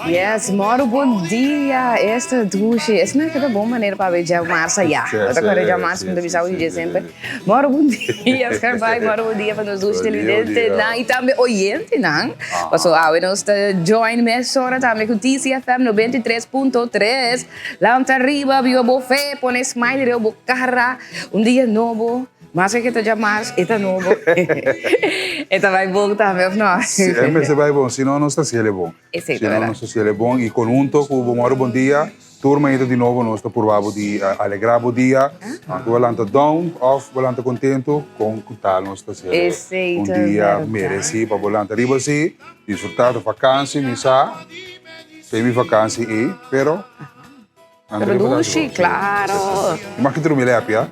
Yes, moro bon dia. Esta dushi. Es na kada bon manera pa be djamars allá. Bo ta kore djamars ku ta bisa hopi dje semper. Moro bon dia, Scherbai. Moro bon dia pa nos dushi televidentenan y tambe oyentenan. Paso awe nos ta join mesora tambe ku TCFM 93.3. Lanta riba, biba bo fe, pone smile riba bo kara. Un dia nobo. Maske ke ta djamars, e ta nobo. E ta bai bon tambe, of no? Si, e mester bai bon, si no nos ta hasiel e bon. Esei ta Si no berdad. nos ta hasiel e bon i konhunto ku bo mòru bon dia, tur mainta di nobo nos ta purba bo di alegrá bo dia. Aunke bo lanta down òf bo lanta kontentu, kon ku tal nos ta hasiel e Esei un ta dia berdad. meresí pa bo lanta riba si, disfrutá di vakansi, mi sa, te mi vakansi ei, pero Pero dushi, claro. Ma ki drumi lep ya?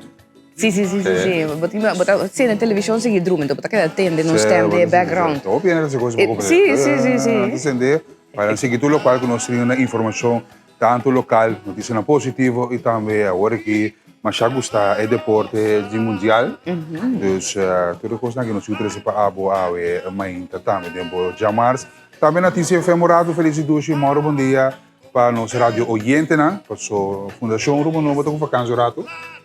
Si, si, si, si, si. Bo tin, bo ta sende television sigui drumi, enton bo ta keda tende nos stem den background. Hopi hende ta hasi cos bo Si, si, si, si. Nan ta sende pa nan sigui tur locual cu nos tin na informacion tanto local, noticianan positivo y tambe awor aki masha gusta e deporte di mundial. Dus tur e cosnan aki nos tin trece pa abo awe mainta tambe den bo djamars. Tambe na TCFM un rato feliz y dushi, moro bon dia. Pa nos radio oyentenan, paso Fundacion Rumbo Nobo ta cu vakantie un rato.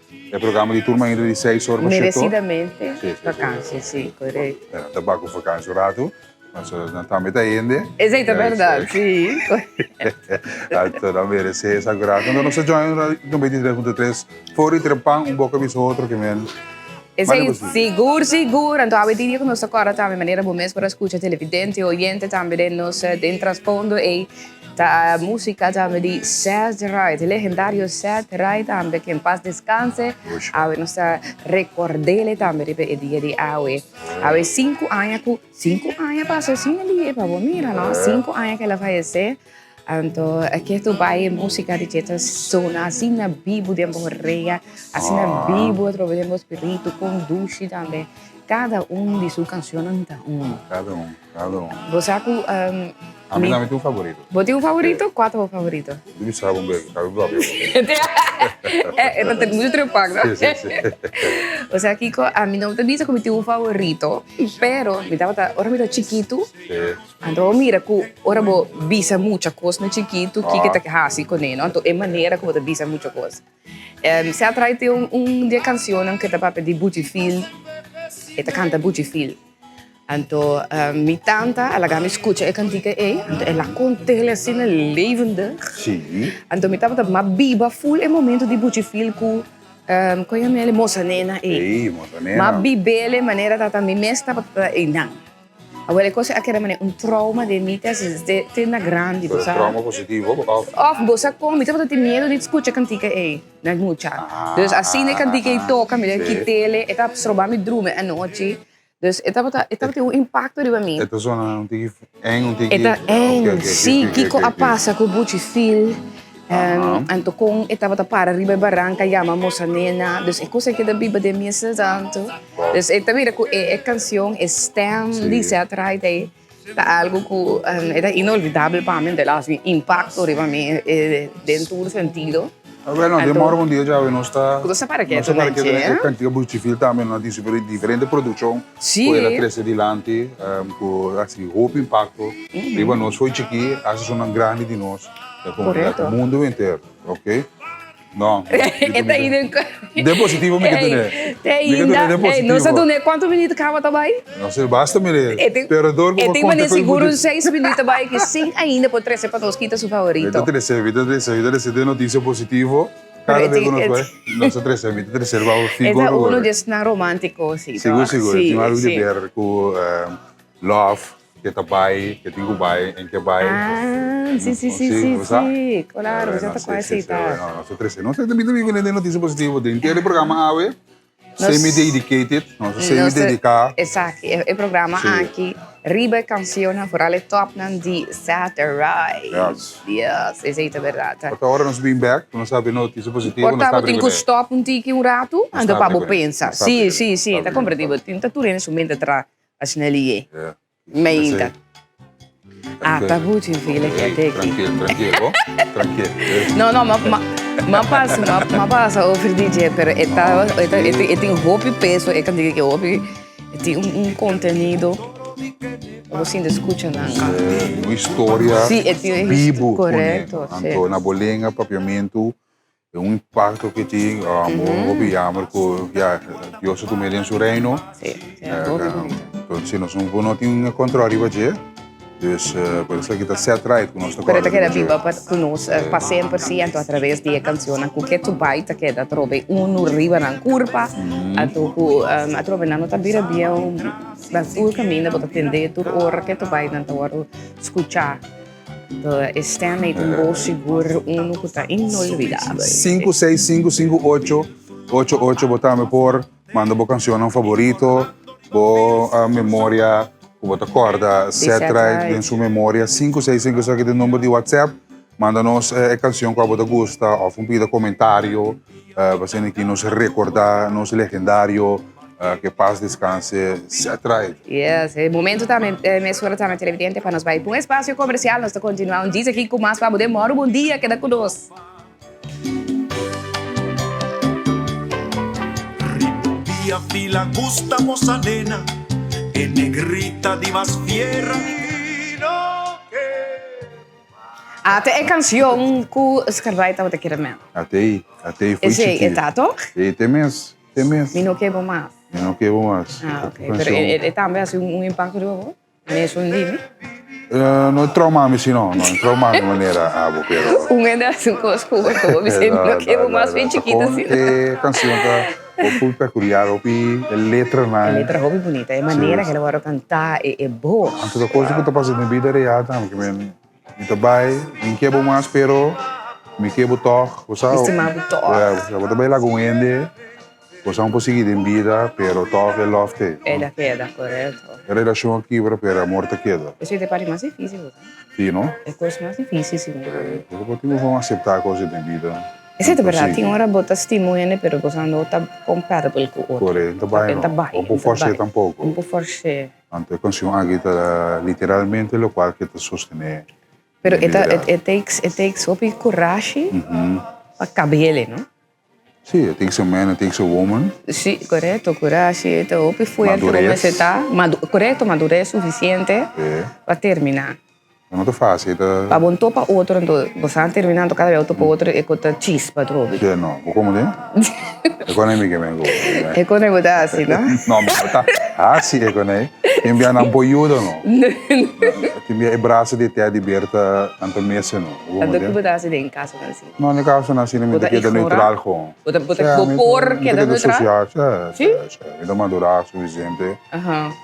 E programa di tur mainta di seis or pa shete or. Merecidamente Sí, sí, sí. vakantie, sí, correcto. Nan ta bak cu vakantie un rato, paso nan tambe ta hende. Esey ta berdad, sí. Anto nan merece esaki un rato. Anto nos ta join 93.3 for di Trempan, un boca bisa otro ke men. Esey sigur sigur, anto awe dia ku nos ta kòrda tambe manera bo mes por a skucha televidente, oyente tambe den nos den trasfondo ey ta musika tambe di Ced Ride, legendario Ced Ride tambe ke en pas deskanse, awe nos ta rekord'ele tambe riba e dia di awe. Awe sinku aña ku, sinku aña pasa asina lihe pa bo mira no, sinku aña ku el a fayesé. Anto ketu bai e música di dje ta sona asina bibu den bo orea, asina bibu atrobe den bo spiritu, kon dushi tambe. Kada un di su cancionnan ta un. Kada un, kada un. Bo sa ku Ami tambe tin un favorito. Bo tin un favorito? Kua ta bo favorito? Di mi sa bon beke, kabe papia bo. E ta muchu trepak, no? Si, si, si. Bo sa kiko, ami no ta bisa ku mi tin un favorito, pero mi tabata, ora mi ta chikitu, Si. Anto bo mira ku ora bo bisa mucha kos na chikitu, kiko ta hasi kuné, no? Anto e manera ku bo ta bisa mucha kos. Se a trae te un di e kanshonnan ku ta papia di Buchi Fil, e ta kanta Buchi Fil. Anto mi tanta a laga mi skucha e kantika ei, anto el a kont'el asina levendig. Anto mi tabata mas biba ful e momento di Buchi Fil ku kon yama el? Mosa Nena ei. Mas bib'el e manera tata mi mes tabata einan. Awor e cosa a keda manera un trauma den mi te te te na grandi, bo sa. Trauma positivo of? Of bo sa kon, mi tabata tin miedo di skucha kantika ei na mucha. Dus asina e kantika ei toka mi ta kit'el, e ta stroba mi drumi anochi. Dus e tabata e tabatin un impakto riba mi. E ta sona un tiki eng, un tiki. E ta eng, si, kiko a pasa ku Buchi Fil. Anto kon e tabata para riba e baranka yama mosa nena. Dus e kos ei keda biba den mi esei tantu. Dus e ta mira ku e kanshon, e stem di Seth Wright ei ta algu ku e ta inolvidabel pa mi. El a hasi impakto riba mi den tur sentido. Bueno, den moro un dia djawe nos ta. Ku nos ta para ketu na dje. E kantika Buchi Fil tambe nos a disi diferente produkshon ku el a trese dilanti ku a hasi hopi impakto riba nos. Fo'i chikí hasi esnan grandi di nos. E Correcto. Mundo entero, ok? No. E ta ainda en... De positivo mi ke tene. Te ainda. Ey, nos a dune cuanto minuut caba ta bay? No sé, basta mire. Pero door E tin mane sigur un seis minuut ta bay ki sin ainda por trece pa nos kita su favorito. Mi ta trece, mi ta trece, mi ta trece de noticia positivo. Cada vez cu nos bay, nos ta trece, mi ta trece pa figo. E ta uno di esnan romantico, si. Sigur, sigur. Tin algo di ber cu love. Ke ta bai, ke tin ku bai, en ke bai. Ah, si, si, si, si, si. Claro, bo sa ta kua esei ta. No, nos ta trese. Nos ta mi ta biba den noticia positivo. Den henter e programa awe, semi-dedicated, nos ta semi-dedica. Esaki, e programa aki riba e cancionnan, vooral e topnan di Saturday. Yes. Yes, esei ta berdad. Ota ora nos bin bek, nos ta habri noticia positivo. Por ta bo tin ku stop un tiki un ratu, anto pa bo pensa. Si, si, si, ta komprendí bo. Tin ta tur hende su mente tra. Asina li e. Meinta. Ata buchi fila ki ate ki. Tranquil, tranquil, oh. Tranquil. No, no, ma, ma, ma pasa, ma, ma pasa over di dje, pero e ta, e ta, e tin hopi peso, e kantika ki hopi, e tin un, un contenido. Bo sinti skucha nan. Un historia Sí, e tin un bibu Korekto, kuné. sí. Anto na bo lenga papiamentu e un impakto ku tin, hopi yammer ku ya Dios a tum'é den su reino. Sí, sí, hopi bunita. Entonces nos no tin control riba dje. Dus por esaki ta set right ku nos ta Pero kòrda ta keda riba dje. biba pa ku nos pa semper sí, anto atraves di e kanshonnan ku ke tu bai ta keda atrobe unu riba nan kurpa, anto ku atrobe nan no ta bira bieu na tur kaminda bo ta tende tur ora ke tu bai nan ta wòrdu skuchá. Anto e stèm ei ta un bos sigur unu ku ta inolvidabel. Sinku seis sinku sinku ocho ocho ocho bo tambe por Manda bo cancionnan favorito, bo memoria cu bo ta corda Setright den su memoria. 565 esaki ta e number di WhatsApp. Manda nos e cancion cu abo ta gusta of un pida comentario pa asina aki nos recorda nos legendario que paz descanse Setright. Yes, e momento tambe mesora tambe televidente pa nos bai pa un espacio comercial. Nos ta continua un djis aki cu mas pa bo den moro. Bon dia, keda cu nos. Riba fila gusta mosa nena, e negrita di mas fiera mi no ke mas. Ate e cancion cu Scarbai tabata kere men. Ate ei, ate ei foi Esey e ta toch? Ei te mes, te mes. Mi no ke bo mas. Mi no ke bo mas. Ah, ok. Pero e tambe haci un impacto riba bo? Mesun di mi. No e trauma mi si no, no e trauma mi manera abo pero. Un hende hasi un kos ku bo, ku bo bisa mi no ke bo mas bien chikito asina. E kansion ta hopi pekuliar, hopi e letranan. E letra hopi bunita, e manera ke el a wòrdu kantá, e bos. Anto ta kos ku ta pasa den bida real tambe, ke men mi ta bai, mi ke bo mas pero mi ke bo tòg, bo sa. Mi stima bo tòg. Ya, bo ta bai laga un hende. Bosan por sigui den bida, pero tòg e lòf t'ei. E ta keda, korekto. E relashon a kibra, pero e amor ta keda. Esei ta e parti mas difísil, bo sa. Sí, no? E kos mas difísil, sigur. Bo por tin ku kon aseptá kos den bida. Esei ta bèrdat. Tin ora bo ta stima un hende, pero bosan no ta kompatibel ku otro. Korekto, e ta bai no. E ta bai. Bo por fòrs'é tampoko. Bo por fòrs'é. Anto e kanshon aki ta literalmente lokual ke ta sostené. Pero e ta, it takes, it takes hopi kurashi pa kab'é, no? Sí, it takes a man, it takes a woman. Sí, korekto, kurashi ta hopi fuerte bo Madurez. mester ta. Madu, korekto, madurez sufisiente Sí. pa terminá. No ta fácil, ta. Pa bo no topa otro, anto bo sa terminá, anto kada bes bo topa otro e ku ta chispa atrobe. Sí, no. Bo komo den? E konei mi ke men ku. E konei bo ta hasi, no? No, mi no ta hasi e konei. Tin bia nan por yuda, no. Tin bia e brasa di teddy bear ta, nan ta mester, no. Bo komo Anto den? ki bo ta hasi den kasonan asina? No, den kasonan asina mi ta keda neutral gewoon. Bo ta, bo ta, bo por keda neutral? Sí, sí, sí. Mi ta madurá sufisiente.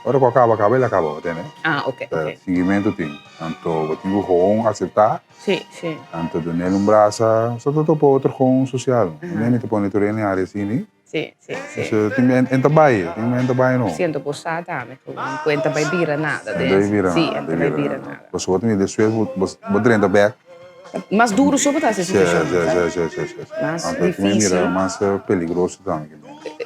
Ora ku a kaba, kaba, el a kaba, bo tende? Ah, ok, ok. Siguimentu tin. Anto bo tin ku gewoon aseptá. Sí, sí. Anto dun'el un brasa, so ta topa otro gewoon sosial. Mi ta pone tur hende área asina. Sí, sí, sí. So, tin men en ta bai, tin men ta bai no. Siento bo sa tambe ku ku en ta bai bira nada. En ta bai bira Sí, nada, en ta bai bira nada. Pasobra bo ta mira despues bo bo bo drenta bek. Mas duro so bo ta hasi Sí, situashon, sí, sa? sí, sí, sí, sí. Mas Anto tin men difícil. mira mas peligroso tambe.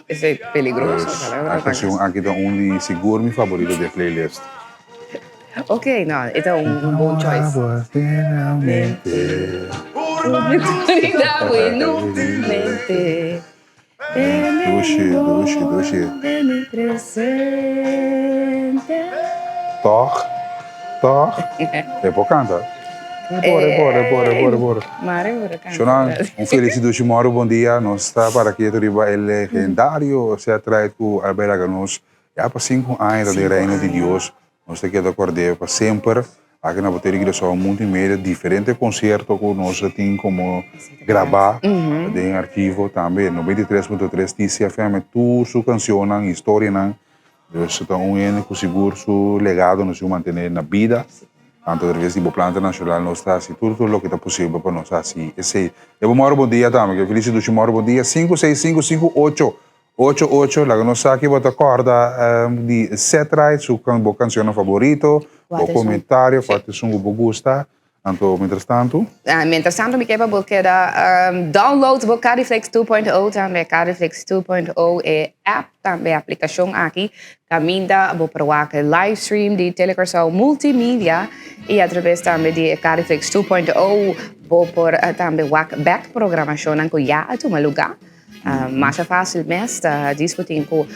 Esei peligroso, Pues, palabra a canción aki ta un di sigur mi favorito di e playlist. Ok, no, e ta un bon choice. Dushi, dushi, dushi. Tòg, tòg. E por kanta. E por, e por, e por, e por, e por. Shonan, un felis i dushi mòru bon dia. Nos ta para ketu riba e legendario Seth Wright ku a bai laga nos Ya pa sinku aña ta den Reino di Dios, nos ta keda kord'é pa semper. Aki na Boteria Curaçao Multimedia diferente konsierto ku nos a tin komo grabá den archivo tambe. 93.3 TCFM tur su kanshonnan, historianan. Dus ta un hende ku sigur su legado nos yu mantené na bida. Tantu atraves di bo Plan Internashonal nos ta hasi tur tur loke ta posibel pa nos hasi esei. E bo mòru bon dia tambe. Ke felis i dushi mòru bon dia. Sinku seis sinku sinku ocho Ocho ocho, laga nos sa ki bo ta kòrda di Set Right, su bo kanshonnan faborito, bo komentario, kua ta esun ku bo gusta. Anto mientras tantu. Mientras tantu mi ke pa bo keda download bo Cariflex 2.0 tambe. Cariflex 2.0 e app tambe aplikashon aki kaminda bo por wak e live stream di Telecuraçao Multimedia i atraves tambe di e Cariflex 2.0 bo por tambe wak bèk programashonnan ku ya a tuma lugá. Masha fácil mes ta djis bo tin ku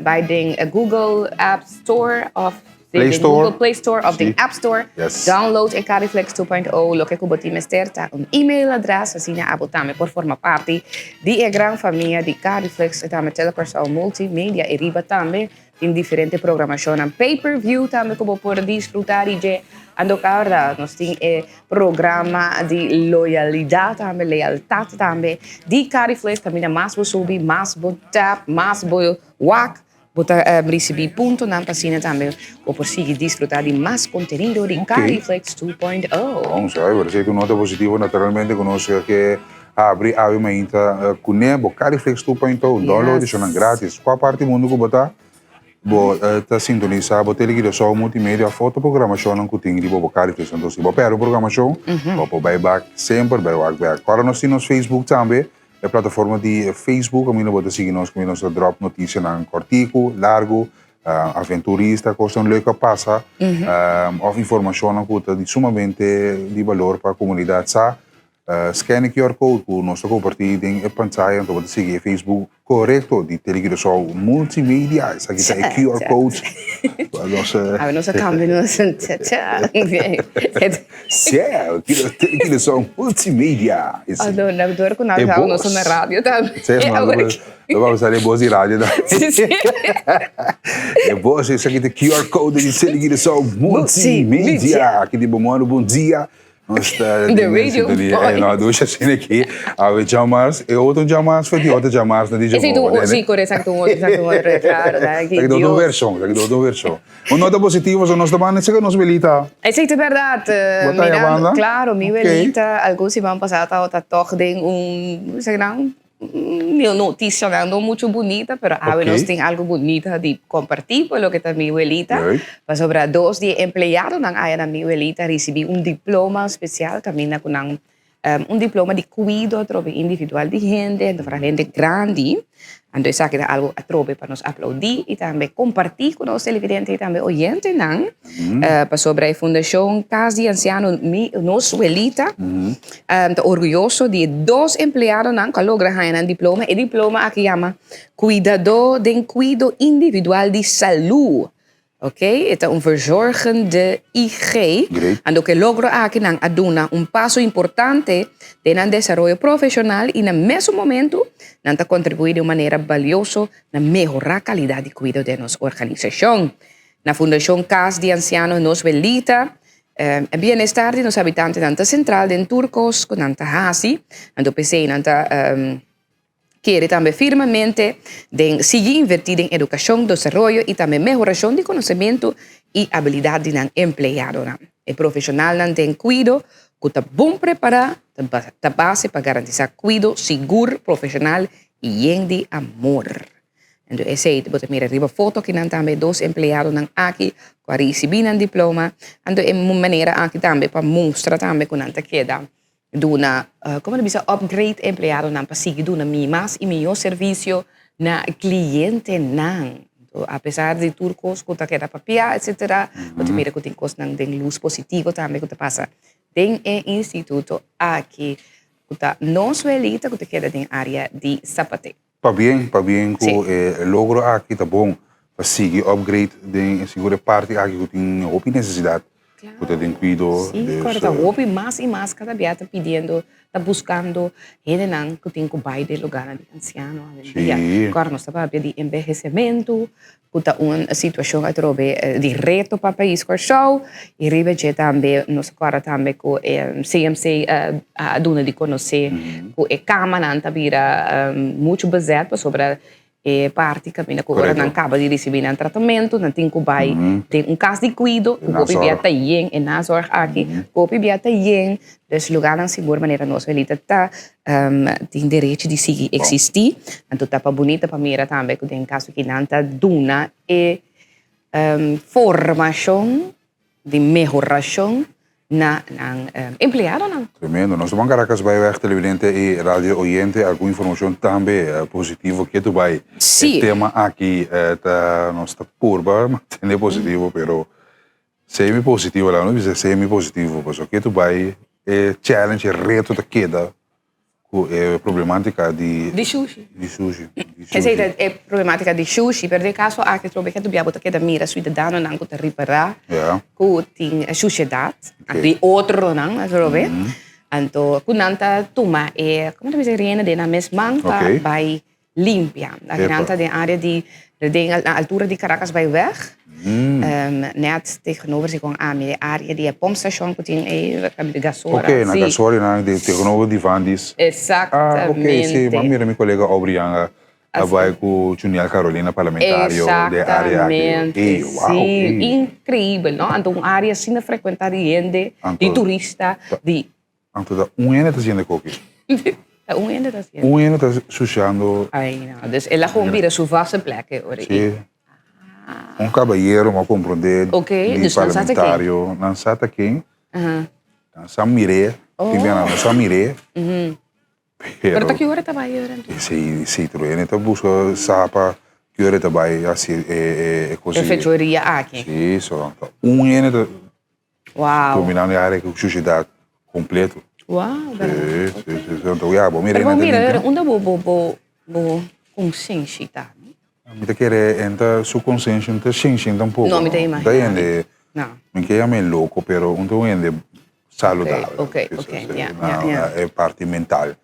bai den Google App Store òf. Play Store. Google Play Store of den App Store. Yes. Download e Cariflex 2.0. Loke ku bo tin mester ta un email adres, asina abo tambe por forma parti di e gran famia di Cariflex i tambe Telecuraçao Multimedia. I riba tambe tin diferente programashonnan pay per view tambe ku bo por disfruta di dje. Ando kòrda nos tin e programa di loyalidat tambe, lealtat tambe di Cariflex. Kaminda mas bo subi, mas bo tap, mas bo wak. Bo ta risibí puntonan pa asina tambe bo por sigui disfrutá di mas kontenido di Cariflex 2.0. Bon, sa e ta un nota positivo naturalmente ku nos ke habri awe mainta kuné. Bo Cariflex 2.0 download eshonan gratis. Kua parti mundu ku bo ta, bo ta sintonisá bo Telecuraçao Multimedia òf otro programashonnan ku tin riba bo Cariflex. Anto si bo pèrdè un programashon, bo por bai bak semper bai wak bèk. Ora nos tin nos Facebook tambe. E plataforma di Facebook kaminda bo ta sigui nos kaminda nos ta drop notisianan kòrtiku, largu, aventurista, kosnan leuk a pasa òf informashonnan ku ta di sumamente di balor pa komunidat sa. Scan e QR code ku nos ta kompartí den e pantaya anto bo ta sigui e Facebook korekto di Tele Curaçao Multimedia. Esaki ta e QR code. Awe nos a kambia nos. Sè, Curaçao Multimedia. Ando, na door ku nan gau nos na radio tambe. Sè, no vamos usar e bos di radio tambe. Si, si. E bos, esaki ta QR code di Tele Curaçao Multimedia. Aki di bo mano, bon dia. Nos ta The radio boy. No, dus asina aki. Awe djamars, e otro djamars for di otro djamars na di Esei tu, si, correcto, exacto, un otro, exacto, un otro, claro, da, Esaki ta otro version, esaki ta otro version. Un nota positivo, so nos ta banda esaki nos welita. Esei ta berdad. Bo ta ya banda? Claro, mi welita algun siman pasa tabata tog den un, esaki nan, Noticia no mucho bunita, pero awe nos tin algo bunita di comparti por loke ta mi welita. Pasobra dos di e empleadonan aya na mi welita ricibi un diploma special caminda cu nan un diploma di cuido atrobe individual di hende, anto foral hende grandi. Anto esaki ta algo atrobe pa nos aplaudi y tambe comparti cu nos televidente y tambe oyentenan. Pasobra e Fundacion Cas di Anciano Mi Nos Welita ta orguyoso di e dos empleadonan cu a logra haña nan diploma. E diploma aki yama Cuidadó den Cuido Individual di Salú. Ok, e ta un verzorgende IG. Anto cu e logro aki nan a duna un paso importante den nan desaroyo profesional y na mesun momento nan ta contribui di un manera balioso na mehora calidad di cuido den nos organisacion. Na Fundashon Kas di Ansiano Nos Welita, e bienestar di nos habitantenan ta sentral den tur kos ku nan ta hasi. Anto p'esei nan ta kere tambe firmemente den sigui invertí den edukashon, desaroyo i tambe mehorashon di konosementu i abilidat di nan empleadonan. E profeshonalnan den kuido ku ta bon prepará ta base pa garantisá kuido sigur, profeshonal i yen di amor. Enton esei bo ta mira riba foto kinan tambe dos empleadonan aki ku a risibí nan diploma. Anto e manera aki tambe pa mustra tambe ku nan ta keda duna, komo ta bisa, upgrade empleadonan pa sigui duna mi mas i mihó servisio na klientenan. Anto apesar di tur kos ku ta keda papia etsetera, bo ta mira ku tin kosnan den lus positivo tambe ku ta pasa den e instituto aki ku ta Nos Welita ku ta keda den área di Zapate. Pabien, pabien ku e logro aki ta bon pa sigui upgrade den sigur e parti aki ku tin hopi nesesidat ku ta den kuido. Sí, kòrda ta hopi mas i mas kada bia ta pidiendo, ta buskando hendenan ku tin ku bai den lugarnan di ansiano awendia. Kòrda nos ta papia di enbehesementu ku ta un situashon atrobe di reto pa pais Kòrsou i riba dje tambe nos a kòrda tambe ku e CMC a duna di konosé ku e kamanan ta bira muchu bezet pasobra e parti kaminda ku ora nan kaba di risibí nan tratamentu nan tin ku bai den un kas di kuido ku hopi bia ta yen e nazorg aki ku hopi bia ta yen dus lugarnan sigur manera nos welita ta tin derecho di sigui existi, anto ta pa bunita pa mira tambe cu den caso ki nan ta duna e formacion di mehoracion na nan empleadonan. Tremendo. Nos ta ban Caracas bai weg televidente y radio oyente algun informacion tambe positivo ketu bai e tema aki ta nos ta purba mantene positivo pero Semi positivo la no bisa semi positivo pasobra ke tu bai e challenge e reto ta keda ku e problematica di Di shushi. Di shushi. Esei ta e problematica di shushi, pero den caso aki trobe ke tobia bo ta keda mira ciudadanonan cu ta ripara cu tin shushedat, di otronan atrobe, anto cu nan ta tuma e, como ta bisa, rienda den nan mes man pa bay limpia. Aki nan ta den area di, den na altura di Caracas bay weg, net tegenover si con ami, e area di e pompstation cu tin e gasora. Ok, na gasora nan tegenover di Vandis. Exactamente. Ah, ok, si, m'a mira mi colega Aubrey Yanga a bay cu Juniel Carolina parlamentario den area aki. Exactamente, Ey, wow, si, ey. increibel, no? Anto un area asina frecuenta di hende, di turista, di. Anto ta un hende ta haciendo e koki. Ta un hende ta haciendo. Un hende ta sushiando. Ay no, dus el a gewoon bira su vaste plek e ora ei. Sí. Un cabayero m'a comprende Ok, di dus nan sa ta ken. parlamentario, nan sa ta ken. Nan sa mir'é, tin bia nan no sa mir'é. Pero ta ki ora ta bai ora anto? Si, si, tur hende ta buska sa pa ki ora e ta bai hasi e kos. E fechoria aki. Si, so un hende ta Wow. Dominando e área ku sushidat kompleto. Wow, bèrdat. Sí, sí, sí, sí. Anto ya, bo mira Pero bo hende ta mira, limpia. unda bo bo bo bo konsenshi ta? Mi ta kere e ta su konsenshi no ta shen shen tampoko. No, mi ta imagina. Ta hende, No. mi ke yama e loko, pero un ta un hende saludabel. Ok, ok, ok, ya, ya, ya. E parti mental.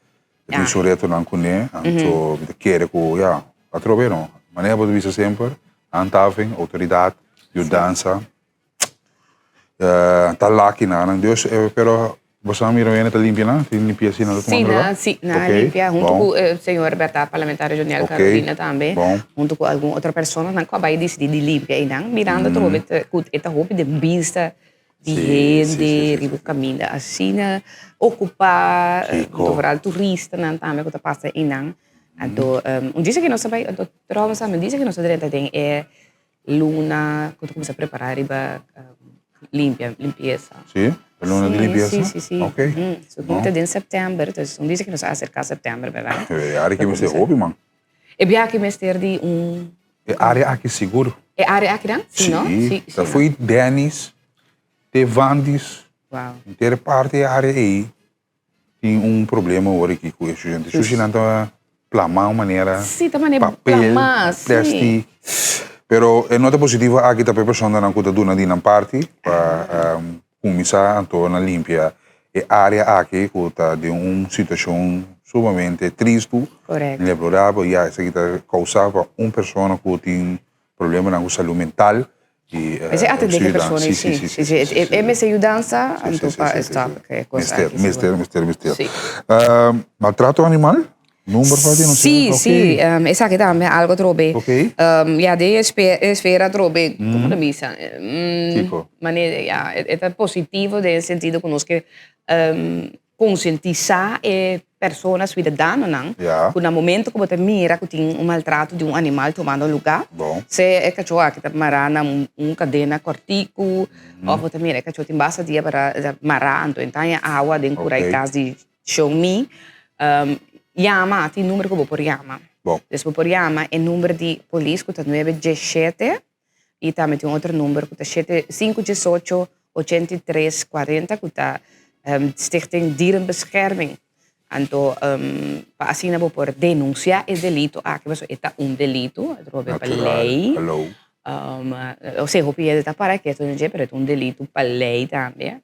E tin su retonan kuné, anto mi ta kere ku, ya, atrobe no. Manera bo ta bisa semper, handhaving, outoridat, yudansa. Ta laki nan, dus, pero bo sa mira wende ta limpia nan? Tin limpia si nan ta tuma Sí, droga? nan, sí, nan a limpia hunto ku señor Bertha, parlamentario Joniel Carolina tambe, hunto ku algun otro personanan ku a bai disidí di limpia einan, mirando atrobe ku e ta hopi den bista di hende riba kaminda asina okupá, vooral turistanan tambe ku ta pasa einan. Anto un disa ku nos a bai, anto trouwens tambe un disa ku nos a drenta den e Luna ku ta kuminsá prepará riba limpia, limpiesa. Sí? E luna di limpiesa? Sí, sí, sí. Ok. So ku ta den sèptèmber, dus un dice ku nos a aserká sèptèmber, bèrdat? E área aki mester hopi, man. E biaha aki mester di un. E área aki sigur. E área aki dan? Sí, no? Sí. Ta fo'i Dennis te Vandis. Wow. Henter parti e área ei. Tin un problema awor aki ku e shushi. Shushinan ta plama un manera. Sí, ta manera papel, plama, sí. Plastic. Pero e nota positivo aki ta pa e personanan ku ta duna di nan parti pa kuminsá anto na limpia e área aki ku ta den un situashon sumamente tristu, Korekto. deplorabel. Ya esaki ta kousá pa un persona ku tin problemanan ku salú mental Y, Mester atende ke persona y sí, sí, sí, sí. E mester yudansa anto pa stop ke kos aki. Mester, mester, mester. Sí. Maltrato animal? Number pa di no Sí, sí, esaki tambe algo trobe. Ok. Ya den esfera trobe, como ta bisa? Kiko? Manera, ya, e ta positivo den sentido ku nos ke Konsientisá e persona, suidadanonan, ku na momento ku bo ta mira ku tin un maltrato di un animal tumando lugá, sea e kachó aki ta mará na un kadena kòrtiku òf bo ta mira e kachó tin basta dia para mará anto e ta haña awa den kura e kas di show me, yama, tin number ku bo por yama. Des bo por yama e number di polis ku ta nuebe diesshete I tambe tin otro number ku ta shete sinku diesocho ochenta i tres kuarenta ku ta Stichting Dierenbescherming. Anto pa asina bo por denunsiá e delito aki pasobra e ta un delito, atrobe pa lei. Osea hopi hende ta para ketu den dje pero e ta un delito pa lei tambe.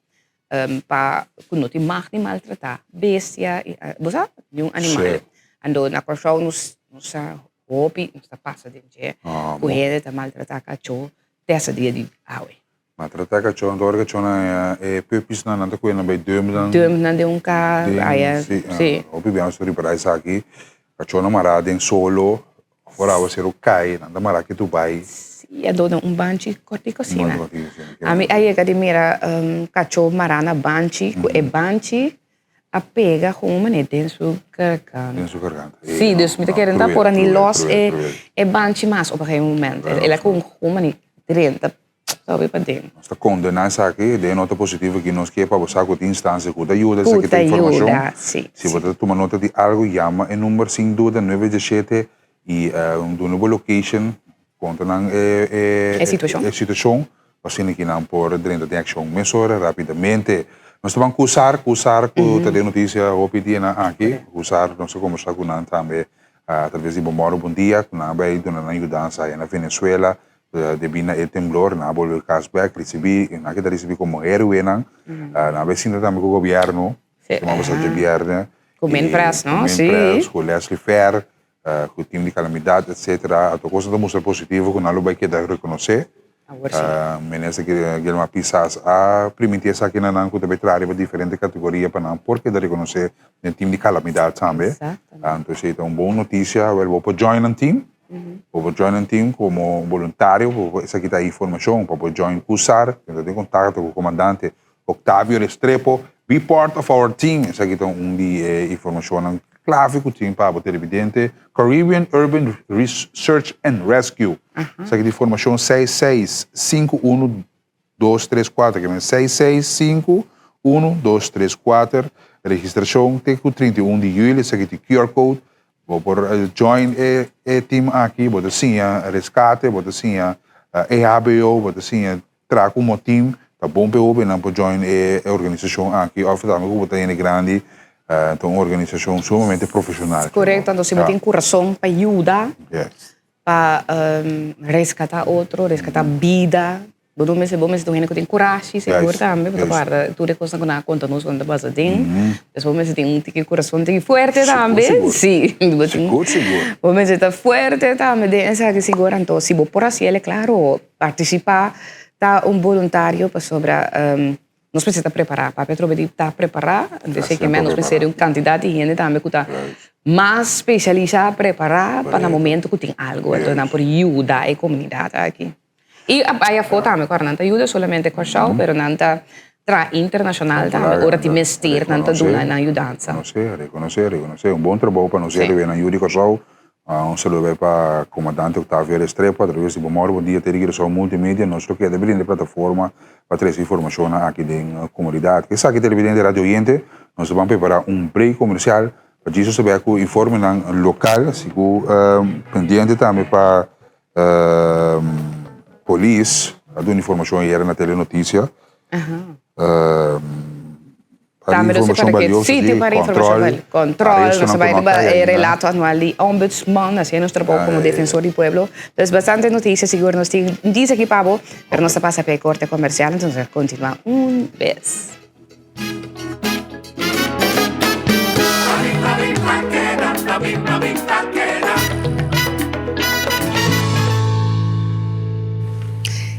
Pa ku no tin mag di maltratá bestia, bo sa, ni un animal. Anto na Kòrsou nos sa hopi nos ta pasa den dje ku hende ta maltratá kachó te hasta dia di awe. Maltratá kachó, anto ora kachónan haña e puppiesnan nan ta kohe nan bai dump nan. Dump nan den un kar, aya, si. Hopi bia nos ta ripará esaki, kachónan mará den solo, Ora awaseru kai, nan ta mara kitu bai. Sí, a duna un banchi korti kosina. Ami a yega di mira kachó mará na banchi, ku e banchi a pega kon un manera den su garganta. Den su garganta. Sí, dus mi ta kere no ta por a ni lòs e banchi mas op een gegeven moment. El a kon un manera drenta. Sobe paden. Nos ta kondená esaki, den e nota positivo aki nos ke pa bo sa ku tin instansia ku ta yuda esaki ta informashon. Si bo ta tuma nota di algu yama e number sin duda nuebe diesshete i duna bo location, konta nan e situashon pa asina ki nan por drenta den akshon mesora rapidamente. Nos ta ban kusar, kusar ku ta den notisia hopi dianan aki, kusar nos a kombersá ku nan tambe. Atraves di Bo Mòru Bon Dia ku nan a bai duna nan yudansa aya na Venezuela debí na e temblor. Nan a bolbe kas bèk risibí, nan a keda risibí komo héroenan. Nan a bai sinta tambe ku gobièrnu, siman pasá djabièrnè. Ku Minpres, no? Ku Minpres, ku Leslie Fer, ku tim di kalamidat etsetera. Ato kos nan ta mustra positivo ku nan lo bai keda rekonosé. Minister Gilmar Pisas a primintí esaki na nan ku ta bai traha riba diferente kategoria pa nan por keda rekonosé den tim di kalamidat tambe. Anto esei ta un bon notisia. Awel bo por join nan tim, bo por join nan tim komo boluntario, bo por esaki ta informashon pa bo join Kusar, bo ta den kontakto ku komandante Octavio Restrepo, be part of our team, esaki ta un di e informashonnan klave ku tin pa bo televidente, Caribbean Urban Search and Rescue, esaki ta informashon seis seis sinku unu dos tres kuater, ke men seis seis sinku unu dos tres kuater, registrashon te ku 31 di yüli, esaki ta QR code, bo por join e team aki, bo ta siña reskate, bo ta siña EHBO, bo ta siña Traha ku motin ta bon pa e hobennan por join e organisashon aki òf tambe ku bo ta hende grandi ta un organisashon sumamente profeshonal. Korekto, anto si bo tin kurason pa yuda, pa reskatá otro, reskatá bida, bo no mester bo mester ta un hende ku tin kurashi sigur tambe, bo ta guarda tur e kosnan ku nan a konta nos ku nan ta pasa den, pues bo mester tin un tiki kurason tiki fuerte tambe, si, bo mester ta fuerte tambe den esaki sigur, anto si bo por hasiel e klaro. Partisipá ta un boluntario pasobra nos mester ta prepará. Papia atrobe di ta prepará, entonces ke men nos mester di un kantidat di hende tambe ku ta mas spesialisá, prepará pa na momento ku tin algu, entonces nan por yuda e komunidat aki. I a bai afó tambe ku nan ta yuda solamente Kòrsou, pero nan ta traha internashonal tambe ora tin mester nan ta duna nan yudansa. Rekonosé, rekonosé, rekonosé. Un bon trabou pa nos hende nan yu di Kòrsou. Un saludo bai pa Comandante Octavio Restrepo a traves di Bo Mòru Bon Dia Tele Curaçao Multimedia. Nos lo keda brinda e plataforma pa trese informashonnan aki den komunidat. Esaki televidente radio oyente, nos ta ban prepara un break komersial pa djis nos ta bek ku informenan lokal, asi ku pendiente tambe pa polis a duna informashon ayera na Telenotisia. Tambe nos ta para ke sí, tin para informashon valioso. Control, nos ta bai riba e relato anual di Ombudsman, hasiendo nos trabou komo defensor di pueblo. Entonces, bastante notisia sigur nos tin dies aki pa bo, pero nos ta pasa pa e korte komersial, entonces nos ta kontinua un bes.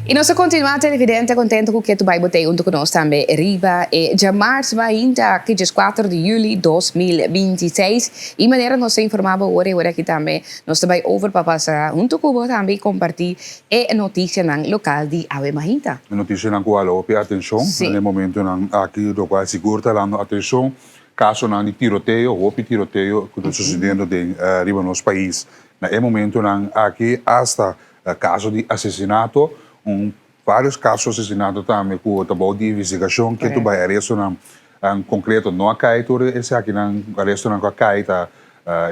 I nos ta kontinuá televidente kontentu ku ke tu bai bo tei huntu ku nos tambe riba e djamars mainta aki djeskuater di yüli 2026. I manera nos ta informá bo ora i ora aki tambe nos ta bai over pa pasa huntu ku bo tambe i kompartí e notisianan lokal di awe mainta. E notisianan ku a lopi atenshon na e momentunan aki lokual sigur ta dando atenshon kasonan di tiroteo, hopi tiroteo ku ta susediendo den riba nos pais na e momentunan aki asta Kaso di asesinato, un varios kaso asesinato tambe ku ta bou di investigashon ke tu bai arestonan konkreto no a kai tur esakinan arestonan ku a kai ta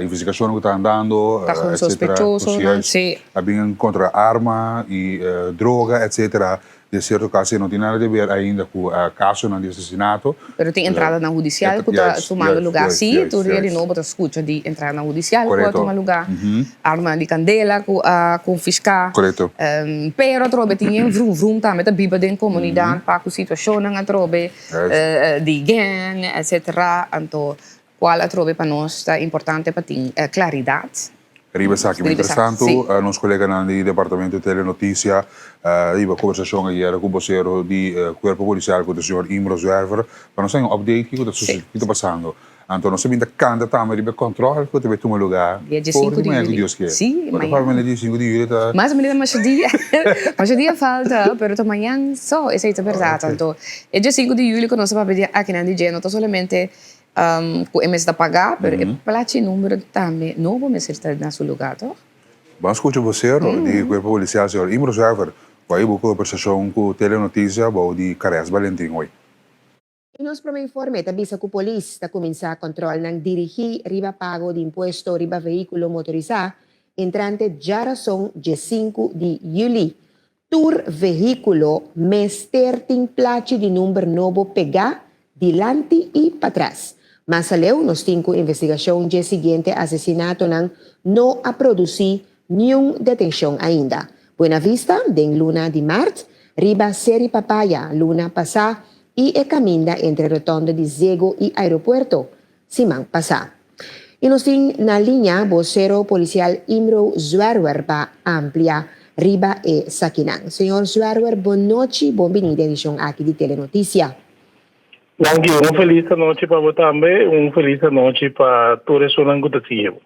investigashonnan ku ta andando Ta kon sospechosonan si. A bin kontra arma i droga etsetera den sierto kaso no tin nada di ber ainda ku kasonan di asesinato. Pero tin entradanan hudisial ku ta tumando lugá sí, tur dia di nobo ta skucha di entradanan hudisial ku a tuma lugá, armanan di kandela ku a konfiská. Pero atrobe tin e vrum vrum tambe ta biba den komunidat pa ku situashonnan atrobe di gang etsetera, anto Cual atrobe pa nos ta importante pa tin claridad. Riba esaki, mientras tanto, nos coleganan di Departamento di Telenoticia riba conversacion ayer cu vocero di Cuerpo Policial cu ta señor Imro Zwerver pa nos haña un update kico ta sucediendo, kico ta pasando. Anto nos a bin ta canta tambe riba e control cu ta bay tuma lugar for di mañana cu Dios kier. Bo ta papia manera di sinku di juli ta. Mas o menos masha dia, masha dia falta, pero ta mañan so, esey ta berdad. Anto e dia sinku di juli cu nos a papia di akinan di dje no ta solamente Cu e mester ta paga, pero e plachi numero tambe nobo mester ta na su lugar, toch? Ban scucha vocero di Cuerpo Policial señor Imro Zuiver cu a hiba conversacion cu Telenoticia bou di Carès Balentin hoy. E nos prome informe ta bisa ku polis ta kuminsá kòntròlnan dirigí riba pago di impuesto riba vehíkulo motorisá entrante djarason dje sinku di yüli. Tur vehíkulo mester tin plachi di number nobo pegá dilanti i patras. Mas aleu nos tin ku investigashon dje siguiente asesinatonan no a produsí niun detenshon ainda. Buena Vista den luna di mart, riba Seri Papaya luna pasá i e kaminda entre rotonde di Zego i aeropuerto siman pasá. I nos tin na liña bosero polisial Imro Zwerwer pa amplia riba esakinan. Señor Zwerwer bon nochi, bon bini den edishon aki di Telenoticia. Danki, un felis anochi pa bo tambe, un felis anochi pa tur esunnan ku ta sigui bo.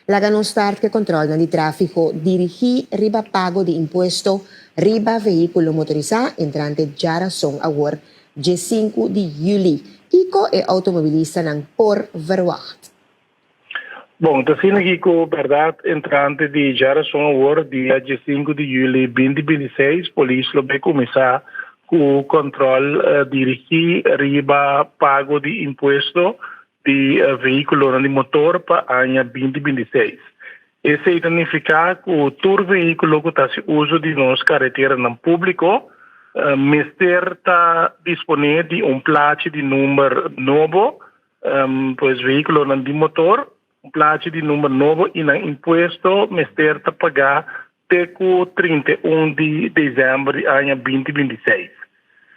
Laga nos start ku e kòntròlnan di tráfiko dirigí riba pago di impuesto riba vehíkulo motorisá entrante djarason awor dje sinku di yüli. Kiko e outomobilistanan por verwagt? Bon, ta asina aki ku bèrdat entrante di djarason awor dia dje sinku di yüli binti 26 polis lo bai kuminsá ku kòntròl dirigí riba pago di impuesto di vehíkulonan di motor pa aña 2026. Esei ta nifiká ku tur vehíkulo ku ta hasi uso di nos kareteranan públiko mester ta disponé di un plachi di number nobo, pues vehíkulonan di motor, un plachi di number nobo i nan impuesto mester ta pagá te ku 31 di desèmber di aña 2026.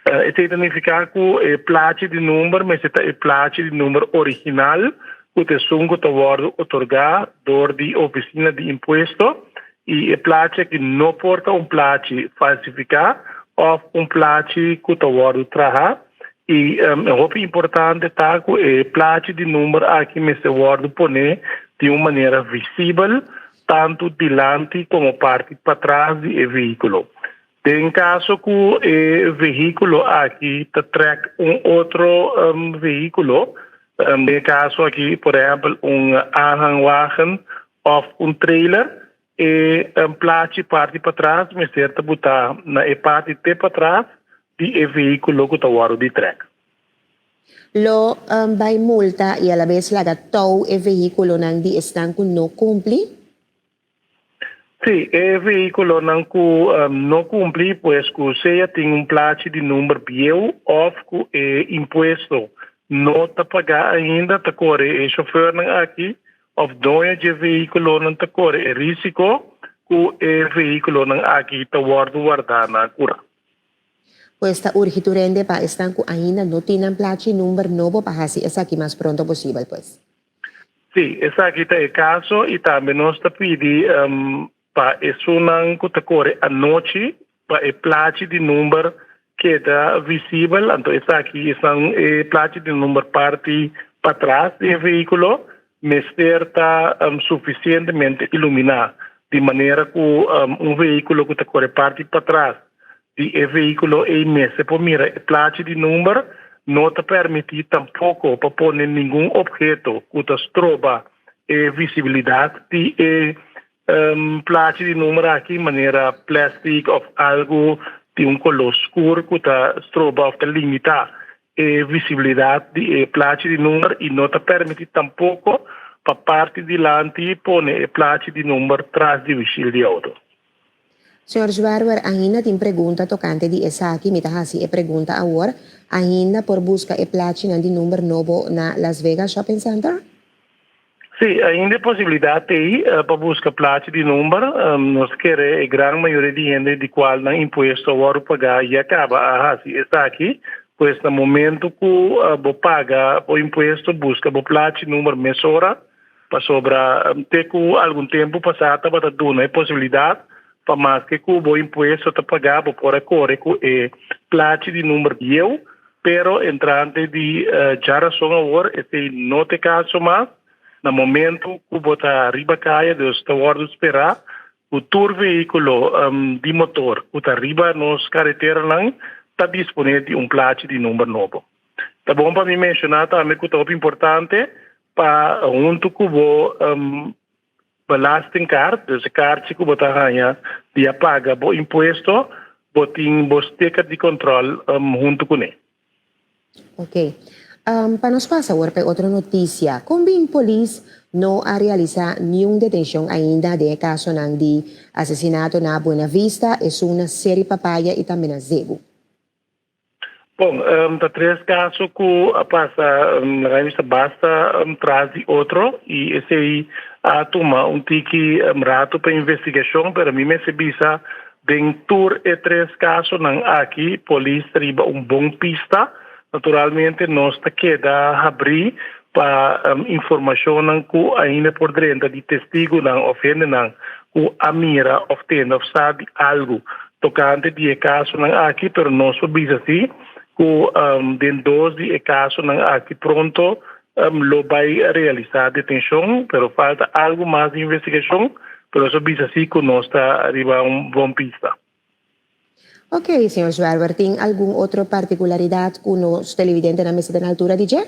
Esei ta nifiká ku e plachi di number mester ta e plachi di number original ku ta esun ku ta wòrdu otorgá dor di ofisina di impuesto i e plachi aki no por ta un plachi falsifiká òf un plachi ku ta wòrdu traha i e hopi importante ta ku e plachi di number aki mester wòrdu poné di un manera visibel tantu dilanti komo parti patras di e vehíkulo. Den kaso ku e vehíkulo aki ta trèk un otro vehíkulo, den e kaso aki por ehèmpel un aanhangwagen òf un trailer, e plachi parti patras mester ta butá na e parti te patras di e vehíkulo ku ta wòrdu di trèk. Lo bai multa i alabes laga tou e vehíkulonan di esnan ku no kumpli? Sí, e vehíkulonan ku no kumpli, pues ku sea tin un plachi di number bieu òf ku e impuesto no ta pagá ainda, ta kore e shofèrnan aki òf doño dje vehíkulonan ta kore e rísiko ku e vehíkulonan aki ta wòrdu wardá na kura. Pues ta urgi tur hende pa esnan ku ainda no tin nan plachi number nobo pa hasi esaki mas pronto posibel, pues. Sí, esaki ta e kaso i tambe nos ta pidi pa esunnan ku ta kore anochi pa e plachi di number keda visibel, anto esaki esnan e plachi di number parti patras di e vehíkulo mester ta sufisientemente iluminá di manera ku un vehíkulo ku ta kore parti patras di e vehíkulo ei mester por mira e plachi di number. No ta permití tampoko pa pone ningun opheto ku ta stroba e visibilidat di e plachi di number aki, manera plèstik òf algu di un koló skur ku ta stroba òf ta limitá e visibilidat di e plachi di number i no ta permití tampoko pa parti dilanti pone e plachi di number tras di wishil di outo. Señor Zwerwer, ainda tin pregunta tocante di esaki, mi ta haci e pregunta awor, ainda por busca e plachinan di number nobo na Las Vegas Shopping Center? Sí, ainda e posibilidad t'ey pa busca plachi di number. Nos ta kere e gran mayoria di hende di cual nan impuesto a wordo paga ya caba a haci esaki. Pues na momento cu bo paga bo impuesto, busca bo plachi number mesora. Pasobra te ku algun tempu pasá tabata duna e posibilidat pa maske ku bo impuesto ta pagá bo por a kore ku e plachi di number bieu, pero entrante di djarason awor esei no ta e kaso mas. Na momentu ku bo ta riba kaya dus ta wòrdu sperá ku tur vehíkulo di motor ku ta riba nos kareteranan ta disponé di un plachi di number nobo. Ta bon pa mi menshoná tambe ku ta hopi importante pa huntu ku bo belastingkaart, dus e kaartje ku bo ta haña di a paga bo impuesto, bo tin bo sticker di kòntròl huntu kuné. Ok. Pa nos pasa awor pa e otro notisia. Kon bin polis no a realisá niun detenshon ainda den e kasonan di asesinato na Buena Vista, esun na Seri Papaya i tambe na Zebu? Bon, ta tres kaso ku a pasa laga mi bisa basta tras di otro i esei a tuma un tiki ratu pa investigashon, pero mi mester bisa den tur e tres kasonan aki polis ta riba un bon pista. Naturalmente nos ta keda habrí pa informashonnan ku ainda por drenta di testigunan òf hendenan ku a mira òf tende òf sa di algu tokante di e kasonan aki, pero nos por bisa si ku den dos di e kasonan aki pronto lo bai realisá detenshon, pero falta algu mas di investigashon, pero nos por bisa si ku nos ta riba un bon pista. Ok, señor Zwerwer, tin algun otro partikularidat ku nos televidentenan mester ta na altura di dje?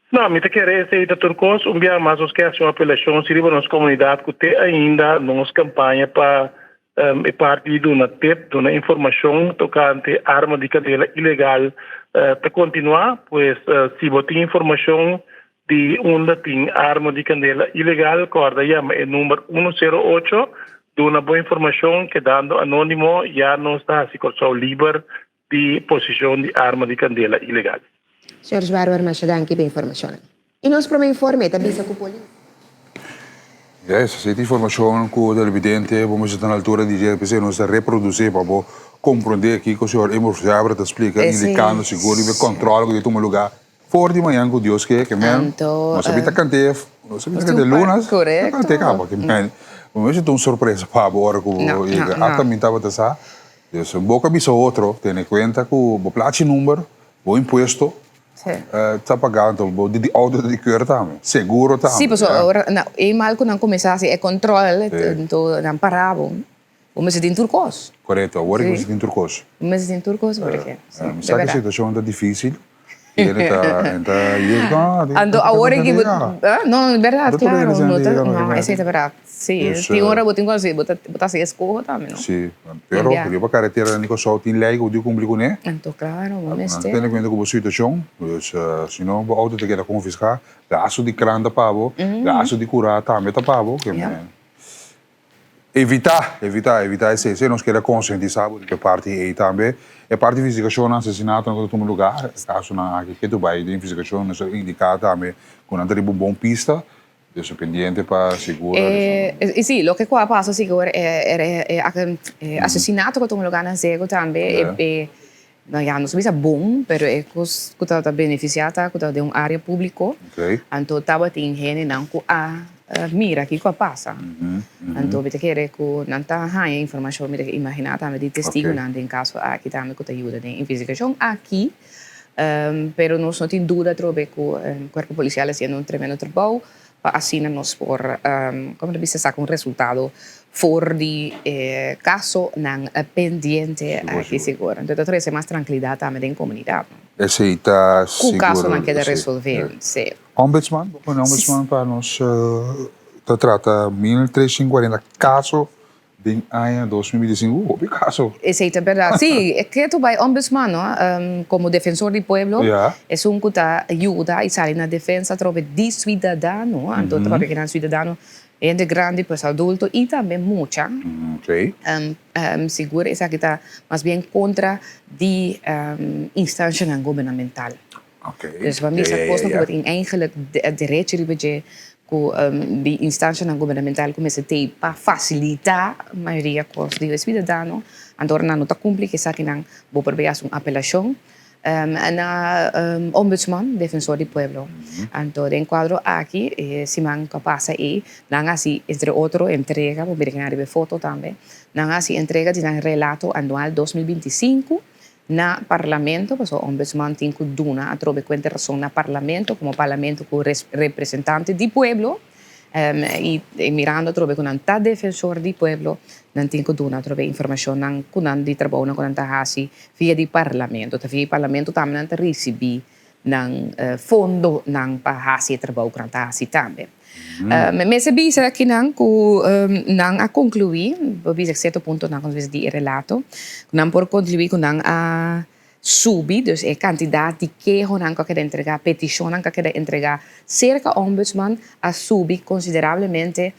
No, mi ta kere esei ta tur kos. Un bia mas nos ke hasi un apelashon si riba nos komunidat ku te ainda nos kampaña pa e parti di duna tip, duna informashon tokante arma di kandela ilegal ta kontinuá. Pues si bo tin informashon di unda tin arma di kandela ilegal kòrda yama e number uno sero ocho, duna bo informashon kedando anónimo ya nos ta hasi Kòrsou liber di posishon di arma di kandela ilegal. Señor Zwerwer masha danki pa informashonnan. I nos prome informe ta bisa ku polis. Yes, esei ta informashon ku televidente bo mester ta na altura di dje, p'esei nos ta reprodusé pa bo komprondé kiko señor Emor Zwerwer ta splika indikando sigur riba e kòntròl ku ta tuma lugá For di mañan ku Dios ke, ke men, Anto, nos a bin ta kant'é, nos a bin ta nos tin kant'é un par, lunas, ta korekto. kant'é kaba, ke men, bo mester ta un sorpresa pa bo ora ku bo No, no, yega. no. Ata mi tabata sa, dus bo ka bisa otro, tene kuenta ku bo plachi number, bo impuesto, Sí. ta pagá, anto bo di di outo ta di keur tambe, seguro tambe, Sí, pasobra ya. ora na eenmaal ku nan kuminsá hasi e kòntròl, Sí. anto nan para bo. Bo mester tin tur kos. Korekto, awor ki mester tin tur kos. Bo mester tin tur kos awor ki. Sí, Mi sa ku e situashon ta difísil i e ta e ta yega. Anto awor ki bo, no, e bèrdat, klaro, no ta, no, esei ta bèrdat. Sí, tin ora bo tin ku hasi, bo ta bo ta hasi eskoho tambe, no? Sí, pero riba karetera di Kòrsou tin lei ku bo tin ku kumpli kuné. Anto klaro, bo mester. Nan ta tene kuenta ku bo situashon, dus si no bo outo ta keda konfiská, gastu di kran ta pa bo, gastu di kurá tambe ta pa bo. Evitá, evitá, evitá esei. Esei nos keda konsientisá bo di e parti ei tambe. E parti investigashonnan, asesinatonan ku ta tuma lugá, e kasonan aki ke tur bai den investigashon, nos a indiká tambe ku nan ta riba un bon pista, dus pendiente pa sigura. I si, loke ku a pasa sigur e asesinato ku a tuma lugá na Zego tambe, e No ya nos bisa bon, pero e kos ku tabata benefisiá ta ku tabata den un área públiko, anto tabatin hendenan ku a mira kiko a pasa. Anto mi ta kere ku nan ta haña informashon, mi ta imaginá tambe di testigunan den kaso aki tambe ku ta yuda den investigashon aki. Pero nos no tin duda atrobe ku Kuerpo Polisial a hasiendo un tremendo trabou pa asina nos por, como ta bisa, saca un resultado for di e casonan pendiente aki sigur. Entonces ta trece mas trankilidad tambe den comunidad. Esey ta sigur. Cu casonan keda resolve, si. Ombudsman, bo pone ombudsman pa nos ta trata 1340 caso Den aña 2025, uh, hopi kaso. Esei ta berdad. Sí, e ke tu bai ombudsman, no? Komo defensor di pueblo, esun ku ta yuda i sali na defensa atrobe di suidadano. Anto ta papia kinan suidadano, hende grandi, pues adulto i tambe mucha. Sigur esaki ta mas bien kontra di instanshanan gubernamental. Dus pa misa kosnan ku bo tin eigenlijk derecho riba dje ku di instanshanan gubernamental ku mester tei pa fasilitá mayoria kos di e siudadano, anto ora nan no ta kumpli ku esakinan bo por bai hasi un apelashon na Ombudsman, Defensor di Pueblo. Anto den kuadro aki e siman ku a pasa ei nan a hasi entre otro entrega, bo mira kinan riba e foto tambe, nan a hasi entrega di nan relato anual 2025 Na Parlamento, pasobra Ombudsman tin cu duna atrobe cuenta rason na Parlamento, como Parlamento cu representante di pueblo, y mirando atrobe cu nan ta defensor di pueblo, nan tin cu duna atrobe informacionnan cu nan di trabounan cu nan ta haci via di Parlamento. Ta via di Parlamento tambe nan ta ricibi nan fondonan pa haci e trabou cu nan ta haci tambe. Mester bisa akinan cu nan a conclui, por bisa cierto puntonan cu nos bisa di e relato, cu nan por conclui cu nan a subi, dus e cantidad di kehonan cu a keda entrega, peticionnan cu a keda entrega cerca Ombudsman a subi considerablemente.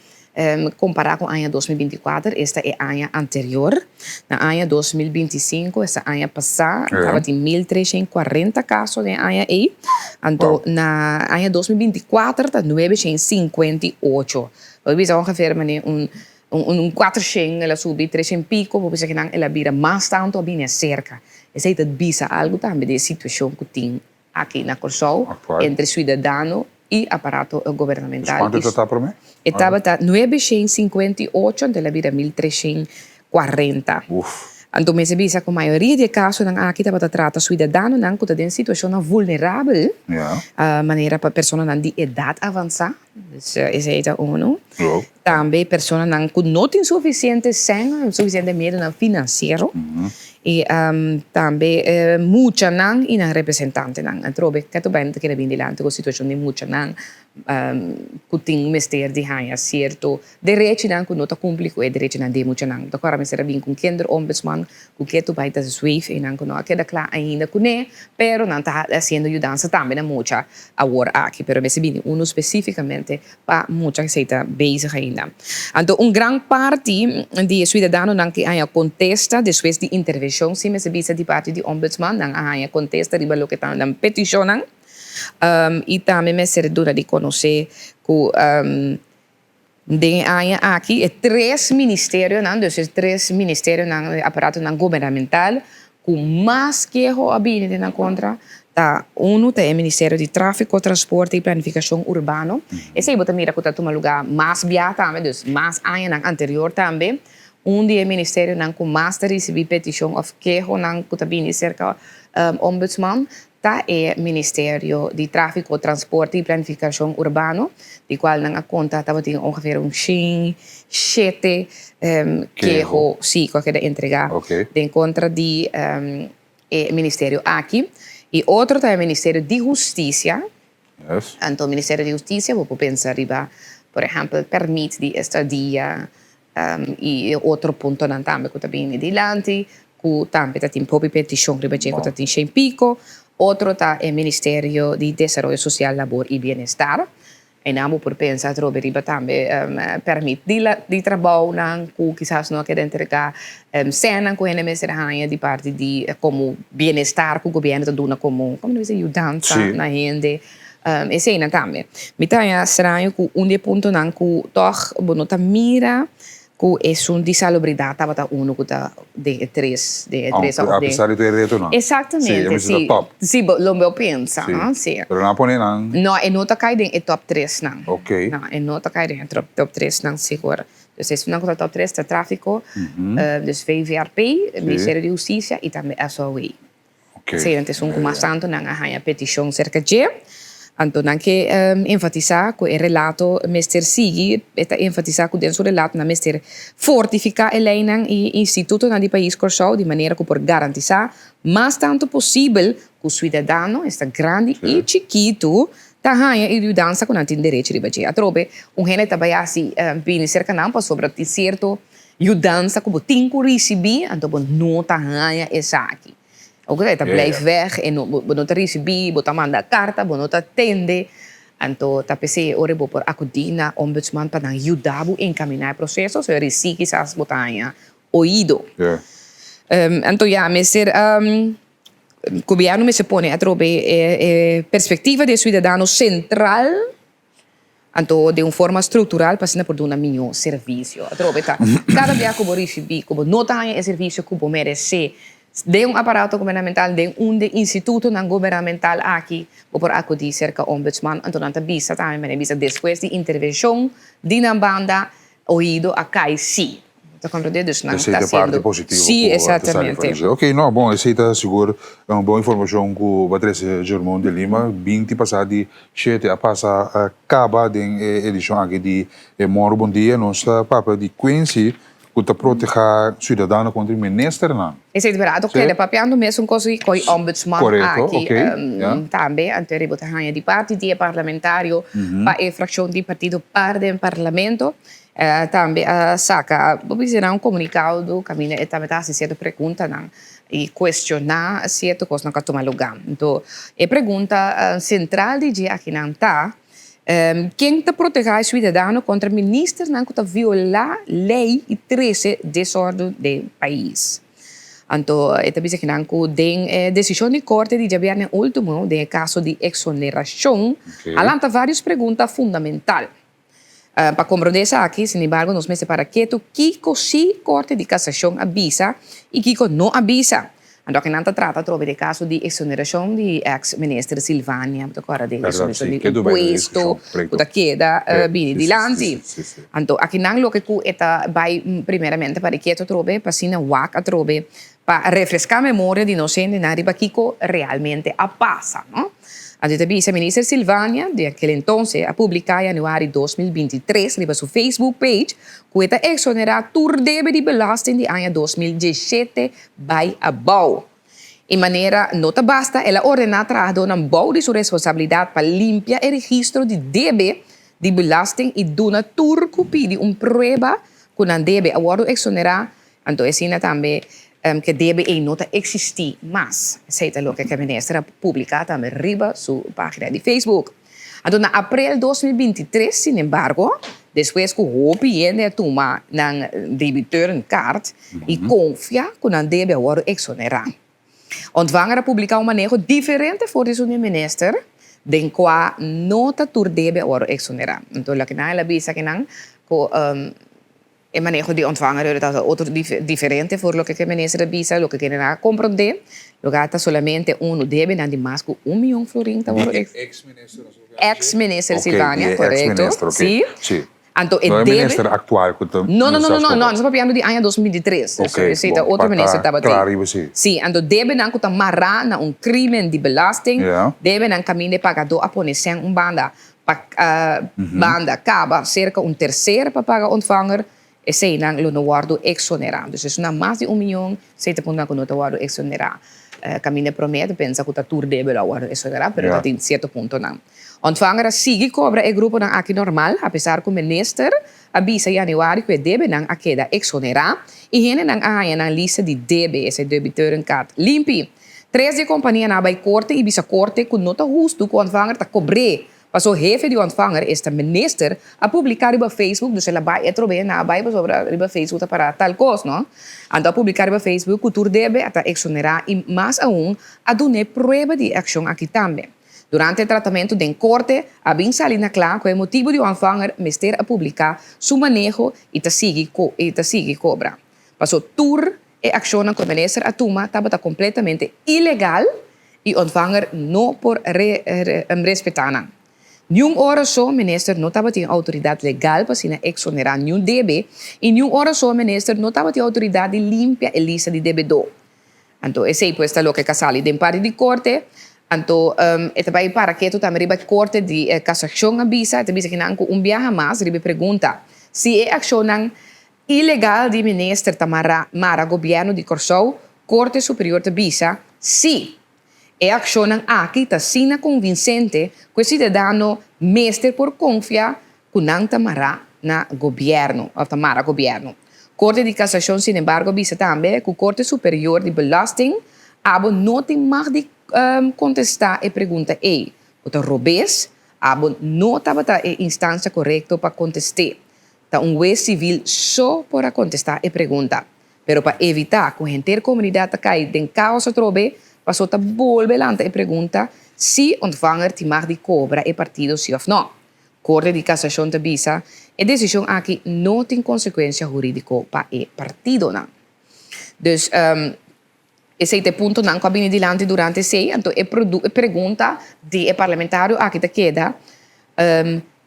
Kompará ku aña 2024, esta e aña anterior. Na aña 2025, esta aña pasá, tabatin 1340 kaso den e aña ei. Anto na aña 2024 ta 958. Bo bisa ongeveer manera un un 400 el a subi, 300 piko, bo bisa kinan el a bira mas tantu a bini aserka. Esei ta bisa algu tambe di e situashon ku tin aki na Kòrsou entre suidadano i aparato gubernamental. Kuantu e ta promé? E tabata 958, anto el a bira 1340. Anto mester bisa ku mayoria di e kasonan aki tabata trata suidadanonan ku ta den situashonnan vulnerabel, manera pa personanan di edat avansá, dus esei ta unu. Tambe personanan ku no tin sufisiente sèn, sufisiente medionan finansiero i tambe muchanan i nan representantenan. Atrobe ketu bai no ta keda bin dilanti ku situashon di muchanan ku tin mester di haña sierto derechinan ku no ta kumpli ku e derechinan di e muchanan. Ta kòrda mester a bin ku un kinderombudsman ku ketu bai ta zweef einan ku no a keda kla ainda kuné, pero nan ta hasiendo yudansa tambe na mucha awor aki, pero mester bini unu spesífikamente pa mucha esei ta bezig ainda. Anto un gran parti di e suidadanonan ke haña kontesta despues di intervenshon, si mester bisa di parti di ombudsman, nan a haña kontesta riba loke ta nan petishonnan i tambe mester duna di konosé ku den e aña aki e tres ministerionan, dus e tres ministerionan, e aparatonan gubernamental ku mas keho a bini den nan kontra ta unu ta e Ministerio di Tráfiko, Transporte i Planifikashon Urbano. Esei bo ta mira ku ta tuma lugá mas bia tambe, dus mas añanan anterior tambe. Un di e ministerionan ku mas ta risibí petishon òf kehonan ku ta bini serka Ombudsman ta e Ministerio di Tráfiko, Transporte i Planifikashon Urbano, di kual nan a konta tabatin ongeveer un 107 keho sí ku a keda entregá den kontra di e ministerio aki. I otro ta e Ministerio di Hustisia. Anto Ministerio di Hustisia bo por pensa riba por ehèmpel pèrmit di estadia i e otro puntonan tambe ku ta bini dilanti ku tambe ta tin hopi petishon riba dje ku ta tin shen piko. Otro ta e Ministerio di Desaroyo Sosial, Labor i Bienestar. Einan bo por pensa atrobe riba tambe pèrmit di trabounan ku kisas no a keda entregá, sènnan ku hende mester haña di parti di komo bienestar ku gobièrnu ta duna komo, komo ta bisa, yudansa na hende. Eseinan tambe. Mi ta haña straño ku un di e puntonan ku tòg bo no ta mira ku esun di salubridat tabata unu ku ta den e tres, den e tres òf den. Apesar di tur e retonan. Exactamente, si. Top. Si, bo lo bo pensa, no? Si. Pero nan a pone nan. No, e no ta kai den e top tresnan. Ok. No, e no ta kai den e top tresnan sigur. Dus esunnan ku ta top tres ta tráfiko, dus VVRP, Ministerio di Hustisia i tambe SOAW. Ok. Esei esun ku mas tantu nan a haña petishon serka dje. Anto nan ke enfatisá ku e relato mester sigui, e ta enfatisá ku den su relato nan mester fortifiká e leinan i institutonan di pais Kòrsou di manera ku por garantisá mas tantu posibel ku suidadano, esta grandi i chikitu, ta haña e yudansa ku nan tin derecho riba dje. Atrobe un hende ta bai hasi bini serka nan pasobra tin sierto yudansa ku bo tin ku risibí, anto bo no ta haña esaki. Oke, ta blijf weg en bo no ta risibí, bo ta manda karta, bo no ta tende. Anto ta p'esei ora bo por akudí na ombudsman pa nan yuda bo enkaminá e proseso, so e risí kisas bo ta haña oido. Anto ya mester gobièrnu mester pone atrobe e perspektiva di e suidadano sentral. Anto den un forma structural pa asina por duna miho servicio. Atrobe ta cada bia cu bo ricibi cu bo no ta haña e servicio cu bo merece den un aparato gubernamental, den un den institutonan gubernamental aki, bo por acudi cerca ombudsman. Anto nan ta bisa tambe, mene bisa despues di intervencion di nan banda, Oido a cay si. Ta comprende? Dus nan Esey ta ta parti haciendo. positivo Si, cu ta sali for exactamente. esey. Ok, no, bon, esey ta sigur un bon informacion cu bo a trece Germon de Lima. Binti pasa di shete a pasa a caba den e edicion aki di e Moro Bon Dia. Nos ta papia di Quincy cu ta proteha ciudadano contra e ministernan. Esey ta berdad. Sí. Keda papiando mesun cos cu e ombudsman Correcto, aki ok, ya. tambe. Anto riba ta haña di parti di e parlamentario pa e fraccion di partido par den parlamento. Tambe a saca, bo bisa nan un comunicado caminda e tambe ta haci cierto preguntanan y cuestiona cierto cosnan cu a tuma lugar. Anto e pregunta central di dje akinan ta. Ken ta protehá e suidadano kontra ministernan ku ta violá lei i trese desòrdu den pais? Anto e ta bisa kinan ku den e desishon di korte di djabièrnè último den e kaso di eksonerashon a lanta vários pregunta fundamental. Pa komprondé esaki, sinembargo, nos mester para ketu kiko sí Korte di Kasashon a bisa i kiko no a bisa. Anto akinan ta trata atrobe di e kaso di eksonerashon di eks minister Silvania, bo ta kòrda den eksonerashon di impuesto ku ta keda bini dilanti. Anto akinan loke ku e ta bai primeramente para e ketu atrobe pa asina wak atrobe pa refreská memoria di nos hendenan riba kiko realmente a pasa, no. Anto e ta bisa, Minister Silvania, di aquel entonces, a publiká januari 2023 riba su Facebook page ku e ta eksonerá tur debe di belasting di aña 2017 bai abou. E manera no ta basta, el a ordená trahadónan bou di su responsabilidat pa limpia e registro di debe di belasting i duna tur ku pidi un prueba ku nan debe a wòrdu eksonerá. Anto esina tambe ke debe ei no ta eksistí mas. Esei ta loke ke minister a publiká tambe riba su página di Facebook. Anto na aprel 2023, sinembargo, despues ku hopi hende a tuma nan debiteurenkaart i konfia ku nan debe a wòrdu eksonerá, Ontvanger a publiká un maneho diferente for di su di minister den kua no ta tur debe a wòrdu eksonerá. Anto loke nan el a bisa kinan ku E maneho di ontvanger ora ta otro diferente for loke ke minister a bisa, loke kende nan a komprondé. Loke ta solamente unu debe nan di mas ku un mion florin ta wòrdu Di ex minister nos a papia Ex minister Silvania, Ok, di e ex korekto. minister, ok. Si. Si. Anto e No e debe minister aktual ku ta No, no, no, no, no, minister no, nos a papiando di aña 2023. Ok, Esei ta bon, otro pa minister ta tabatin. kla riba esei. Si, anto debenan ku ta mará na un krimen di belasting, Ja. debenan kaminda e pagadó a pone sèn un banda. Pa banda kaba serka un terser pa paga ontvanger, eseinan lo no wòrdu eksonerá. Dus esun mas di un mion, esei ta puntonan ku no ta wòrdu eksonerá. Kaminda promé ta pensa ku ta tur debe lo a wòrdu eksonerá, pero ta tin sierto puntonan. Ontvanger a sigui kobra e gruponan aki normal, apesar ku minister a bisa yanüari ku e debenan a keda eksonerá i hendenan a haña nan lista di debe, esei debiteurenkaart, limpi. Tres di e kompanianan a bai korte i bisa korte ku no ta hustu ku Ontvanger ta kobr'é. Paso hefe di Ontvanger, esta minister, a publiká riba Facebook, dus el a bai atrobe nan a bai pasobra riba Facebook ta pará tal kos, no? Anto a publiká riba Facebook ku tur debe a ta eksonerá i mas aun a dun'é prueba di e akshon aki tambe. Durante e tratamentu den korte a bin sali na kla ku e motibu di Ontvanger mester a publiká su maneho i ta sigui i ta sigui kobra. Paso tur E akshonnan ku e minister a tuma tabata kompletamente ilegal i Ontvanger no por respetá nan. Niun ora so minister no tabatin outoridat legal pa asina eksonerá niun debe i niun ora so minister no tabatin outoridat di limpia e lista di debedó. Anto esei pues ta loke ka sali den parti di korte. Anto e ta bai para ketu tambe riba e korte di kasashon a bisa, e ta bisa kinan ku un biaha mas riba e pregunta si e akshonnan Ilegal di minister ta mara mara gobièrnu di Kòrsou, Korte Superior ta bisa si e akshonnan aki ta asina konvinsente ku e siudadano mester por konfia ku nan ta mará na gobièrnu òf ta mara gobièrnu. Korte di Kasashon sinembargo a bisa tambe ku Korte Superior di Belasting abo no tin mag di kontestá e pregunta ei ku ta robes, abo no tabata e instansia korekto pa kontest'é. Ta un hues sivil so por a kontestá e pregunta. Pero pa evitá ku henter komunidat ta kai den kaos atrobe, paso ta bolbe lanta e pregunta si Ontvanger tin mag di kobra e partido si òf nò. Korte di Kasashon ta bisa e desishon aki no tin konsekuensia hurídiko pa e partidonan. Dus esei ta e puntonan ku a bini dilanti durante esei. Anto e e pregunta di e parlamentario aki ta keda,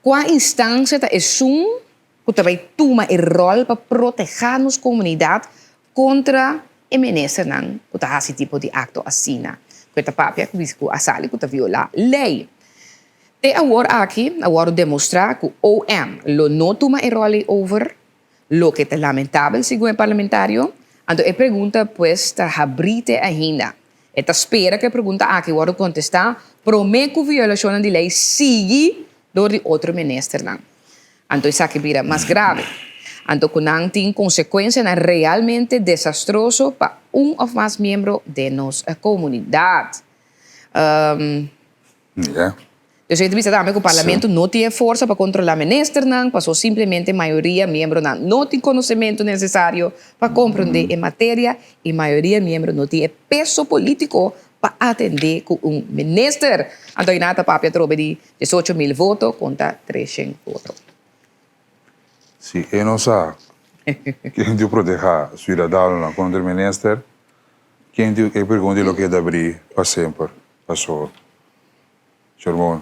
Kua instansia ta esun ku ta bai tuma e ròl pa protehá nos komunidat kontra e ministernan ku ta hasi tipo di akto asina, ku e ta papia ku ku a sali ku ta violá lei? Te awor aki a wòrdu demostrá ku OM lo no tuma e ròl ei over. Loke ta lamentabel, segun e parlamentario. Anto e pregunta pues ta habrí te ainda. E ta spera ku e pregunta aki wòrdu kontestá promé ku violashonnan di lei sigui dor di otro ministernan. Anto esaki bira mas grave. Anto ku nan tin konsekuensianan realmente desastroso pa un òf mas miembro den nos komunidat. Ja. Dus e ta bisa tambe ku parlamento no tin e forsa pa kontrolá ministernan, paso simplemente mayoria miembronan no tin konosementu nesesario pa komprondé e materia i mayoria miembro no tin e peso polítiko pa atendé ku un minister. Anto ayina ta papia atrobe di diesocho mil voto konta treshen voto. Si e no sa ken tin protehá siudadanonan kontra e minister, ken tin e pregunta lo keda abrí pa semper, paso. Shermon,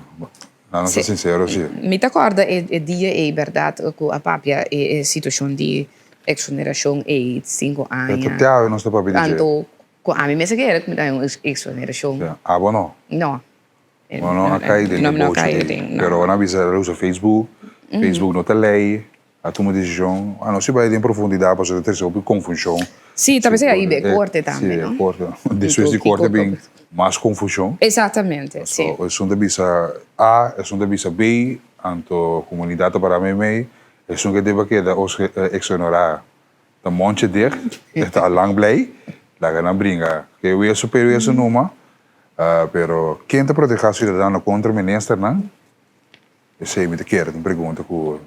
nan no ta sincero si. Mi ta corda e dia ey berdad cu a papia e situacion di exoneracion ey cinco aña. E ta te awe nos ta papia di dje. Anto cu ami mester kere cu mi ta haña un exoneracion. Abo no? No. Bo no a cay den e bocho ey. Pero nan a bisa nan a usa Facebook, Facebook no ta ley. A tuma decision, a no si bai den profundidad pasobra ta trece hopi confusion. Sí, ta pesey a iba e corte tambe, no? Sí, e corte. Despues di corte bin mas confusion. Exactamente, sí. So, esun ta bisa A, esun ta bisa B, anto comunidad ta para meimei, esun ke debe keda exonerá ta monche dicht, e ta alang blij, laga nan bringa. Ke weso pero weso numa, pero ken ta proteha ciudadano contra ministernan? Esei mi ta kere ta un pregunta ku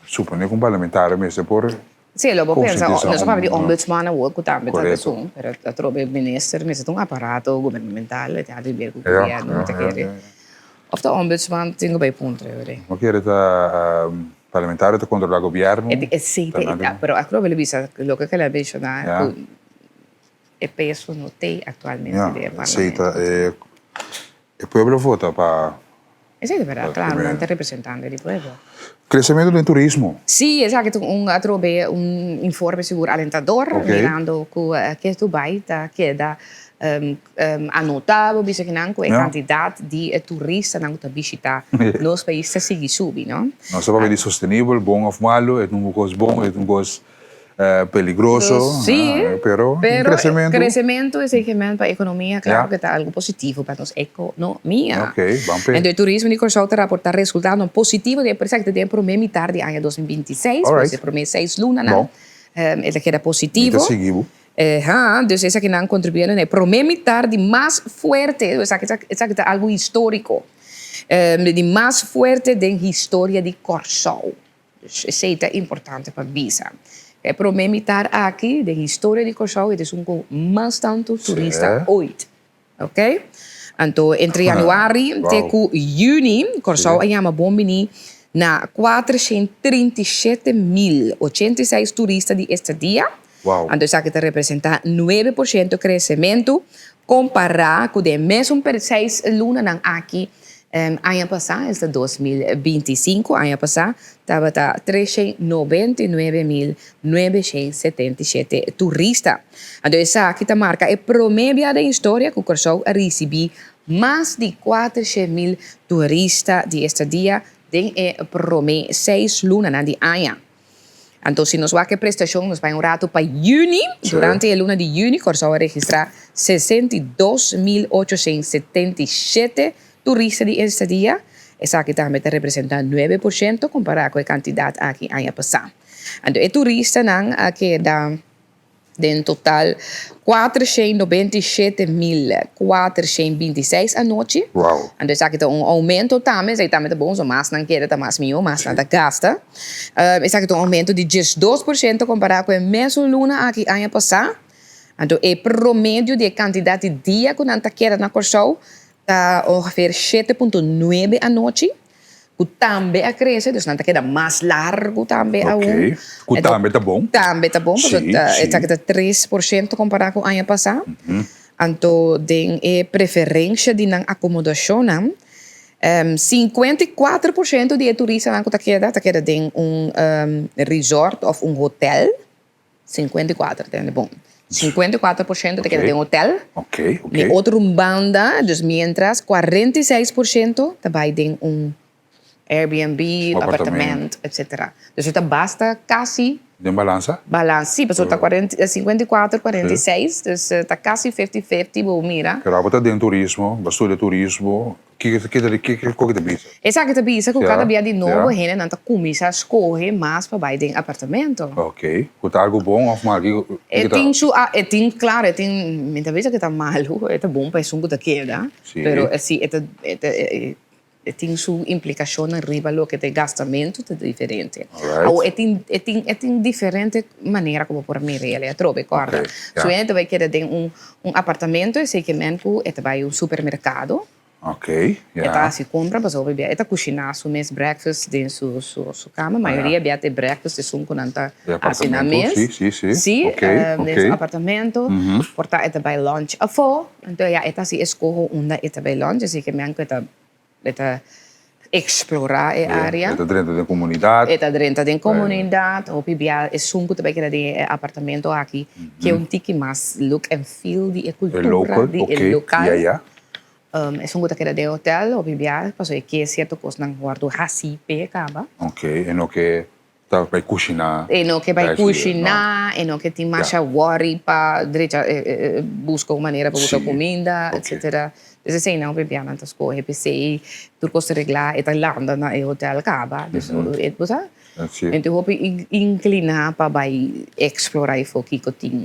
supone ku un parlamentario mester por Sí, lo bo pensa, konsientisa nos a papia di un. ombudsman awor ku tambe ta Korekto. esun, pero atrobe minister mester ta un aparato gubernamental, e tin di ber ku Ja, gobierno, ja, mi ta ja, kere. ja. Of ta ombudsman tin ku bai puntra e ora. Bo kere ta parlamentario ta kontrola gobierno? E esei ta Ta nan e, pero atrobe lo bisa loke ku el a menshoná Ja. ku e peso no t'ei aktualmente Ja, den e esei ta parlamento. e E pueblo vota pa. Esei ta berdad, claro, nan ta representante di pueblo. Crecemento den turismo. Sí, esaki ta un atrobe un informe sigur alentador, mirando cu ke Dubai ta keda anota, bo bisa kinan, cu e cantidad di e turistanan cu ta bishita nos pais ta sigui subi, no? Nos ta papia di sostenibel, bon of malo, e ta un cos bon, e ta un cos peligroso, Sí, pero pero crecemento. Crecemento esey ke men pa economia, claro ke ta algo positivo pa nos economia. Ok, ban pe. Entonces turismo di Kòrsou ta raporta resultadonan positivo den e den e prome mitar di aña 2026, pues e prome seis lunanan e ta keda positivo. Mi ta sigui bo. Eha, dus esakinan contribuyendo na e prome mitar di mas fuerte, esaki ta esaki ta algo historico, di mas fuerte den historia di Kòrsou. Dus esei ta importante pa bisa. E promé mitar aki den historia di Kòrsou e ta esun ku mas tantu turista oit. Ok? Anto entre januari te ku yüni Kòrsou a yama bon bini na 437.086 turista di estadia. Anto esaki ta representá 9% kresementu kompará ku den mesun seis lunanan aki Aña pasá, esta 2025, aña pasá, tabata 399.977 turista. Anto esaki ta marka e promé bia den historia ku Kòrsou a risibí mas di 400.000 turista di estadia den e promé seis lunanan di aña. Anto si nos wak e prestashon nos bai un ratu pa yüni. Durante e luna di yüni Kòrsou a registrá 62.877 turista di estadia. Esaki tambe ta representá 9% kompará ku e kantidat aki aña pasá. Anto e turistanan a keda. Den total 497.426 anochi. Wow. Anto esaki ta un aumento tambe, esaki tambe ta bon, so mas nan keda ta mas mihó, mas nan ta gasta. Esaki ta un aumento di 12% kompará ku e mesun luna aki aña pasá. Anto e promedio di e kantidat di dia ku nan ta keda na Kòrsou ta ongeveer 7.9 anochi. Ku tambe a krese, dus nan ta keda mas largu tambe aun. Ok, ku tambe ta bon. Tambe ta bon, pasobra esaki ta 3% kompará ku aña pasá. Anto den e preferensha di nan akomodashonnan, 54% di e turistanan ku ta keda, ta keda den un resort òf un hotel. 54, tende bon. 54% ta keda den hotel. Ok, ok. Di otro banda, dus mientras 46% ta bai den un Airbnb, apartamento, etcetera. Dus e ta basta casi. Den balansa? Balans, si, pasobra ta 54, 46, dus ta casi fifty-fifty, bo mira. Pero abo ta den turismo, bo a studia turismo. Kiko kiko ta bisa? Esaki ta bisa ku kada bia di nobo hendenan ta kuminsá skohe mas pa bai den apartamento. Ok. Ku ta algu bon òf mal? Kiko ta? E tin su e tin klaro e tin mi ta bisa ku e ta malu e ta bon pa esun ku ta keda pero si e ta e ta. E tin su implikashonnan riba loke ta e gastamentu ta diferente. Alright. Awor e tin e tin e tin diferente manera ku bo por mira el atrobe, kòrda. Oké, ya. Su hende ta bai keda den un un apartamento esei ke men ku e ta bai un supermerkado. Oké, E ta ya. hasi kompra pasobra hopi bia e ta kushiná su mes breakfast den su su su kama. Mayoria bia ta e breakfast esun ku nan ta Den hasi nan apartamento, mes. si, si, si. Si, Oké, den su oké. apartamento. Por ta e ta bai lunch afó. Anto ya e ta hasi eskoho unda e ta bai lunch, así ke men ku e ta e ta eksplorá e área. E ta drenta den komunidat. E ta drenta den komunidat. Hopi bia esun ku ta bai keda den e apartamento aki ke un tiki mas look and feel di e kultura di e lokal. E local, oké, ya, ya. Esun ku ta keda den e hotel hopi bia pasobra e ke sierto kosnan wòrdu hasí p'e kaba. Oké, e no ke Ta bai kushiná. E no ke bai kushiná, e no ke tin masha worry pa drecha buska un manera pa buska kuminda, etcetera. Dus eseinan hopi bianan ta skohe p'esei tur kos ta reglá, e ta landa na e hotel kaba. Dus bo sa? Hende hopi inkliná pa bai eksplorá e for kiko tin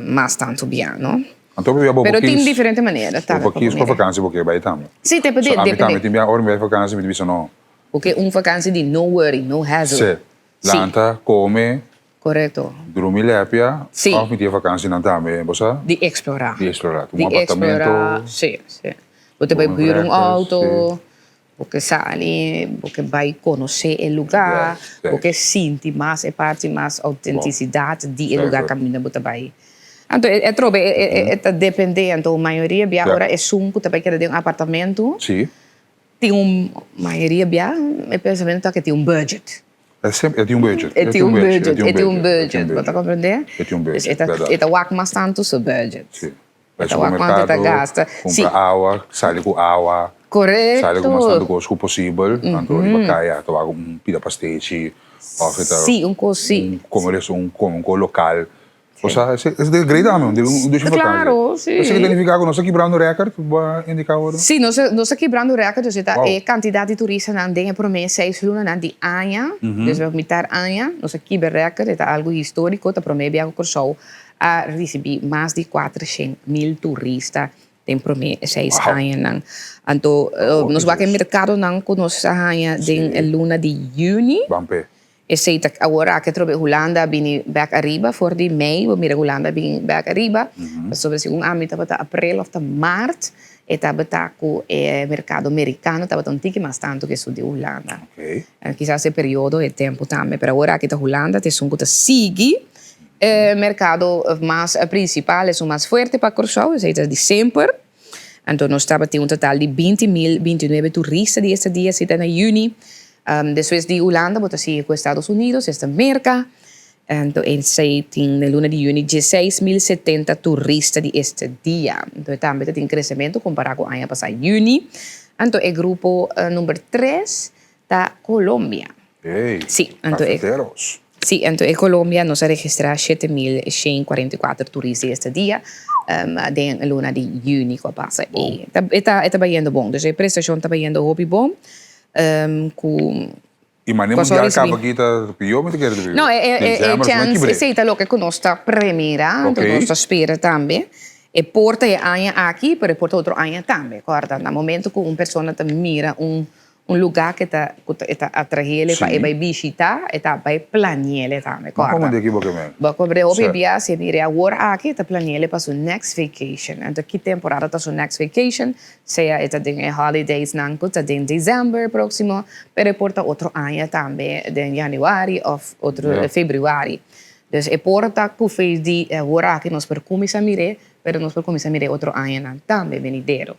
mas tantu bia, no? Anto bo bia bo Pero tin diferente manera tambe pa kis pa vakansi bo ke bai tambe. Si, depende. So ami tambe tin bia ora mi bai vakansi mi ta bisa no. Porque un vakantie di no worry, no hassle. Sí. Lanta, come. Correcto. Drumi lepia. Sí. Of mi tin e vakantie tambe, bo sa? Di explora. Di explora. Un apartamento. Di explora, sí, sí. Bo ta bai huur un auto, bo ke sali, bo ke bai conoce e lugar, bo ke sinti mas e parti mas autenticidad di e lugar caminda bo ta bai. Anto e trobe e ta depende, anto mayoria bia ora esun cu ta bai keda den un apartamento. Sí. Tin un mayoria bia e pensamentu ta ke tin un budget. E semper e tin un budget. E tin un budget, e tin un budget, bo ta comprende? E tin un budget, Dus berdad. e ta wak mas tantu su budget. Si. E ta wak kuantu e ta gasta. Si. Kumpra awa, sali ku awa. Korekto. Sali ku mas tantu kos ku posibel. Anto riba kaya ta wak un pida pastechi of e ta. Si, un kos si. Un kome res un kome un kos lokal. Osea, esei ta great ami, un dushi vakantie. Claro, si. Esei ta nifica cu nos ta kibrando record, bo a indica awor? Si, nos ta kibrando record, dus e ta e cantidad di turistanan den e prome seis lunanan di aña, dus mitar aña, nos a kibra record, e ta algo historico, ta prome bia cu Corsou a ricibi mas di cuatrocientos mil turista den prome seis añanan. Anto, nos wak e mercadonan cu nos a haña den e luna di juni. Ban p'e. Esei ta awor aki atrobe Hulanda a bini bek ariba for di mei bo mira Hulanda a bini bek ariba pasobra segun ami tabata aprel of ta mart e tabata ku e merkado merikano tabata un tiki mas tantu ke esun di Hulanda kisas e periodo e tempu tambe pero awor aki ta Hulanda ta esun ku ta sigui e merkado mas prinsipal esun mas fuerte pa Kòrsou esei ta di semper anto nos tabatin un total di 20.029 turista di esta dia esei ta na yüni. Despues di Hulanda bo ta sigui ku Estados Unidos, esta Merka. Anto esei tin den luna di yüni 16.070 turista di este dia. Anto e tambe ta tin kresementu kompará ku aña pasá yüni. Anto e grupo number tres ta Colombia. Ey, Sí, anto e cafeteros. Sí, anto e Colombia nos a registrá 7144 turista di este dia den luna di yüni ku a pasa. E ta e ta bayendo bon. Dus e prestashon ta bayendo hopi bon. Ku I mane mundial kaba aki ta pió mi ta kere ta No, e chèns esei ta loke ku nos ta premira, anto nos ta spera tambe. E por ta e aña aki, pero e por ta otro aña tambe. Kòrda, na momento ku un persona ta mira un lugá ku ta ku ta e ta atraé pa e bai bishitá, e ta bai plani'é tambe, kòrda. Komo di aki bo ke men? Bo kobre hopi bia si e mira awor aki e ta plani'é pa su next vacation. Anto ki temporada ta su next vacation? Sea e ta den e holidays nan cu ta den december proximo, pero e por ta otro aña tambe den januari of otro februari. Dus e por ta cu fees di awor aki nos por cuminsa mir'é, pero nos por cuminsa mir'é otro añanan tambe venidero.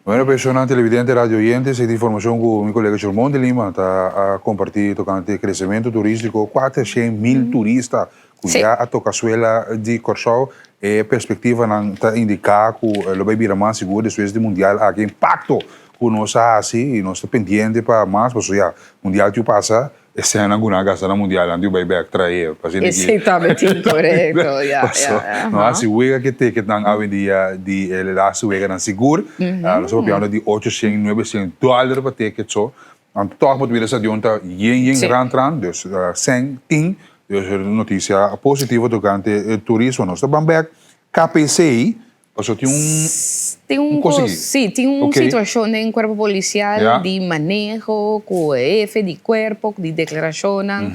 Bueno personan televidente radio oyente esei ta informacion cu mi colega Shermon de Lima ta a comparti tocante crecemento turistico 400 mil turista Ku ya a toka suela di Kòrsou, e perspektivanan ta indiká ku lo bai bira mas sigur despues di mundial aki. Impakto ku nos a hasi i nos ta pendiente pa mas pasobra ya mundial tiu pasa, e sènnan ku nan a gasta na mundial nan tiu bai bèk trae pa asina ki Esei tambe tin korekto, ya, ya, Paso ya. no hasi wega ku e tiketnan awendia di e lastu weganan sigur. Nos a papiando di ochoshen, nuebeshen dòler pa tiket so. Anto tòg bo ta mira stadion ta yen yen rant rant, dus sèn tin, dus notisia positivo tokante e turismo. Nos ta ban bèk KPC, pasobra tin un. tin un kos, sí, tin un situashon den kuerpo polisial di maneho ku e hefe di kuerpo, di deklarashonnan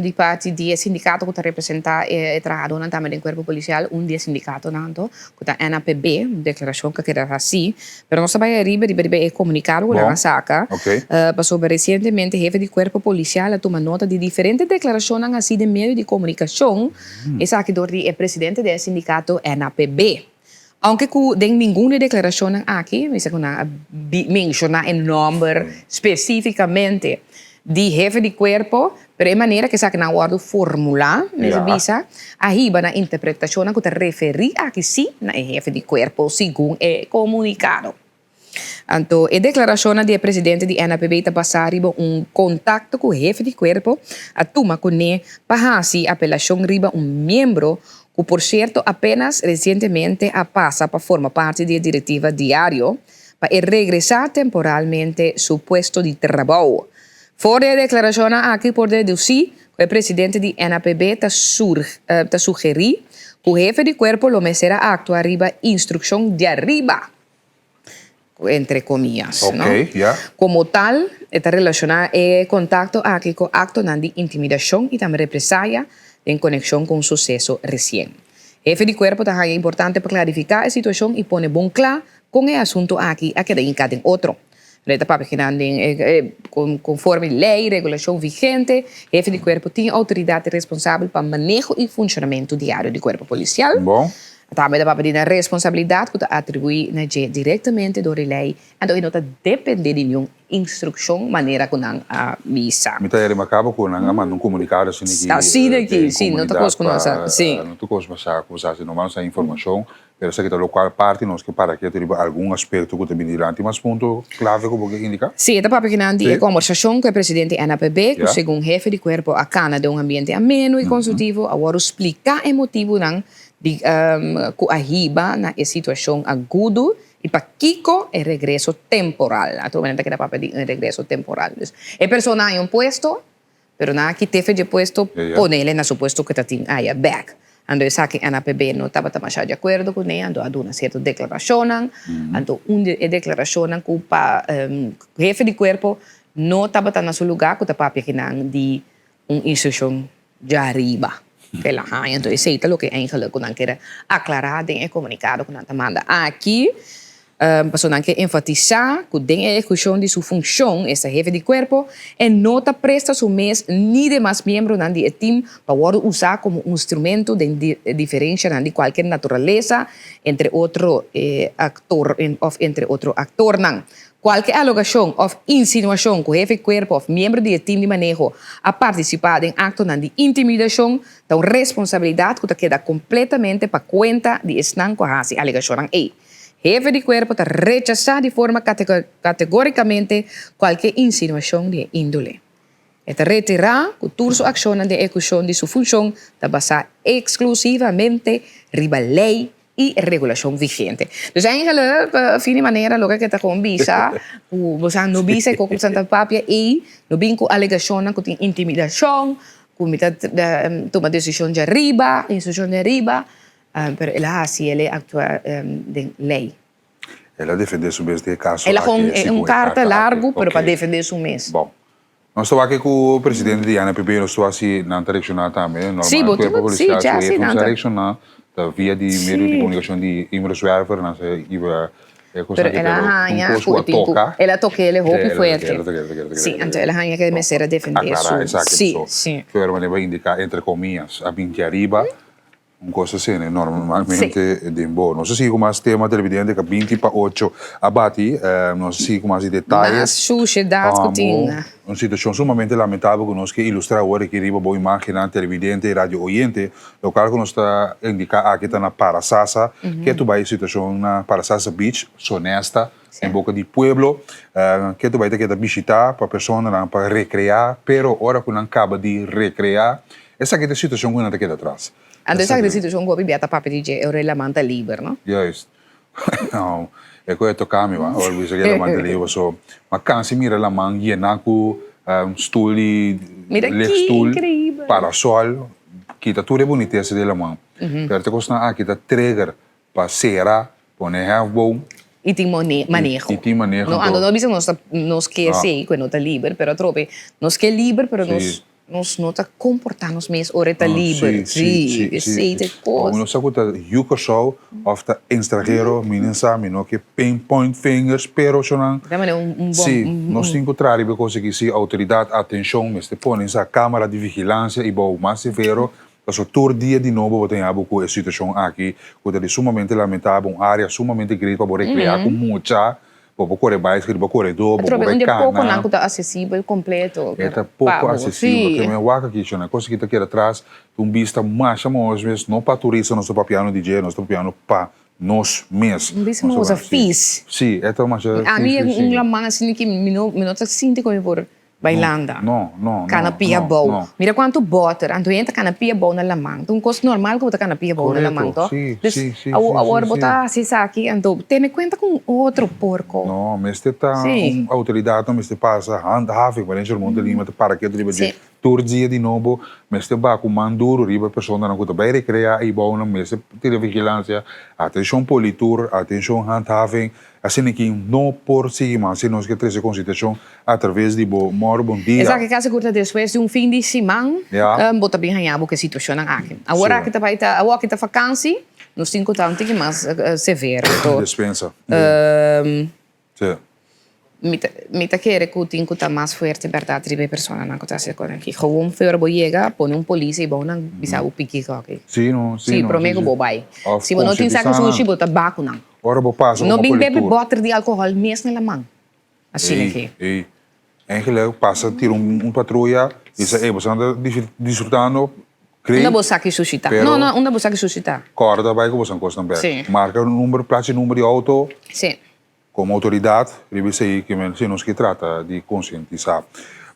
di parti di e sindikato ku ta representá e trahadónan tambe den kuerpo polisial, un di e sindikatonan anto ku ta NAPB, un deklarashon ku a keda hasí. Pero nos ta bai ariba riba riba e komunikado ku nan a saka pasobra resientemente hefe di kuerpo polisial a tuma nota di diferente deklarashonnan hasí den medio di komunikashon. Esaki dor di e presidente di e sindikato NAPB. Aunke ku den ningun di e deklarashonnan aki mester ku nan a menshoná e nòmber spesífikamente di hefe di kuerpo, pero e manera ku esakinan a wòrdu formulá, mester bisa, a hiba na interpretashonnan ku ta referí aki sí na e hefe di kuerpo, segun e komunikado. Anto e deklarashonnan di e presidente di NAPB ta basá riba un kontakto ku hefe di kuerpo a tuma kuné pa hasi apelashon riba un miembro ku por sierto apenas resientemente a pasa pa forma parti di e direktiva diario pa e regresá temporalmente su puesto di trabou. For di e deklarashonnan aki por dedusí ku e presidente di NAPB ta ta sugerí ku hefe di kuerpo lo mester a aktua riba instrukshon diariba. entre comillas, no? Ok, ya. Como tal, e ta relaciona e contacto aki cu actonan di intimidacion y tambe represaya den conexion cu un suceso recien. Hefe di cuerpo ta haya importante pa clarifica e situacion y pone bon cla con e asunto aki a keda hinca den otro. Lo e ta papia kinan den conforme ley y regulacion vigente, hefe di cuerpo tin autoridad y responsabel pa maneho y funcionamento diario di cuerpo policial. Bon. Tambe ta papia di nan responsabilidad cu ta atribui na dje directamente door di ley, anto e no ta depende di niun instruccion manera cu nan a bisa. Mi ta remarcaba cu nan a manda un comunicado asina aki Asina aki, den si, no ta comunidad cos cu nan sa, pa, si. no ta cos basa cu sa si no manda sa informacion, pero esaki ta locual parti nos ke para ketu riba algun aspecto cu ta bini dilanti. Mas punto clave cu bo ke indica? Si, e ta papia kinan di Si. e combersacion cu e presidente NAPB, cu Ya. segun hefe di cuerpo a cana den un ambiente ameno y constructivo, a worde splica e motibonan di cu a hiba na e situacion agudo y pakico e regreso temporal. Ato manera ta keda papia di un regreso temporal. Dus e persona haña un puesto, pero nan a kit'e fe dje puesto, ponele na su puesto cu ta tin aya bek. Anto esaki NAPB no tabata masha di acuerdo cune, anto a duna cierto declaracionnan. Anto un di e declaracionnan cu pa hefe di cuerpo no tabata na su lugar cu ta papia kinan di un instrukshon djariba ku el a haña. Enton esei ta loke eigenlijk ku nan kere aklará den e komunikado ku nan ta manda aki, pasobra nan ke enfatisá ku den e ehekushon di su funshon, esta hefe di kuerpo, e no ta presta su mes ni demas miembronan di e tim pa wòrdu usá komo un instrumento den diferenshanan di kualke naturalesa entre otro aktor òf entre otro aktornan. Kualke alogashon òf insinuashon ku hefe kuerpo òf miembro di e tim di maneho a partisipá den aktonan di intimidashon ta un responsabilidat ku ta keda kompletamente pa kuenta di esnan ku a hasi alegashonnan ei. Hefe di kuerpo ta rechasá di forma kategórikamente kualke insinuashon di e índole. E ta retirá ku tur su akshonnan den ehekushon di su funshon ta basá eksklusivamente riba lei i regulashon vigente. Dus eigenlijk, fin di manera loke ke ta kon bisa ku bo sa no bisa e koko ku ta papia ei, no bin ku alegashonnan ku tin intimidashon, ku mi ta tuma desishon djariba, instrukshon djariba, pero el a hasi el e aktua den lei. El a defende su mes den e kaso El a aki, kon si un ku e karta karta aki. largu pero pa Oké. defende su mes. Bon. Nos ta wak ku presidente di ANPB nos ta wak si nan ta reakshoná tambe. Normal Sí, bo kuerpo tin, sí, polisial ja, su sí, hefe nan sa ta. reakshoná ta via di medio di Sí. komunikashon di Imre Zwerver nan sa iba e kosnan Pero aki el a pero un haña kos ku ku e a tin ku toka. el a toke el Sí, hopi el a toke, fuerte. el a toke, el a toke, el a toke, Sí, el a anto toke. el a haña ke Bon, mester a defendé aklará su, esaki sí, paso sí. Zwerver manera a indiká entre komillas a binti ariba. Un cos asina normalmente den bo. Nos a sigui cu mas tema televidente ca binti pa ocho a bati. Nos a sigui cu mas di detayes. Mas sushedad cu tin. Un situacion sumamente lamentabel cu nos ke ilustra awor aki riba bo imagennan televidente y radio oyente. Locual cu nos ta indica aki ta na Parasasa. Ke tu bay e situacion na Parasasa Beach, Sonesta, en boca di pueblo. Ke tu bay ta keda bishita pa personanan pa recrea, pero ora cu nan caba di recrea, Esaki ta e situacion cu nan ta keda atras. Anto esaki ta e situacion cu hopi bia ta papia di dje, e ora e laman ta liber, no? Juist. No, e cu e toca mi, wa. Ora bisa cu e laman ta liber, so m'a cansa di mira laman yena cu stoel di Mira ki lichtstoel, increibel. parasol, kita tur e bunitesa di e laman. Pero ta cosnan aki ta trigger pa cera. Pone hefboom. I tin maneho. I tin maneho. No, ando no bisa nos ta nos ke esei ku e no ta liber, pero atrobe nos ke liber pero nos nos no ta komportá nos mes ora e ta liber. Sí, esei ta e kos. Nos sa ku ta yu Kòrsou òf ta ekstranhero, mi no sa, mi no ke pinpoint fingers, pero shonnan. Ta manera un bon. Sí, nos tin ku traha riba e kos aki. Sí, outoridat atenshon mester pone sa kamera di vigilansia i bou mas severo. Pasobra tur dia di nobo bo ta haña bo ku e situashon aki ku ta di sumamente lamentabel, un área sumamente great pa bo rekreá ku mucha, bo por kore baisikl riba koredó, bo por Atrobe bai un di e kana. pokonan ku ta asesibel kompleto E ta pa poko bo, asesibel, sí. ke men wak aki shona, e kos aki ta keda tras di un bista masha moos mes, no pa turista nos ta papiando di dje, nos ta papiando pa nos mes. Un bista moos a fis. Sí, e ta masha Ami fis, un sí. laman asina ki mi no mi no ta sinti ku mi por Bai landa. No, no, no. Kana pia no, bou. no. Mira kuantu bòter. Anto hende ta kana pia bou na laman. Ta un kos normal ku bo ta kana pia bou na laman, Korekto. toh? Sí, Dus, sí, sí, awo sí, awor sí, bo sí. ta hasi esaki, anto tene kuenta ku un otro porko. No, mester ta Sí. un outoridatnan mester pasa handhaving, wanneer Jermon ta lima ta para ketu riba dje. Sí. Tur dia di nobo mester baha ku man duru riba e personanan ku ta bai rekreá ei bounan, mester tene vigilansia. Atenshon politur, atenshon handhaving. Asina ki no por sigui mas si nos ke trese konsiderashon atraves di bo mòru bon dia. Esaki kasi ku ta despues di un fin di siman bo ta bin haña bo ku e situashonnan aki. Awor aki ta bai ta awor aki ta fakansi nos tin ku ta un tiki mas severo. Despensa. Si. Mi ta mi ta kere ku tin ku ta mas fuerte bèrdat riba e personanan ku ta hasi e kosnan aki. Gewoon for ora bo yega pone un polis ei bou nan bisa bo piki kòki. Si no, si no. Si promé ku bo bai. Si bo no tin saka sushi bo ta baku nan. Ora bo pasa No como bin bebe politur. boter di alcohol mes na laman. Asina Ey, ke. ey. Eigenlijk pasa tira un, un patruya bisa ey boso anda disfrutando, great. Unda bo sa ki sushi ta? Pero No, no, unda bo sa ki sushi ta? Corda bay cu boso cosnan bek. Sí. Marca number, plachi number di auto. Sí. Como autoridad riba esey ke men si nos ke trata di concientisa.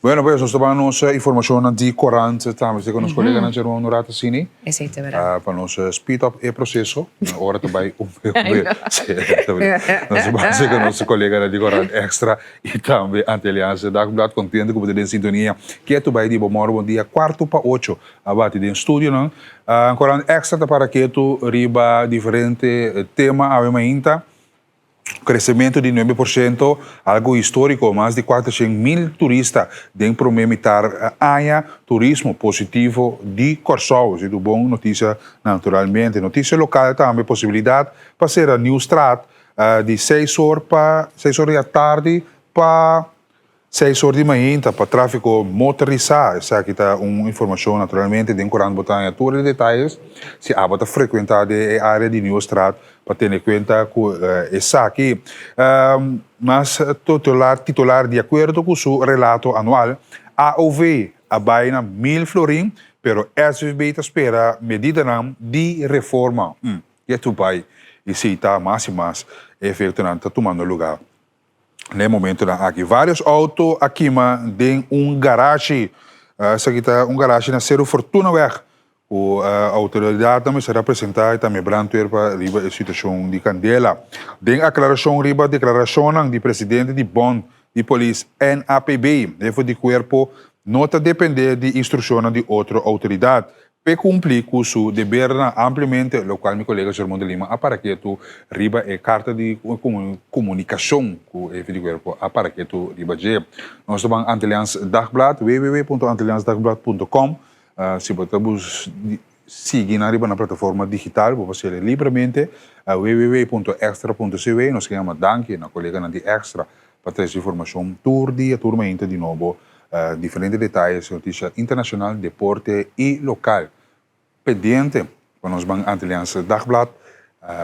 Bueno pues nos ta ban nos informacionnan di corant tambe esey cu nos coleganan Jerome Honorato Sini. Esey ta berdad. Pa nos speed up e proceso ora ta bay un be un be. Si ta berdad. Nos ta ban esey cu nos coleganan di corant extra y tambe Antilliaanse Dagblad contento cu bo ta den sintonia ketu bay di bo moro bon dia cuarto pa ocho a bati den studionan. Corant extra ta para ketu riba diferente tema awe mainta. Kresementu di 9%, algu históriko, mas di 400.000 turista den promé mitar aña, turismo positivo di Kòrsou. Esei ta un bon notisia naturalmente. Notisia lokal tambe, posibilidat pa sera Nieuwstraat di seis or pa seis or di atardi pa Seis or di mainta pa tráfiko motorisá. Esaki ta un informashon naturalmente den korant bo ta haña tur e detayes si abo ta frekuentá den e área di Nieuwstraat pa tene kuenta ku esaki. Mas titular titular di akuerdo ku su relato anual AOV a bai na 1000 florin pero SVB ta spera medidanan di reforma. Ya tur bai i si ta mas i mas e efektonan ta tumando lugá. Na e momentonan aki varios auto a kima den un garashi. Esaki ta un garashi na Seru Fortunaweg ku outoridatnan mester a presenta i tambe brandweer pa riba e situashon di kandela. Den aklarashon riba deklarashonnan di presidente di Bond di Polis NAPB, hefo di kuerpo no ta depende di instrukshonnan di otro outoridat. P'e cumpli cu su debernan ampliamente, locual mi colega Germon de Lima a para ketu riba e carta di comunicacion cu e Jefe di Cuerpo a para ketu riba dje. Nos ta ban Antilliaans Dagblad, www.antilliaansdagblad.com, si bo ta sigui nan riba nan plataforma digital bo por haciel libremente, www.extra.cw, nos ke yama danki na coleganan di Extra pa trece informacion tur dia, tur mainta di nobo. Diferente detayes di noticia internacional, deporte y local. Pendiente pa nos ban Antilliaanse Dagblad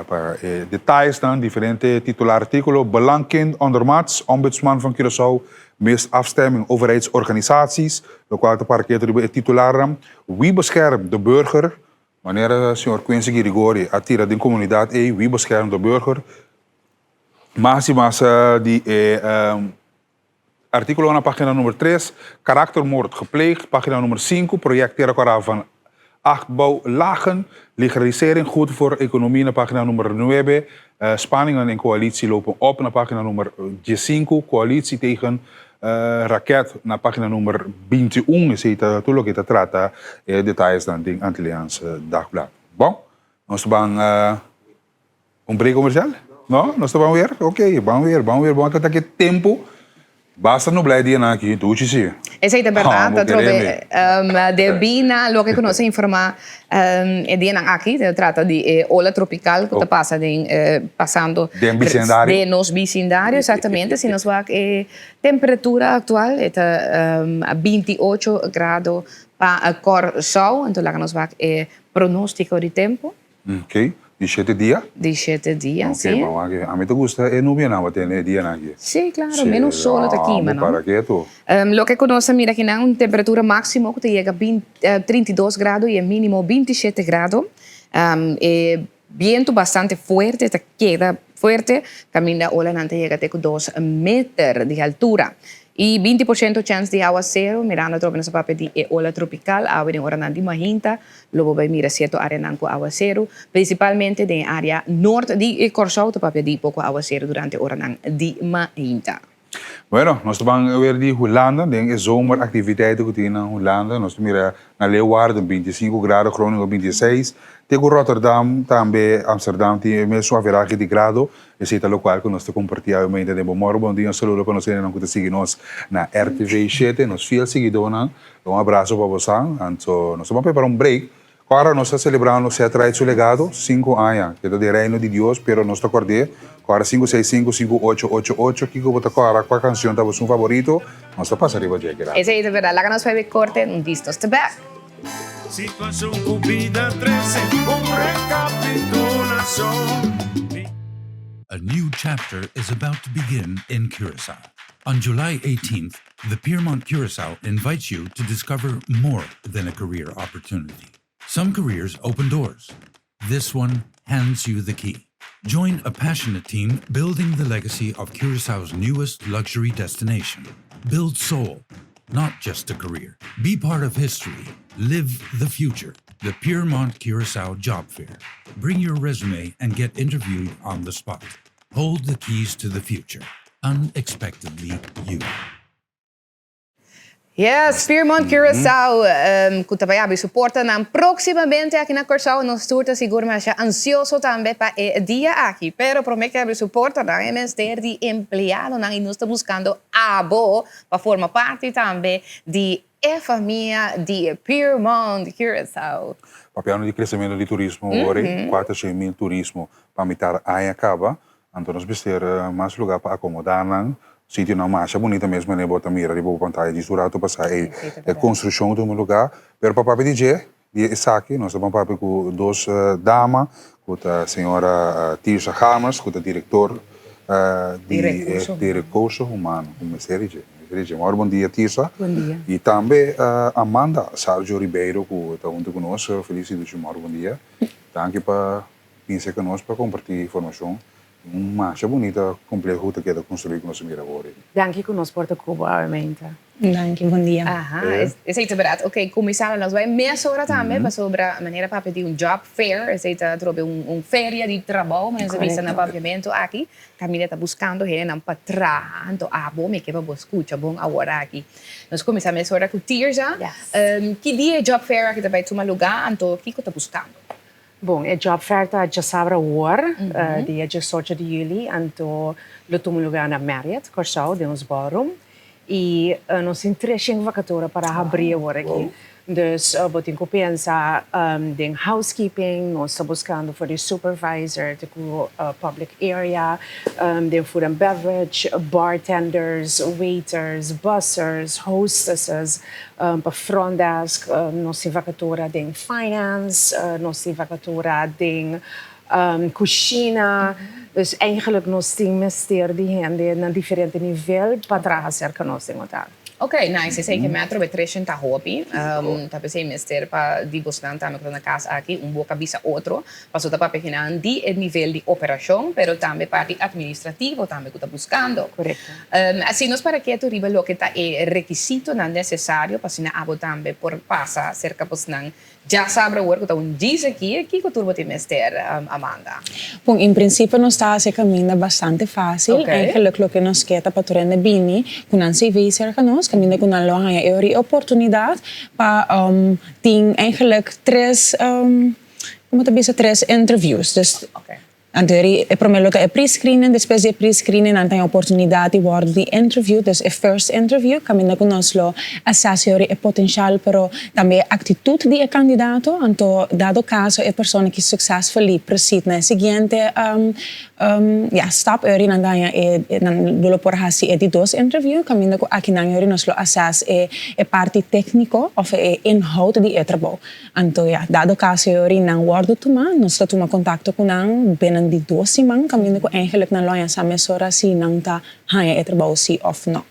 pa e detayesnan, diferente titular articulo, Belang kind ondermaats, Ombudsman van Curaçao mist afstemming overheidsorganisaties, locual ta para ketu riba e titularnan, Wie beschermt de burger, manera señor Quincy Girigori a tira den comunidad ey, Wie beschermt de burger, mas y mas di e Artíkulo na página number tres, Karaktermoord gepleegd, página number sinku, Project Tera Kòrá van acht bouwlagen, Legalisering goed voor economie na página number nuebe, Spanningen in coalitie lopen op na página number diesinku, Coalitie tegen raket na página number 21. Esei ta tur loke ta trata e detayesnan den Antilliaans Dagblad. Bon, nos ta ban un break comercial? No? Nos ta ban weer? Ok, ban weer, ban weer. Bon ta ki tempu. Basta nubla e dianan aki, duchi si. Esei ta bèrdat, Bo atrobe kere mi. debí na loke ku nos a informá e dianan aki, ta trata di e ola tropikal ku ta pasa den pasando Den bisindario. den nos bisindario, eksaktamente. Si nos wak e temperatura aktual e ta 28 grado pa Kòrsou, anto laga nos wak e pronóstiko di tempu. Ok, di shete dia? Di shete dia, si. Ok, bon, aki. Ami ta gusta e nubianan bo tene e dianan aki. Si, claro, menos solo ta kima, no? Para ketu. Loke ku nos a mira akinan, un temperatura máksimo ku ta yega 32 grado i e mínimo 27 grado. E bientu bastante fuerte, ta keda fuerte, kaminda olanan ta yega te ku 2 meter di altura. I 20% chèns di awaseru, mirando atrobe nos a papia di e ola tropikal, awe den oranan di mahinta lo bo bai mira sierto áreanan ku awaseru, prinsipalmente den e área nort di Kòrsou ta papia di poko awaseru durante oranan di mahinta. Bueno, nos ta ban weer di Hulanda, den e zomer activiteiten cu tin na Hulanda, nos ta mira na Leeuwarden 25 grado, Groningen 26, te cu Rotterdam, tambe Amsterdam tin e mesun averahe di grado. Esei ta lokual ku nos ta kompartí awemente den bo mòru. Bon dia, un saludo pa nos hendenan ku ta sigui nos na RTV shete, nos fiel siguidónan. Un abraso pa bosan. Anto nos ta ban prepará un break. Ora nos ta selebrando Seth Wright su legado, sinku aña ke ta den Reino di Dios, pero nos ta kòrd'é. Kòrda 565 5888, kiko bo ta kòrda, kua kansion ta bosun faborito? Nos ta pasa riba dje ki rato. Esei ta bèrdat. Laga nos bai bay korte, un dis nos ta bèk. Situacion cu bida trece un recapitulacion. A new chapter is about to begin in Curacao. On July 18th, the Piermont Curacao invites you to discover more than a career opportunity. Some careers open doors. This one hands you the key. Join a passionate team building the legacy of Curaçao's newest luxury destination. Build soul, not just a career. Be part of history. Live the future. The Piermont Curacao Job Fair. Bring your resume and get interviewed on the spot. Hold the keys to the future. Unexpectedly you. Yes, Piermont Curaçao, ku ta bai habri su portanan próksimamente aki na Kòrsou. Nos tur ta sigur masha ansioso tambe pa e dia aki. Pero promé ku habri su portanan e mester di empleadonan i nos ta buskando abo pa forma parti tambe di e famia di Piermont Curaçao. Papiando di kresementu di turismo awor ei, 400,000 turismo pa mitar aña kaba. Anto nos mester mas lugá pa akomodá nan. Sitionan masha bunita mes manera bo ta mira riba bo pantaya djis un rato pasá ei e konstrukshon ta tuma lugá. Pero pa papia di dje, di esaki, nos ta ban papia ku dos dama, ku ta señora Tirsa Hamers, ku ta direktor di di Rekurso Humano. Ku mester di dje, mester di dje. Mòrdu bon dia Tirsa. Bon dia. I tambe Amanda Sargio Ribeiro ku ta huntu ku nos. Felis di dushi mòrdu bon dia. Danki pa Pinsa ku nos pa kompartí informashon di un masha bunita kompleho ku ta keda konstruí ku nos a mira awor ei. Danki ku nos por ta ku bo awe meinta. Danki, bon dia. Aha, esei ta bèrdat. Oké, kuminsá nos bai mesora tambe pasobra manera papia di un job fair, esei ta atrobe un feria di trabou, manera nos a bisa na papiamentu aki. Kaminda ta buskando hendenan pa traha, anto abo mi ke pa bo skucha bon awor aki. Nos kuminsá mesora ku Tirza. Ki dia e job fair aki ta bai tuma lugá, anto kiko ta buskando? Bon, e job fair ta djasabra awor, dia 18 di juli, anto lo tuma lugar na Marriott, Kòrsou, den ons ballroom. I nos tin 300 vakatura para habrí awor aki. Dus bo tin ku pensa den housekeeping, nos ta buskando for di supervisor te ku public area, den food and beverage, bartenders, waiters, bussers, hostesses, Pa front desk nos tin vakatura den finance, nos tin vakatura den kushina. Dus eigenlijk nos tin mester di hende na diferente nivel pa traha serka nos den hotel. Ok, nice. Esei ke metro be treshen ta hopi. Ta p'esei mester pa di bosnan tambe ku ta na kas aki un boka bisa otro. Paso ta papia kinan di e nivel di operashon, pero tambe parti administrativo tambe ku ta buskando. Korekto. Así nos para ketu riba loke ta e rekisitonan nesesario pa asina abo tambe por pasa serka bosnan djasabra awor ku ta un djis aki, kiko tur bo tin mester, Amanda? Bon, en prinsipio nos ta hasi e kaminda bastante fásil. Eigenlijk loke nos ke ta pa tur hende bini ku nan CV serka nos, kaminda ku nan lo haña e ora i oportunidat pa tin eigenlijk tres. Como ta bisa tres interviews. Dus Anto e promé lo ta e pre-screening, despues di e pre-screening nan ta haña oportunidat di wòrdu di interview, dus e first interview kaminda ku nos lo assess yori e potenshal pero tambe e aktitut di e kandidato. Anto dado kaso e persona ki successfully proceed na e siguiente ya stap yori nan ta haña e nan lo por hasi e di dos interview kaminda ku akinan yori nos lo assess e e parti tékniko òf e inhoud di e trabou. Anto ya, dado kaso e ori nan wòrdu tumá, nos ta tuma kontakto ku nan binnen di dos siman kaminda ku eigenlik nan lo haña sa mesora si nan ta haña e trabou si òf nò.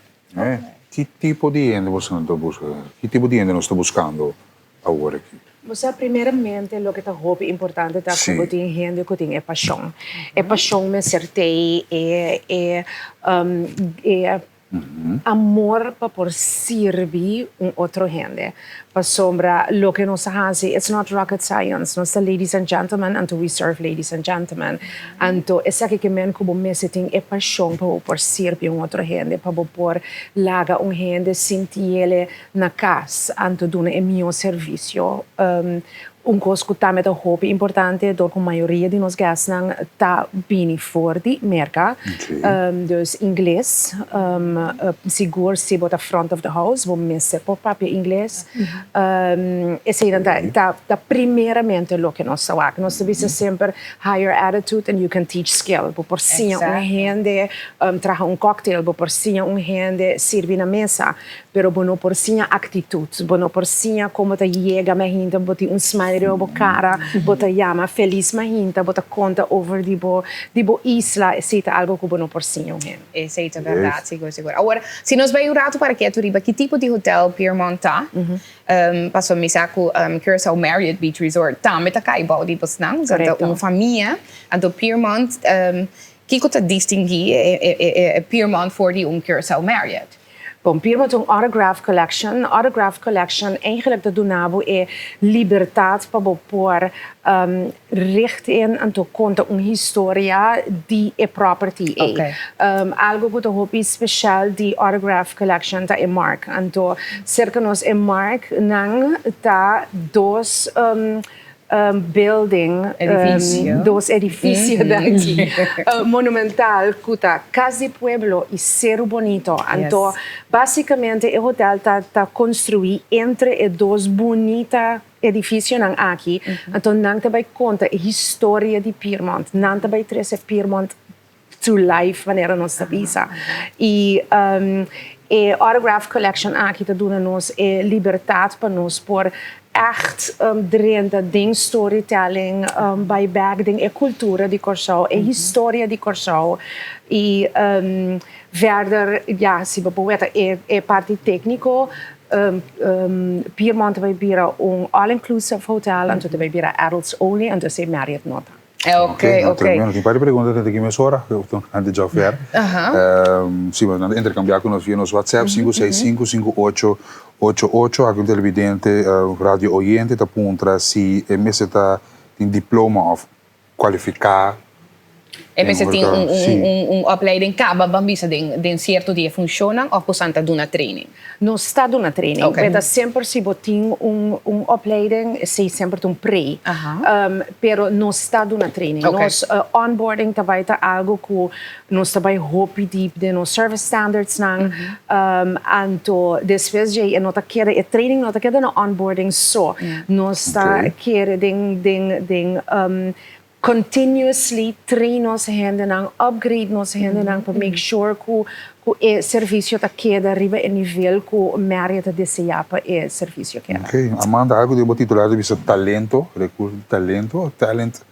Ki tipo di hende boso ta buska? Ki tipo di hende nos ta buskando awor aki? Bo sa, primeramente loke ta hopi importante ta ku bo tin hende ku tin e pashon. E pashon mester t'ei e e e Amor pa por sirbi un otro hende. Pasobra loke nos ta hasi, it's not rocket science. Nos ta ladies and gentlemen, anto we serve ladies and gentlemen. Anto esaki ke men ku bo mester tin e pashon pa bo por sirbi un otro hende, pa bo por laga un hende sintiele na kas, anto duna e mihó servisio. Un kos ku tambe ta hopi importante dor ku mayoria di nos guestnan ta bini for di Merka, dus ingles, sigur si bo ta front of the house bo mester por papia ingles. Eseinan ta ta primeramente loke nos ta wak. Nos ta bisa semper hire attitude and you can teach skill. Bo por siña un hende traha un cocktail, bo por siña un hende sirbi na mesa. Pero bo no por siña actitud, bo no por siña con bo ta yega mahinta, bo tin un smile riba bo cara, bo ta yama feliz mahinta, bo ta conta over di bo di bo isla, esey ta algo cu bo no por siña un hende. Esey ta berdad, sigur sigur. Awor, si nos bay un rato para ketu riba ki tipo di hotel Piermont ta, pasobra mi sa cu Curaçao Marriott Beach Resort tambe ta cay bou di bosnan, ta un famia, anto Piermont, kico ta distingui e Piermont for di un Curaçao Marriott? Bon, Piermont ta un autograph collection. Autograph collection eigenlijk ta duna bo e libertad pa bo por richt in anto conta un historia di e property ey. Algo cu ta hopi special di autograph collection ta e mark. Anto cerca nos e mark nan ta dos building, dos edificio danki, monumental cu ta Cas di Pueblo y Cerro Bonito. Anto basicamente e hotel ta ta construi entre e dos bunita edificionan aki. Anto nan ta bay conta e historia di Piermont, nan ta bay trece Piermont to life manera nos ta bisa. Y e autograph collection aki ta duna nos e libertad pa nos por echt drenta den storytelling, bay bek den e cultura di Kòrsou, e historia di Kòrsou. Y verder, ya, si bo por weta e parti técnico, Piermont ta bay bira un all inclusive hotel, anto ta bay bira adults only, anto esey Marriott no ta. Ok, ok. Tremendo. Tin par di pregunta ta aki mesora, tocante job fair. Si, nan ta intercambia cu nos via nos WhatsApp, 565 5888. Aki un televidente, radio oyente ta puntra si e mester ta tin diploma of cualifica. E mester tin un opleiding caba, ban bisa, den cierto di e funcionnan of bosan ta duna training? Nos ta duna training. Okay. Beta semper si bo tin un un opleiding, esei semper ta un pre. Pero nos ta duna training. Okay. Nos onboarding ta bai ta algo ku nos ta bai hopi diep den nos service standards nan. Anto despues djei e no ta keda, e training no ta keda na onboarding so. Nos ta kere den den den Continuously train nos hendenan, upgrade nos hendenan pa make sure ku ku e servisio ta keda riba e nivel ku Marriott ta deseá pa e servisio keda. Ok, Amanda, algu den bo titular ta bisa talento, recurso di talento, talent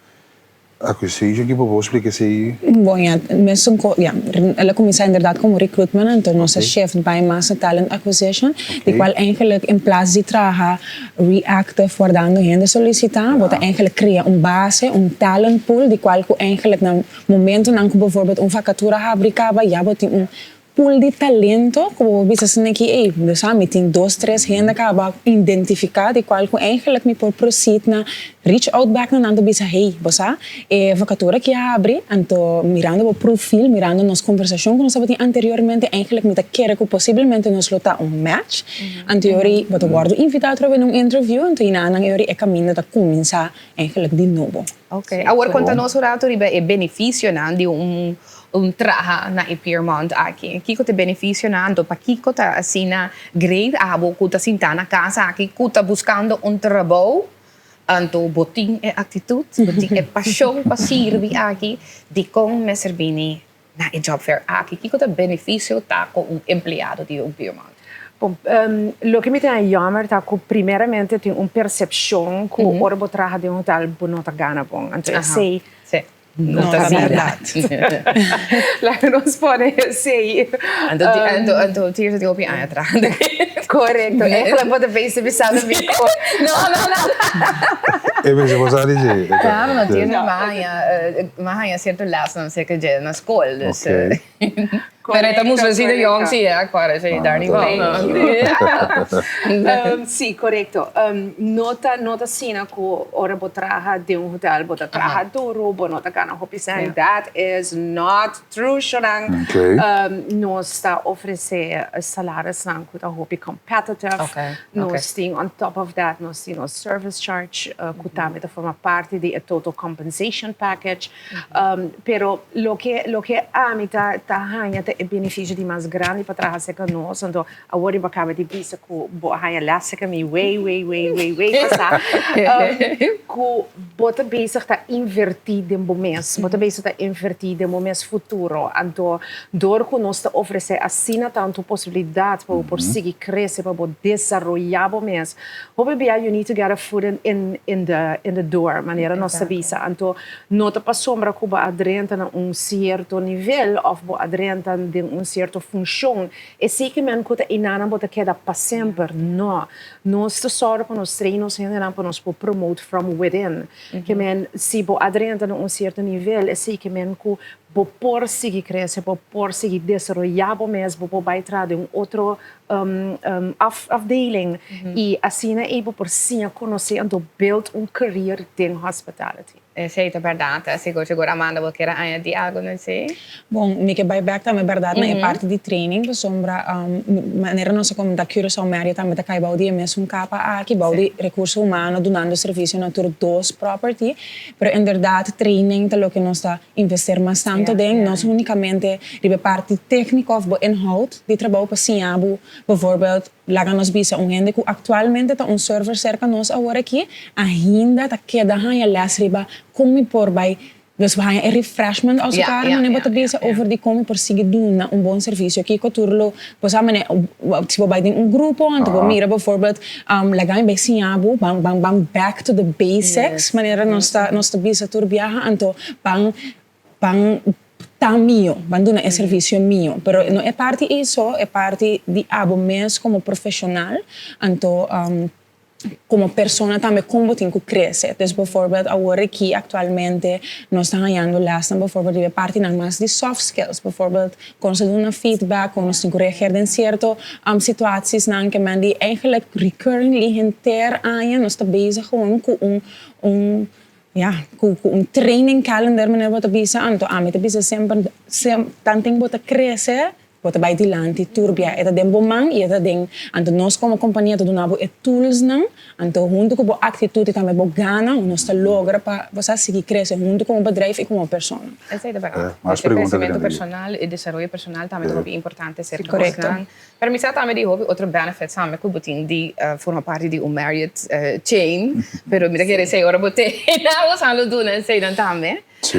acquisition, ki por bo splika esei? Bon ya, mesun ko, ya, el a kuminsá inderdat komo recruitment, anto nos a shift bai mas na talent acquisition, di kual eigenlijk in plas di traha Reactive wardando hende solicita, bo ta eigenlijk crea un base, un talent pool di cual cu eigenlijk na momentonan cu bijvoorbeeld un vacatura habri caba ya bo tin un. pool di talento ku bo por bisa asina ki ey, bo sa mi tin dos tres hende kaba identifiká di kual ku eigenlijk mi por proceed na reach out back na nan ta bisa hey, bo sa e vakatura ki a habri anto mirando bo profil, mirando nos kombersashon ku nos tabatin anteriormente eigenlijk mi ta kere ku posiblemente nos lo ta un match. Anto yori bo ta wòrdu invitá atrobe na un interview anto hinanan yori e kaminda ta kuminsá eigenlijk di nobo. Ok, awor konta nos un rato riba e benefisionan di un Un traha na e Piermont aki. Kiko ta e beneficionan anto? Pakiko ta asina great abo ku ta sintá na kas aki ku ta buskando un trabou? Anto bo tin e aktitut, bo tin e pashon pa sirbi aki, dikon mester bini na e job fair aki? Kiko ta beneficio ta ku un empleado di un Piermont? Bon, loke mi ta jammer ta ku primeramente tin un persepshon ku ora bo traha den hotel bo no ta gana bon. Anto esei No ta bèrdat. Laga nos pone esei. Anto anto Tirso tin hopi aña trahando aki. Korekto. Eigenlijk bo ta bezig bisa mi ku. No no no. E mester por sa di dje. Claro, no Tirso m'a haña m'a haña sierto lesnan serka dje na skol. Dus. Pero e ta mustra si de yong si e acuerda si daar niet van. Si, corecto. No ta no ta asina cu ora bo traha den un hotel bo ta traha duro, bo no ta gana hopi cen. That is not true, Shonan. Nos ta ofrece salarisnan cu ta hopi competitive. Nos tin on top of that nos tin nos service charge cu tambe ta forma parti di e total compensation package. Pero loke loke ami ta ta haña ta e beneficio di mas grandi pa traha serka nos, anto awor riba kaba di bisa ku bo a haña les serka mi way way way way way pasá, ku bo ta bezig ta invertí den bo mes, bo ta bezig ta invertí den bo mes futuro, anto dor ku nos ta ofresé asina tantu posibilidat pa bo por sigui krese, pa bo desaroyá bo mes, Hopi bia you need to get a foot in in the in the door, manera nos ta bisa. Anto no ta pasobra ku bo a drenta na un sierto nivel òf bo a drenta den un sierto funshon, esei ke men ku ta einanan bo ta keda pa semper. No. Nos ta sòru pa nos train nos hendenan pa nos por promote from within. Ke men si bo a drenta na un sierto nivel, esei ke men ku bo por sigui krese, bo por sigui desaroyá bo mes, bo por bai traha den un otro afdeling y asina ey bo por siña conoce anto build un career den hospitality. Esey ta berdad, sigur sigur. Amanda bo kier a añadi algo na esey? Bon, mi ke bai bek tambe berdad na e parti di training pasobra manera nos a comenta Curaçao Marriott tambe ta cay bou di e mesun capa aki, bou di recurso humano dunando servicio na tur dos property, pero inderdaad training ta loke nos ta Investeer mas tanto den no unicamente riba e parti tecnico of bo inhoud di trabou pa siña bo, bijvoorbeeld, laga nos bisa un hende cu actualmente ta un server cerca nos awor aki, ainda ta keda haña les riba con mi por bay, dus bo haña e refreshment als het ware, manera bo ta bisa over di con mi por sigui duna un bon servicio, kico tur lo bo sa manera si bo bay den un grupo anto bo mira bijvoorbeeld laga mi bay siña bo ban ban ban back to the basics manera nos ta nos ta bisa tur biaha anto ban ban ta mio ban duna e servicio mio pero no e parti ey so e parti di abo mes como profesional anto Como persona tambe con bo tin cu crece. Dus bijvoorbeeld awor aki actualmente nos ta hañando lesnan bijvoorbeeld riba e partinan mas di soft skills. Bijvoorbeeld con nos ta duna feedback, con nos tin cu reageer den cierto situatiesnan ke men di eigenlijk recurringly henter aña nos ta bezig gewoon cu un un ya cu cu un training calendar manera bo ta bisa. Anto ami ta bisa semper tanten bo ta crece Bo ta bai dilanti tur bia. E ta den bo man i e ta den. Anto nos komo kompania ta duna bo e toolsnan. Anto huntu ku bo aktitut i tambe bo gana, nos ta logra pa bo sa sigui krese huntu komo bedrijf i komo persona. Esei ta bèrdat. E kresementu personal, e desaroyo personal tambe ta hopi importante serka bosnan. Pero mi sa tambe di hopi otro benefits tambe ku bo tin di forma parti di un Marriott chain. Pero mi ta kere esei ora bo te na bo sa lo duna eseinan tambe. Sí.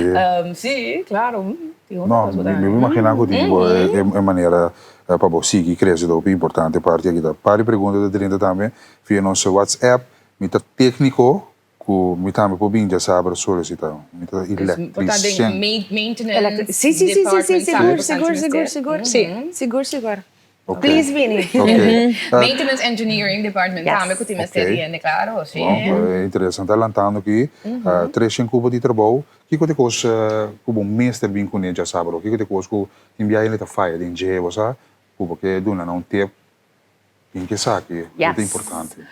Sí, claro. No, mi mi imagina ku tin bo e manera pa bo sigui krese ta hopi importante parti aki ta. Par di pregunta ta drenta tambe via nos WhatsApp. Mi ta tekniko ku mi tambe por bin djasabra solisita. Mi ta electricien. Sí, sí, sí, sí, sí, sigur, sigur, sigur, sigur. Sigur, sigur. Please bini. Maintenance Engineering Department tambe ku tin mester di hende, klaro, si. Bon, interesante lantando aki. Treshen kubo di trabou. Kiko ta e kos ku bo mester bin kuné djasabado? Kiko ta e kos ku tin biaha hende ta faya den dje, bo sa? Ku bo ke duna nan un tip tin ke esaki ku ta importante?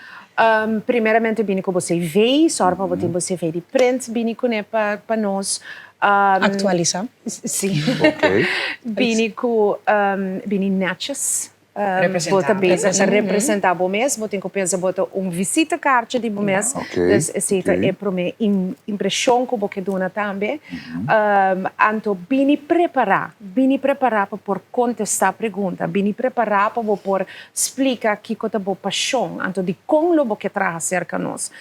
Primeramente bini ku bo CV, sòru pa bo tin bo CV di print bini kuné pa nos. Aktualisá. Sí. Bini ku bini nètjes. Bo ta bezig ta representá bo mes, bo tin ku pensa bo ta un visitekaartje di bo mes. Dus esei ta e promé impreshon ku bo ke duna tambe. Anto bini prepará, bini prepará pa por kontestá pregunta, bini prepará pa bo por splika kiko ta bo pashon, anto dikon lo bo ke traha serka nos.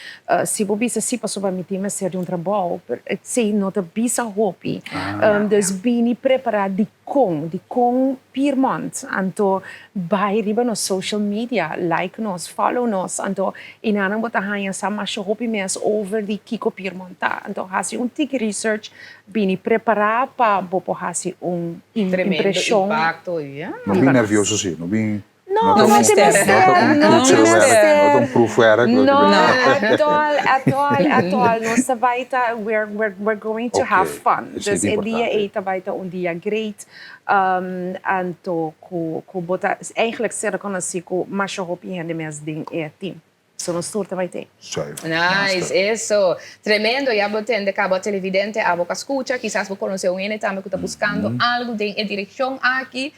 Si bo bisa si pasobra mi tin mester di un trabou, pero esei no ta bisa hopi. Dus bini prepará dikon, dikon Piermont. Anto bai riba nos social media, like nos, follow nos, anto enanan bo ta haña sa masha hopi mes over di kiko Piermont ta. Anto hasi un tiki research, bini prepará pa bo por hasi un Tremendo impreshon. impacto, ya. No bin nervioso si, no bin. No, no te mester, no te mester. No ta un proefwerk. No, at all, at all, at all. Nos ta bai ta, we're, we're, we're going to have fun. Dus e dia ei ta bai ta un dia great. Anto ku, ku bo ta eigenlijk ser rekonosí ku masha hopi hende mes den e team. So nos tur ta bai te. Nice, eso. Tremendo, ya bo tende caba televidente abo ka scucha, kisas bo conoce un hende tambe cu ta buscando algo den e direccion aki.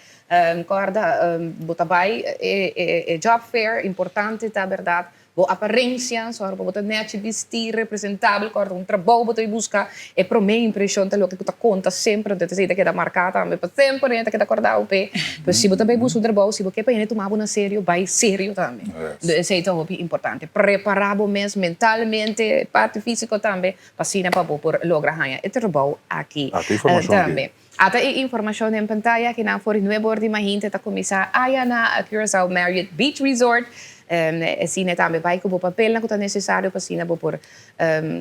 Corda bo ta bai e job fair, importante ta berdad bo aparencia, zorg pa bo ta nechi bisti, representabel, corda un trabou bo ta bai busca, e prome impresion ta loke cu ta conta semper, entonces esey ta keda marca tambe pa semper, hende ta keda corda bo p'e. Pero si bo ta bai busca un trabou, si bo ke pa hende tuma bo na serio, bai serio tambe. Esei ta hopi importante. Prepará bo mes mentalmente, parti físiko tambe, pa asina pa bo por logra haña e trabou aki tambe. Ata e informashon den pantaya akinan for di nuebe or di mahinte ta kuminsá aya na Curaçao Marriott Beach Resort. Asina tambe bai ku bo papelnan ku ta nesesario pa asina bo por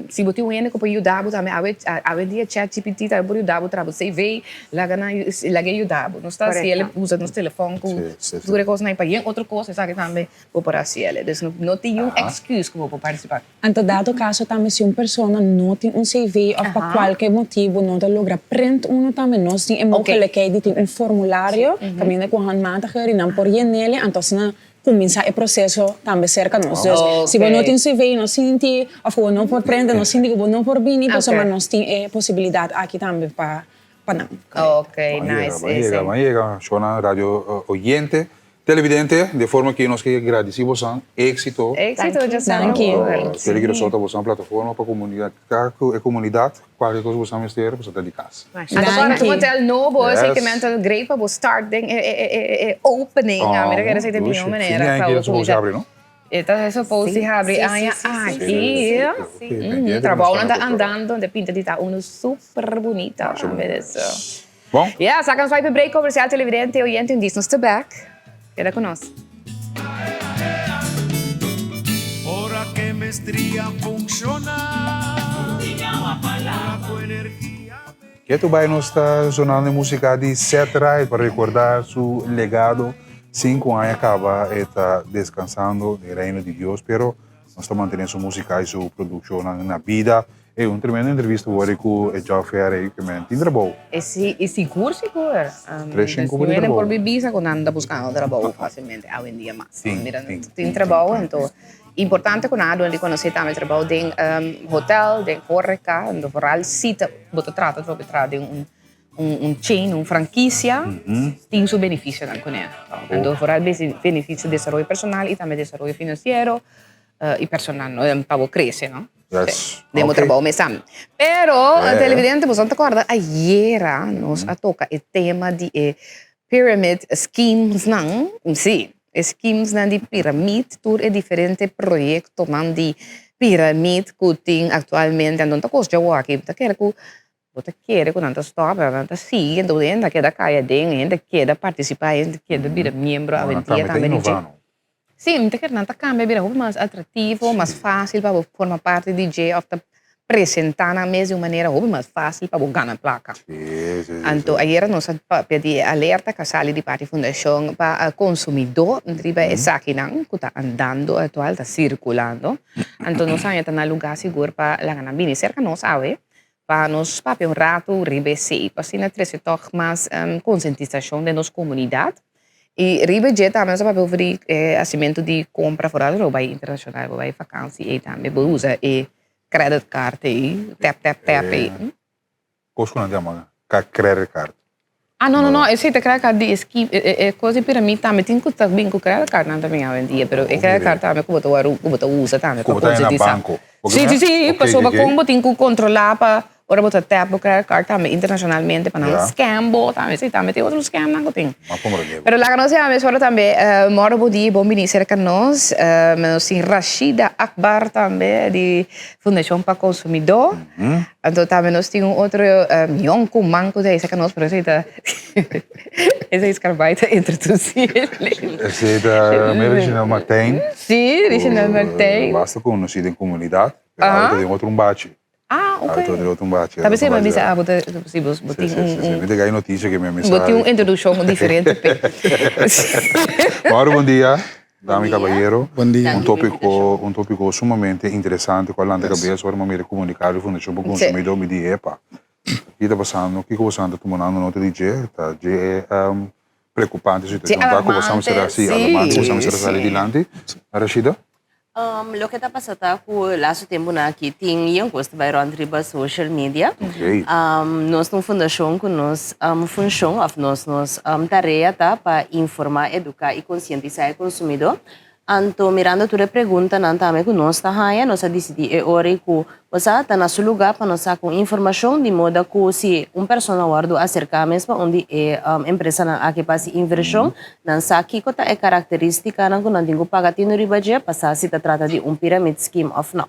Si bo tin un hende ku por yuda bo tambe awe awe dia chat GPT tambe por yuda bo traha bo CV laga nan laga e yuda bo nos ta hasi el usa nos telefòn ku tur e kosnan pa yen otro kos esaki tambe bo por hasi el dus no tin niun excuse ku bo por partisipá. Anto dado kaso tambe si un persona no tin un CV òf pa kualke motibu no ta logra print uno tambe nos tin e mogelijkheid di tin un formulario kaminda ku handmatig i nan por yen'el anto asina Cuminsa e proceso tambe cerca nos. Dus si bo no tin CV no sinti of cu bo no por prende no sinti cu bo no por bini pasobra nos tin e posibilidad aki tambe pa pa nan. Ok, nice. Ban yega, ban yega, shownan radio oyente, televidente, de forma ki nos ke gradici bosan, exito. Exito, djasabi. Danki. Tele Curaçao ta bosan plataforma pa comunica cu e comunidad. Cualke cos bo sa mester, bo sa ta di cas. Anto ora tu hotel nobo, esey ke men ta great pa bo start den e opening. A mi ta kere esey ta e mihó manera pa bo kuminsá. E ta supposed di habri aña aki. Trabounan ta andando, ta pinta di ta unu super bunita. Bon. Ya, sa kan swipe break comercial televidente oyente un dis nos ta back. Keda ku nos. Ora ke mestria funciona Ora ku energia Ketu bai nos ta sonando e musica di Seth Wright pa recorda su legado. Sinku aña caba e ta descansando den reino di Dios, pero nos ta mantene su musica y su produccionnan na bida. Ey, un tremendo entrevista worde cu e job fair ey, que men tin trabou. E si, e sigur sigur. Tres cinco por di trabou. Por bisa cu nan ta buscando trabou facilmente awendia mas. Tin, Mira, tin, tin trabou, anto importante cu nan a duna di conoce tambe trabou den hotel, den horeca, anto vooral si ta bo ta trata trobe traha den un un chain, un franquicia, tin su beneficionan cune. Anto vooral beneficio desaroyo personal y tambe desaroyo financiero. Y personal no pa bo crece no. Yes. Den bo trabou mes tambe. Pero televidente boso ta corda ayera nos a toca e tema di e pyramid schemes nan. Si, e schemes nan di pyramid tur e diferente proyectonan di pyramid cu tin actualmente. Anto no ta cos djawo aki. Ta kere cu bo ta kere cu nan ta stop pero nan ta sigui enton hende a keda cay aden hende a keda participa hende a keda bira miembro awendia tambe di dje. Sí, mi ta kere nan ta kambia bira hopi mas atractivo, mas fácil pa bo forma parti di dje of ta. presentá nan mes di un manera hopi mas fásil pa bo gana plaka. Anto ayera nos a papia di e alerta ku a sali di parti Fundashon pa Konsumidó riba esakinan ku ta andando aktual, ta sirkulando. Anto nos haña ta na lugá sigur pa laga nan bini serka nos awe pa nos papia un ratu riba esei pa asina trese tòg mas konsientisashon den nos komunidat. I riba dje tambe nos a papia over di e hasimentu di kompra foral ora bo bai internashonal, bo bai vakansi ei tambe bo usa e credit card ei, tap tap tap ei. Kos ku nan yama credit card. Ah no no no, esei ta credit card di e scheme, e kos di piramid tambe tin ku ta bin ku credit card nan ta bin awendia, pero e credit card tambe ku bo ta wòrdu, ku bo ta usa tambe pa konsientisá. Si si si, pasobra kon bo tin ku kontrolá pa Ora bo ta tap bo credit card tambe internacionalmente pa nan scam bo tambe si tambe tin otro scam nan cu tin. Pero laga nos yama mesora tambe moro bo dia bon bini cerca nos nos tin Rashida Akbar tambe di Fundacion pa Consumidor anto tambe nos tin un otro yoncuman cu ta ahí cerca nos pero esey ta esey Scarbay ta introduci Esey ta Reginald Martijn. Si Reginald Martijn. Basta conoci den comunidad pero ahora ta den otro un bachi. Ah, ok. Ah, otro otro un bachi. Ta bese mi bisa abo ta si bo bo tin un un. Mi ta gay noticia que mi a misa. Bo tin un introduccion diferente pe. Mauro bon dia, dama y caballero. Bon dia. Un topico un topico sumamente interesante cu a lanta cabes ora mi a mira e comunicado di Fundacion pa Consumidor mi di epa ki ta pasando kico boso ta tumando nota di dje ta dje e preocupante situacion ta cu boso a mester si alarmante boso a mester sali dilanti. Rashida. Loke ta pasa ta ku lastu tempunan aki tin yen kos ta bai rònt riba social media. Nos ta un fundashon ku nos funshon òf nos nos tarea ta pa informá, eduká i konsientisá e konsumidó. Anto mirando tur e preguntanan tambe ku nos ta haña, nos a disidí e ora ei ku bo sa ta na su lugá pa nos saka un informashon di moda ku si un persona wòrdu aserká mes pa un di e empresanan aki pa hasi invershon, Nan sa kiko ta e karakteristikanan ku nan tin ku paga tinu riba dje pa sa si ta trata di un pyramid scheme òf nò.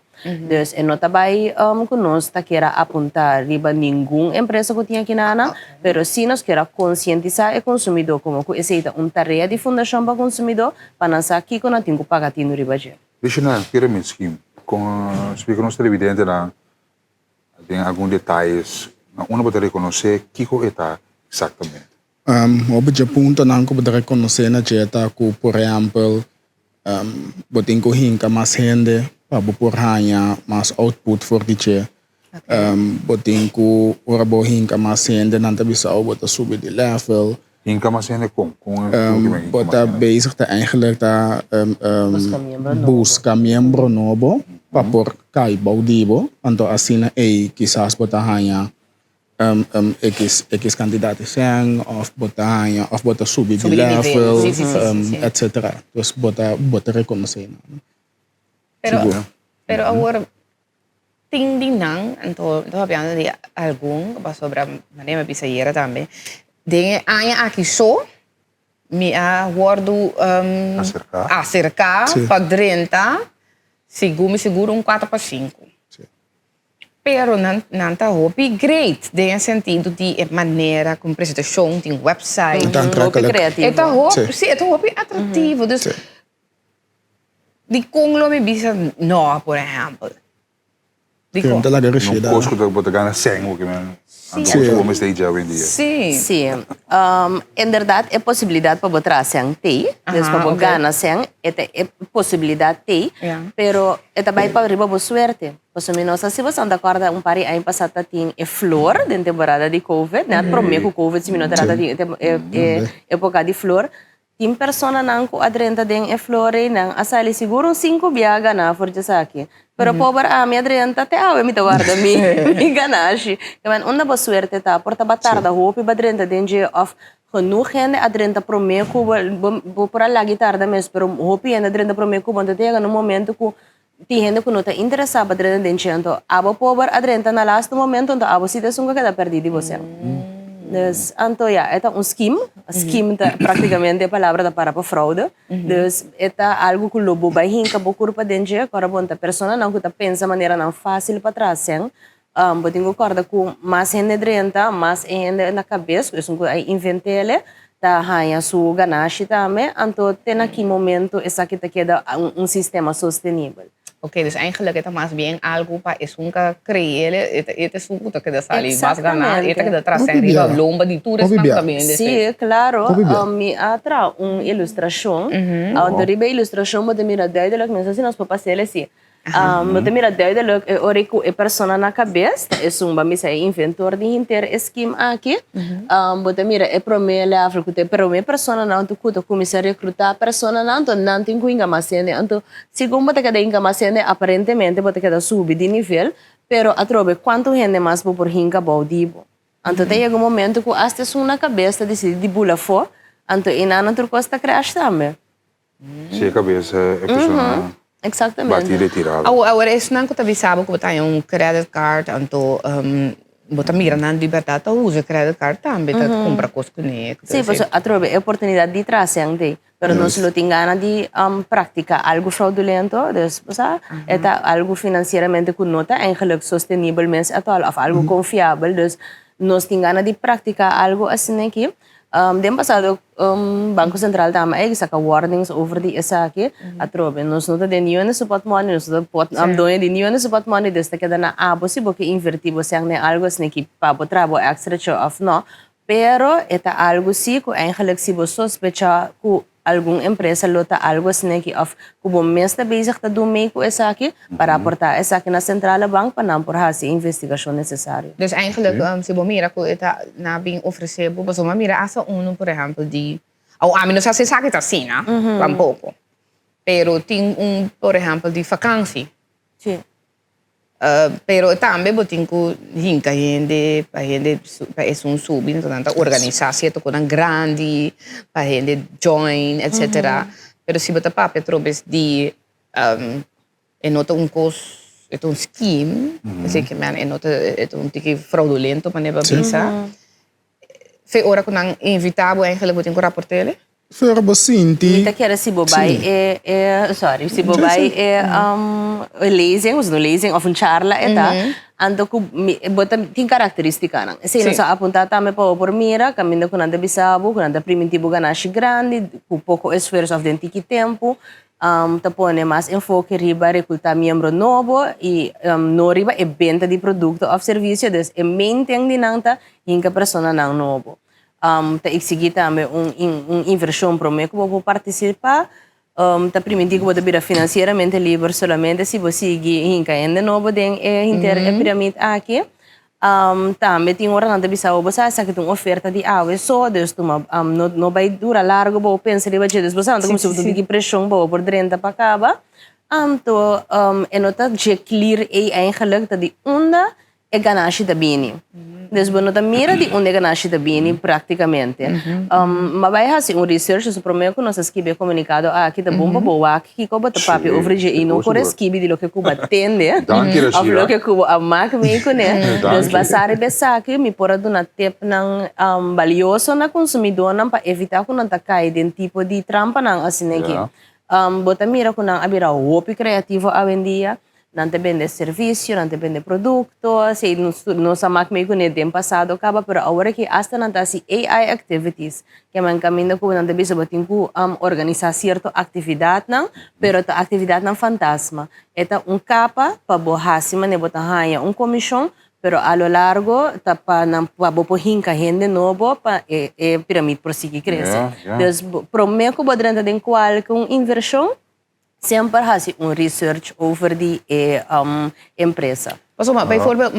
Dus e no ta bai ku nos ta kier a apuntá riba ningun empresa ku tin akinana, pero sí nos kier a konsientisá e konsumidó komo ku esei ta un tarea di Fundashon pa Konsumidó pa nan sa kiko nan tin ku paga tinu riba dje. Additional pyramid scheme, kon splika nos televidentenan den algun detayes na unda bo ta rekonosé kiko e ta eksaktamente? Hopi dje puntonan ku bo ta rekonosé na dje ta ku, por ehèmpel, bo tin ku hinka mas hende pa bo por haña mas output for di dje. Bo tin ku, ora bo hinka mas hende, nan ta bisa bo ta subi di level. Hinka mas hende kon? Kon e ku hinka Bo mas ta hende? bezig ta eigenlijk ta buska miembro nobo pa por kai bou di bo. Anto asina ei kisas bo ta haña X kantidat di sèn òf bo ta haña òf bo ta subi di level etcetera. Dus bo ta bo ta rekonosé nan. Pero pero awor tin di nan anto mi ta papiando di algun pasobra manera mi a bisa ayera tambe den e aña aki so mi a wòrdu aserká pa drenta segun mi sigur un kuater pa sinku. Pero nan nan ta hopi great den e sentido di e manera con presentacion, tin website. E ta Hopi creativo. E ta hopi, si, e ta hopi atractivo. Dus dikon lo mi bisa no, por ehempel? Dikon? Ta laga No reshida. kos ku bo ta gana sèn ku men anto Si. kos ku bo mester dje awendia. Si. Si. Inderdat e posibilidat pa bo traha sèn t'ei, dus pa bo gana sèn e ta e posibilidat t'ei, pero e ta bai pa riba bo suerte. Pasobra mi no sa si boso ta kòrda un par di aña pasá ta tin e flor den temporada di covid, nèt promé ku covid si mi no ta rata tin e époka di flor. Tin personanan ku a drenta den e flor ei, nan a sali sigur un sinku bia ganá for djesaki. Pero pober ami a drenta, te awe mi ta warda mi mi ganashi. Ke men unda bo suerte ta? Por ta bo a tarda hopi bo a drenta den dje òf genoeg hende a drenta promé ku bo, bo por a lag'i tarda mes, pero hopi hende a drenta promé ku bo, anto ta yega na un momento ku Tin hende ku no ta interesá pa drenta den dje, anto abo pober a drenta na lastu momento, anto abo si ta esun ku a keda pèrdí di bo sèn. Dus, anto ya, e ta un skim, skim ta praktikamente e palabra ta para pa fraude, dus e ta algu ku lo bo bai hinka bo kurpa den dje, kòrda bon ta personanan ku ta pensa maneranan fásil pa traha sèn, bo tin ku kòrda ku mas hende drenta, mas e hende na kabes ku esun ku a invent'ele ta haña su ganashi tambe, anto te na ki momento esaki ta keda un sistema sostenibel. Ok, dus eigenlijk e ta mas bien algu pa esun ka kreele, e ta e ta esun ku ta keda sali mas gana, e ta keda tras en riba lomba di tur esnan ku ta bende. Sí, klaro. Mi a traha un ilustrashon. Anto riba e ilustrashon bo ta mira duidelijk, mi no sa si nos por pas'el así. Bo ta mira duidelijk e ora ku e persona na kabes ta esun, bo a misa e inventor di henter e scheme aki. Bo ta mira e prome level ku ta e prome personanan ku ta kuminsá rekrutá personanan, anto nan tin ku hinka mas hende. Anto Segun bo ta keda hinka mas hende, aparentemente bo ta keda subi di nivel, pero atrobe kuantu hende mas bo por hinka bou di bo? Anto ta yega un momento ku asta esun na kabes ta disidi di bula afó, anto einan tur kos ta crash tambe. Si e kabes e persona bati retirado. Awor esnan ku ta bisa bo ku bo ta haña un credit card anto bo ta mira nan di bèrdat ta usa e credit card tambe ta kumpra kos kuné. Si, pasobra atrobe e oportunidat di trase anto. Pero nos lo tin gana di practica algo fraudulento, dus bo sa, e ta algo financieramente cu no ta eigenlijk sostenibel mes at all, of algo confiabel, dus nos tin gana di practica algo asina aki. Den pasado Banco Central tambe a saca warnings over di esaki, atrobe nos no ta den niun su portmoney, nos no ta pot doño di niun su portmoney, dus ta keda na abo si bo ke inverti bo sèn den algo asina aki pa bo traha bo extra cho of no. Pero e ta algu si ku eigenlijk si bo sospecha ku algun empresa lo ta algu asin'aki òf ku bo mes ta bezig ta dun mee ku esaki pa raportá esaki na Centrale Bank pa nan por hasi e investigashon nesesario. Dus eigenlijk si bo mira ku e ta na bin ofresé bo, pasobra mi a mira asta unu por ehèmpel di, awo ami no sa si esaki ta asina tampoko, pero tin un por ehèmpel di vakansi. Sí. Pero tambe bo tin ku hinka hende pa hende pa esun subi, enton nan ta organisá sierto konan grandi pa hende join etcetera. Pero si bo ta papia atrobes di e no ta un kos, e ta un scheme, esei ke men e no ta e ta un tiki fraudulento manera bo a bisa. Fe ora ku nan invitá bo eigenlijk bo tin ku raport'é. Fe ora bo sinti. Mi ta kere si bo bai e e sorry si bo bai e lezing no lezing of un charla e ta anto ku mi bo ta tin karakteristikanan esei nos a apuntá tambe pa bo por mira kaminda ku nan ta bisa bo ku nan ta primintí bo ganashi grandi ku poko esfuerso of den tiki tempu Ta pone mas enfoke riba rekultá miembro nobo i no riba e benta di produkto òf servisio, dus e main ten di nan ta hinka personanan nobo. Ta eksigí tambe un un invershon promé ku bo por partisipá. Ta primintí ku bo ta bira finansieramente liber solamente si bo sigui hinka hende nobo den e hinter e piramid aki. Tambe tin ora nan ta bisa bo, bo sa esaki ta un oferta di awe so, dus tuma no no bai dura largo bo pensa riba dje, dus bo sa nan ta kuminsá bo ta tiki preshon pa bo por drenta pa kaba. Anto e no ta dje clear ei eigenlijk ta di unda e ganashi ta bini. Dus bo no ta mira di unda e ganashi ta bini praktikamente. Ma bai hasi un research, dus prome ku nos a skibi e komunikado aki ta bon pa bo wak kiko bo ta papia over dje i no kore skibi di loke ku bo a tende òf loke ku bo a mak mei kuné. Dus basá riba esaki mi por a duna tipnan balioso na konsumidónan pa evitá ku nan ta kai den tipo di trampanan asin'aki. Bo ta mira ku nan a bira hopi kreativo awendia. Nan ta bende servisio, nan ta bende produkto, esei nos a mak mei kuné den pasado kaba, pero awor aki asta nan ta hasi AI activities, ke men kaminda ku nan ta bisa bo tin ku organisá sierto aktividatnan, pero ta aktividatnan fantasma. E ta un kapa pa bo hasi manera bo ta haña un komishon, pero a lo largo ta pa nan pa bo por hinka hende nobo pa e e piramid por sigui krese. Dus promé ku bo drenta den kualke un invershon, Semper hasi un research over di e empresa. Pasobra, bijvoorbeeld,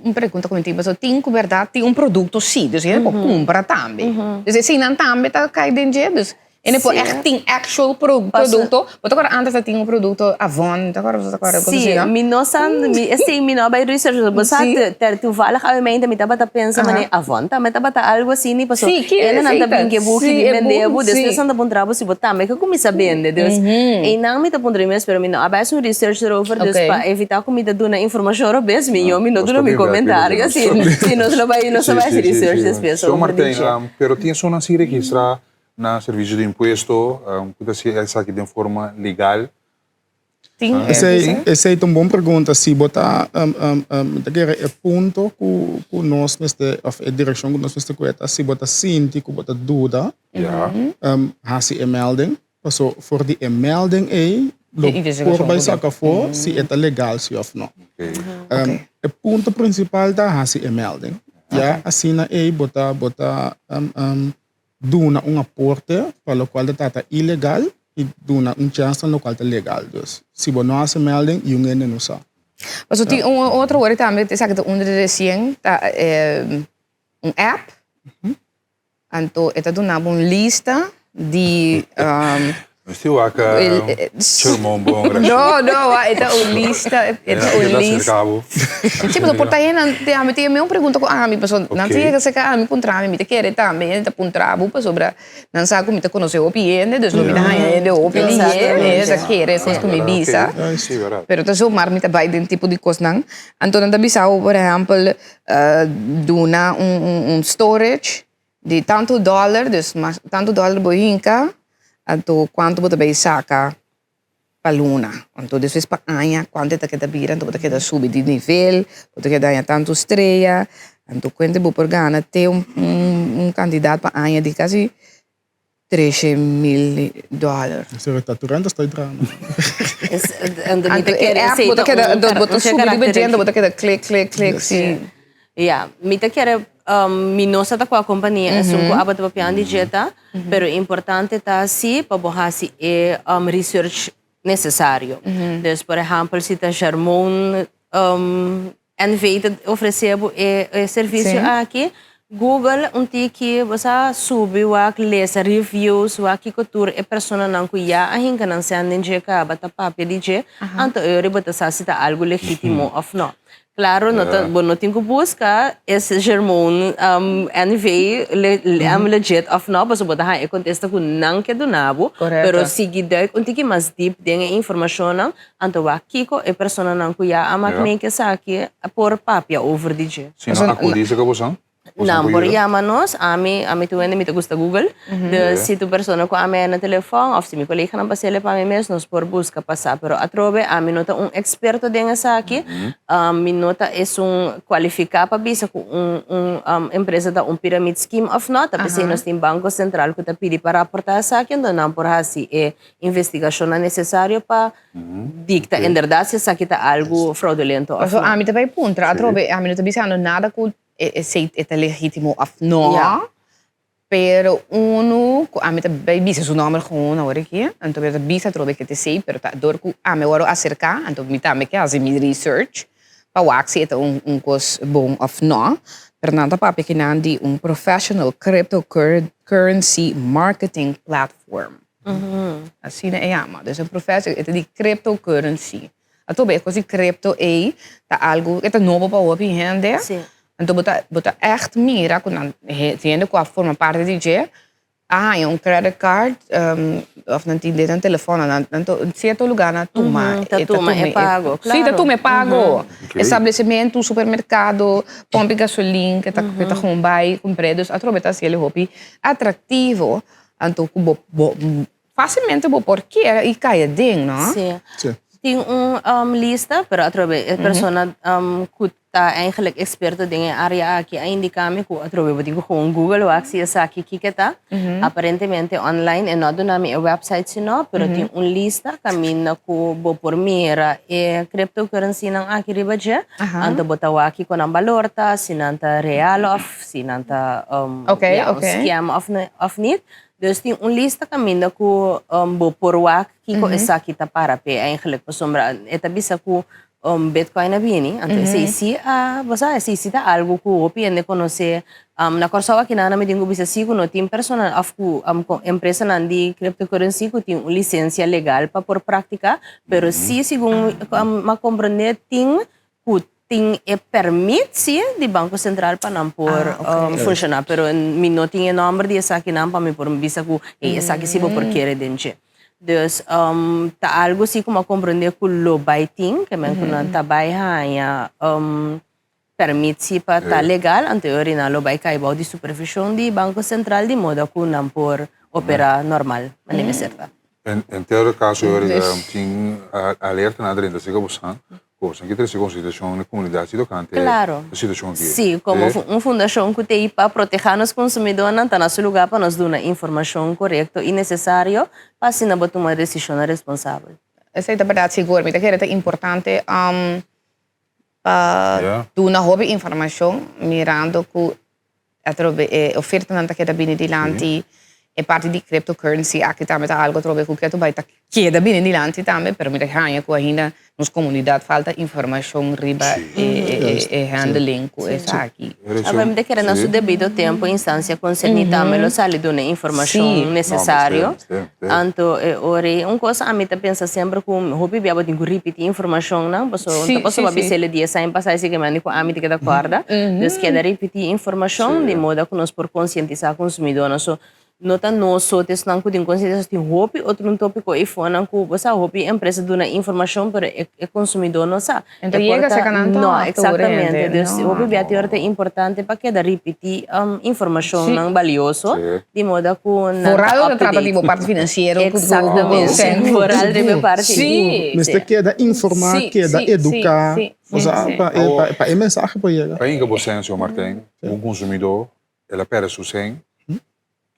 un pregunta ku mi tin, pasobra tin ku bèrdat tin un produkto sí, dus hende por kumpra tambe. Dus eseinan tambe ta kai den dje, dus hende por ègt tin actual produkto. Bo ta kòrda ántes ta tin un produkto Avon, ta kòrda bo ta kòrda kos Sí, asina? mi no sa, mi esei mi no a bai research, bo sa toevallig awe mi tabata pensa manera Avon tambe tabata algo asina. Sí, ki Ene nan ta esei ta? bin ke buki Sí, di e bende buki, bu, despues sí. nan ta puntra bo si bo tambe ke kuminsá bende. Dus, einan mi ta puntra mi mes, pero mi no a bai hasi un research erover, dus Oké. pa evitá ku mi ta duna informashon robes, mi yo mi no Nos duna ta mi bin wèk riba komentario, dje. si, si nos lo bai, nos Sí, lo bai sí, hasi sí, research sí. despues Señor over di Martijn, dje. pero tin esunnan sin registrá na Servicio di Impuesto, ku ta hasi esaki den forma legal? Tin Esei, esei ta un bon pregunta. Si bo ta, mi ta kere e punto ku ku nos mester, òf e direkshon ku nos mester kue ta si bo ta sinti ku bo ta duda, hasi e melding. Paso for di e melding ei, Lo por bai saka afó si e ta legal si òf no. E punto prinsipal ta hasi e melding. Ya asina ei bo ta bo ta duna un aporte pa lokual ta trata ilegal i duna un chèns na lokual ta legal. Dus si bo no hasi melding yun hende no sa. Pasobra tin un otro wòrdu tambe esaki ta un di resien ta un app. Anto e ta duna bo un lista di Nos tin wak Shermon bon gracias. No, no, e ta un lista, e ta un lista. Sí, pasobra por ta hende te ami tin e mesmo pregunta ku ami, pasobra nan ta yega serka ami puntra mi, mi ta kere tambe hende ta puntra bo pasobra nan sa ku mi ta konosé hopi hende, dus lo mi ta haña hende hopi lihé, hende ta kere kos ku mi bisa. Pero ta zomaar mi ta bai den tipo di kosnan. Anto nan ta bisa bo por ehèmpel duna un storage di tantu dòler, dus mas tantu dòler bo hinka, anto kuantu bo ta bai saka pa luna. Anto despues pa aña kuantu e ta keda bira, anto bo ta keda subi di nivel, bo ta keda haña tantu strea, anto kuente bo por gana te un kantidat pa aña di kasi Trece mil dollar. Esei ta tur renta stoi drama. Anto e app bo ta keda bo ta subi riba dje bo ta keda klik klik klik si. Ya, mi ta kere mi no sa ta kua kompania esun ku abo ta papiando di dje ta, pero importante ta si pa bo hasi e research nesesario. Dus por ehèmpel si ta Shermon NV ta ofresé bo e servisio aki, Google un tiki bo sa subi wak lesa reviews wak kiko tur e personanan ku ya a hinka nan sèn den dje kaba ta papia di dje, anto e ora bo ta sa si ta algu legítimo òf nò. Klaro no ta bo no tin ku buska es Germon NV legit òf nò pasobra bo ta haña e kontesta ku nan ke duna bo, pero sigui dùik un tiki mas dip den e informashonnan Anto wak kiko e personanan ku ya a mak make esaki por papia over di dje. Si nan akudí serka bosan, bosan Nan por por yuda? yama nos, ami, ami tur hende mi ta gusta Google, dus si tur persona ku ami a na telefòn òf si mi koleganan pa sele pa mi mes nos por buska pa sa. Pero atrobe ami no ta un eksperto den esaki, mi no ta esun kualifiká pa bisa ku un un empresa ta un pyramid scheme òf no, ta p'esei nos tin Banko Sentral ku ta pidi pa raportá esaki, anto nan por hasi e Investigashonnan nesesario pa dikta inderdat si esaki ta algu fraudulento òf Paso no. ami ta bai puntra atrobe, ami no ta bisando nada ku esei e ta legítimo òf no, pero unu ku ami ta bai bisa su nòmber gewoon awor aki, anto mi ta bisa atrobe ke ta esei, pero ta dor ku ami a wòrdu aserká, anto mi tambe ke hasi mi research pa wak si e ta un kos bon òf no, pero nan ta papia kinan di un professional cryptocurrency marketing platform. Asina e yama. Dus e professor e ta di cryptocurrency. Atobe e kos di crypto ei ta algu e ta nobo pa hopi hende. Sí. Anto bo ta bo ta ègt mira ku nan hende ku a forma parti di dje a haña un credit card òf nan tin den nan telefòn nan nan ta sierto lugá nan a tuma Ta tuma e pago, Sí, ta klaro. tuma e pago. Establecimento, supermerkado, pòmpi gasolin ke ta ke ta gewoon bai kumpr'é. Dus atrobe ta hasiel hopi atraktivo. Anto ku bo bo fásilmente bo por kere i kai aden, no? Sí. Sí. Tin un um, lista, pero atrobe e persona um, ku ta eigenlijk experto den e área aki a indiká mi ku atrobe bo tin ku gewoon Google wak si esaki kiko ta. Aparentemente online e no a duna mi e website si no, pero tin un lista kaminda ku bo por mira e cryptocurrency-nan aki riba dje. Anto bo ta wak kiko nan balor ta, si nan ta real òf si nan ta um, okay, ja, okay. un scam of, of niet. Dus tin un lista kaminda ku um, bo por wak kiko mm -hmm. esaki ta para pe eigenlijk. Pasobra e ta bisa ku um, Bitcoin a bini. Anto mm -hmm. esei si a, bo sa, esei si ta algo ku hopi hende konosé. Um, na Kòrsou aki nan mi tin ku bisa si ku no tin persona of ku um, empresanan di cryptocurrency ku tin un lisensia legal pa por praktika. Pero mm -hmm. si segun um, ma komprendé tin ku tin e permit si di Banko Sentral pa nan por funshoná, pero mi no tin e nòmber di esakinan pa mi por bisa ku ey esaki si bo por kere den dje. Dus ta algu si ku mi a komprendé ku lo bai tin, ke men ku nan ta bai haña permit si pa ta legal, anto e ora nan lo bai kai bou di supervishon di Banko Sentral di moda ku nan por operá normal manera mester ta. En todo caso tin alerta nan drenta cerca bosan cu bosan ki trece consideracion na comunidad si tocante Claro. e situacion aki. Sí, como un fundacion cu t'ey pa proteha nos consumidornan ta na su lugar pa nos duna informacion corecto y necesario pa asina bo tuma decisionnan responsabel. Esei ta bèrdat sigur. Mi ta kere ta importante pa duna hopi informashon mirando ku atrobe e ofertanan ta keda bini dilanti. E parti di cryptocurrency aki tambe ta algo atrobe ku ketu bai ta keda bini dilanti tambe, pero mi ta haña ku ainda nos komunidat falta informashon riba e handling ku esaki. Aba mi ta kere na su debido tempo instancia concerni tambe lo sali duna e informacion necesario. Anto e ora ei un cos ami ta pensa semper cu hopi bia bo tin cu ripiti informacionnan pasobra no ta pasobra bo a bisa el e dies aña pasa esaki mende cu ami ta keda corda. Dus keda ripiti informacion di moda cu nos por concientisa consumidornan. So No ta nos so ta esnan ku tin konsiensia, tin hopi otro un topiko ei fonan ku bo sa hopi empresa duna informashon pero e e konsumidó no sa. E ta yega serka nan No, eksaktamente. Dus hopi bia tin ora ta importante pa keda ripití informashonnan balioso di moda ku nan ta Foral up ora to trata di date. bo parti finansiero ku Eksaktamente. Foral riba e parti. Mester keda informá, keda eduká, osea pa e pa e mensahe por yega. Pa hinka bo sensio Martijn, un konsumidó el a perde su sen,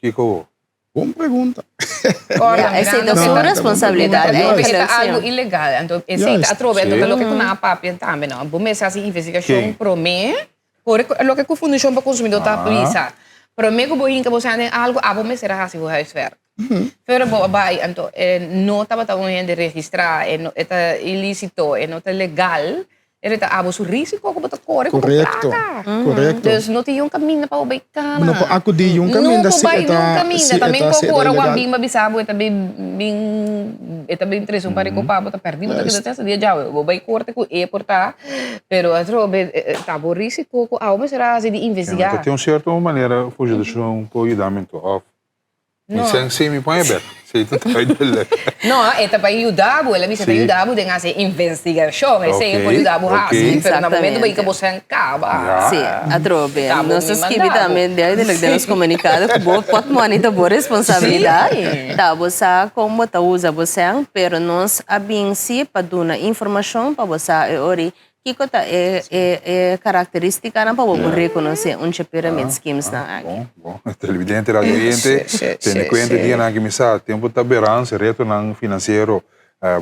kiko bo? Bon pregunta. Ja, esei ta su responsabilidad eigenlijk. Ta algo ilegal, anto esei ta atrobe, anto ta loke ku nan a papia tambe no. Bo mester hasi investigashon promé, kore loke ku Fundashon pa Konsumidó ta bisa. Promé ku bo hinka bo sèn den algo, abo mester a hasi bo huiswerk. Pero bo a bai, anto e no tabata un hende registrá, e ta ilisito, e no ta legal. E ta abo su risico cu bo ta core cu bo placa. Correcto. Dus no tin yun caminda pa bo bay cana. No por acudi yun caminda si e ta. No por bay yun caminda. Ta men cu ora bo a bin pa bisa bo e ta bin bin e ta bin trece un par di copa bo ta perdi bo ta keda te hasta dia djawe. Bo bay corte cu e por ta pero atrobe ta bo risico cu abo mester a haci di investiga. Ta tin un cierto manera fugilacion por yuda mi anto of Mi sen si mi pon e bek. Si ta duidelijk. No, e ta pa yuda bo. El a bisa ta yuda bo den hasi investigashon. Esei e por yuda bo hasi. Pero na momento bo hinka bo sen kaba. Si, atrobe. Nos ta skibi tambe duidelijk den nos komunikado ku bo pòtmòni ta bo responsabilidat. Ta bo sa kon bo ta usa bo sen, pero nos a bin si pa duna informashon pa bo sa e ora Kiko ta e e karakteristikanan pa bo por rekonosé un dje pyramid schemesnan aki? Bon, bon. Televidente, radio oyente, tene kuenta e dianan aki mi sa tempu ta berans, retonan finansiero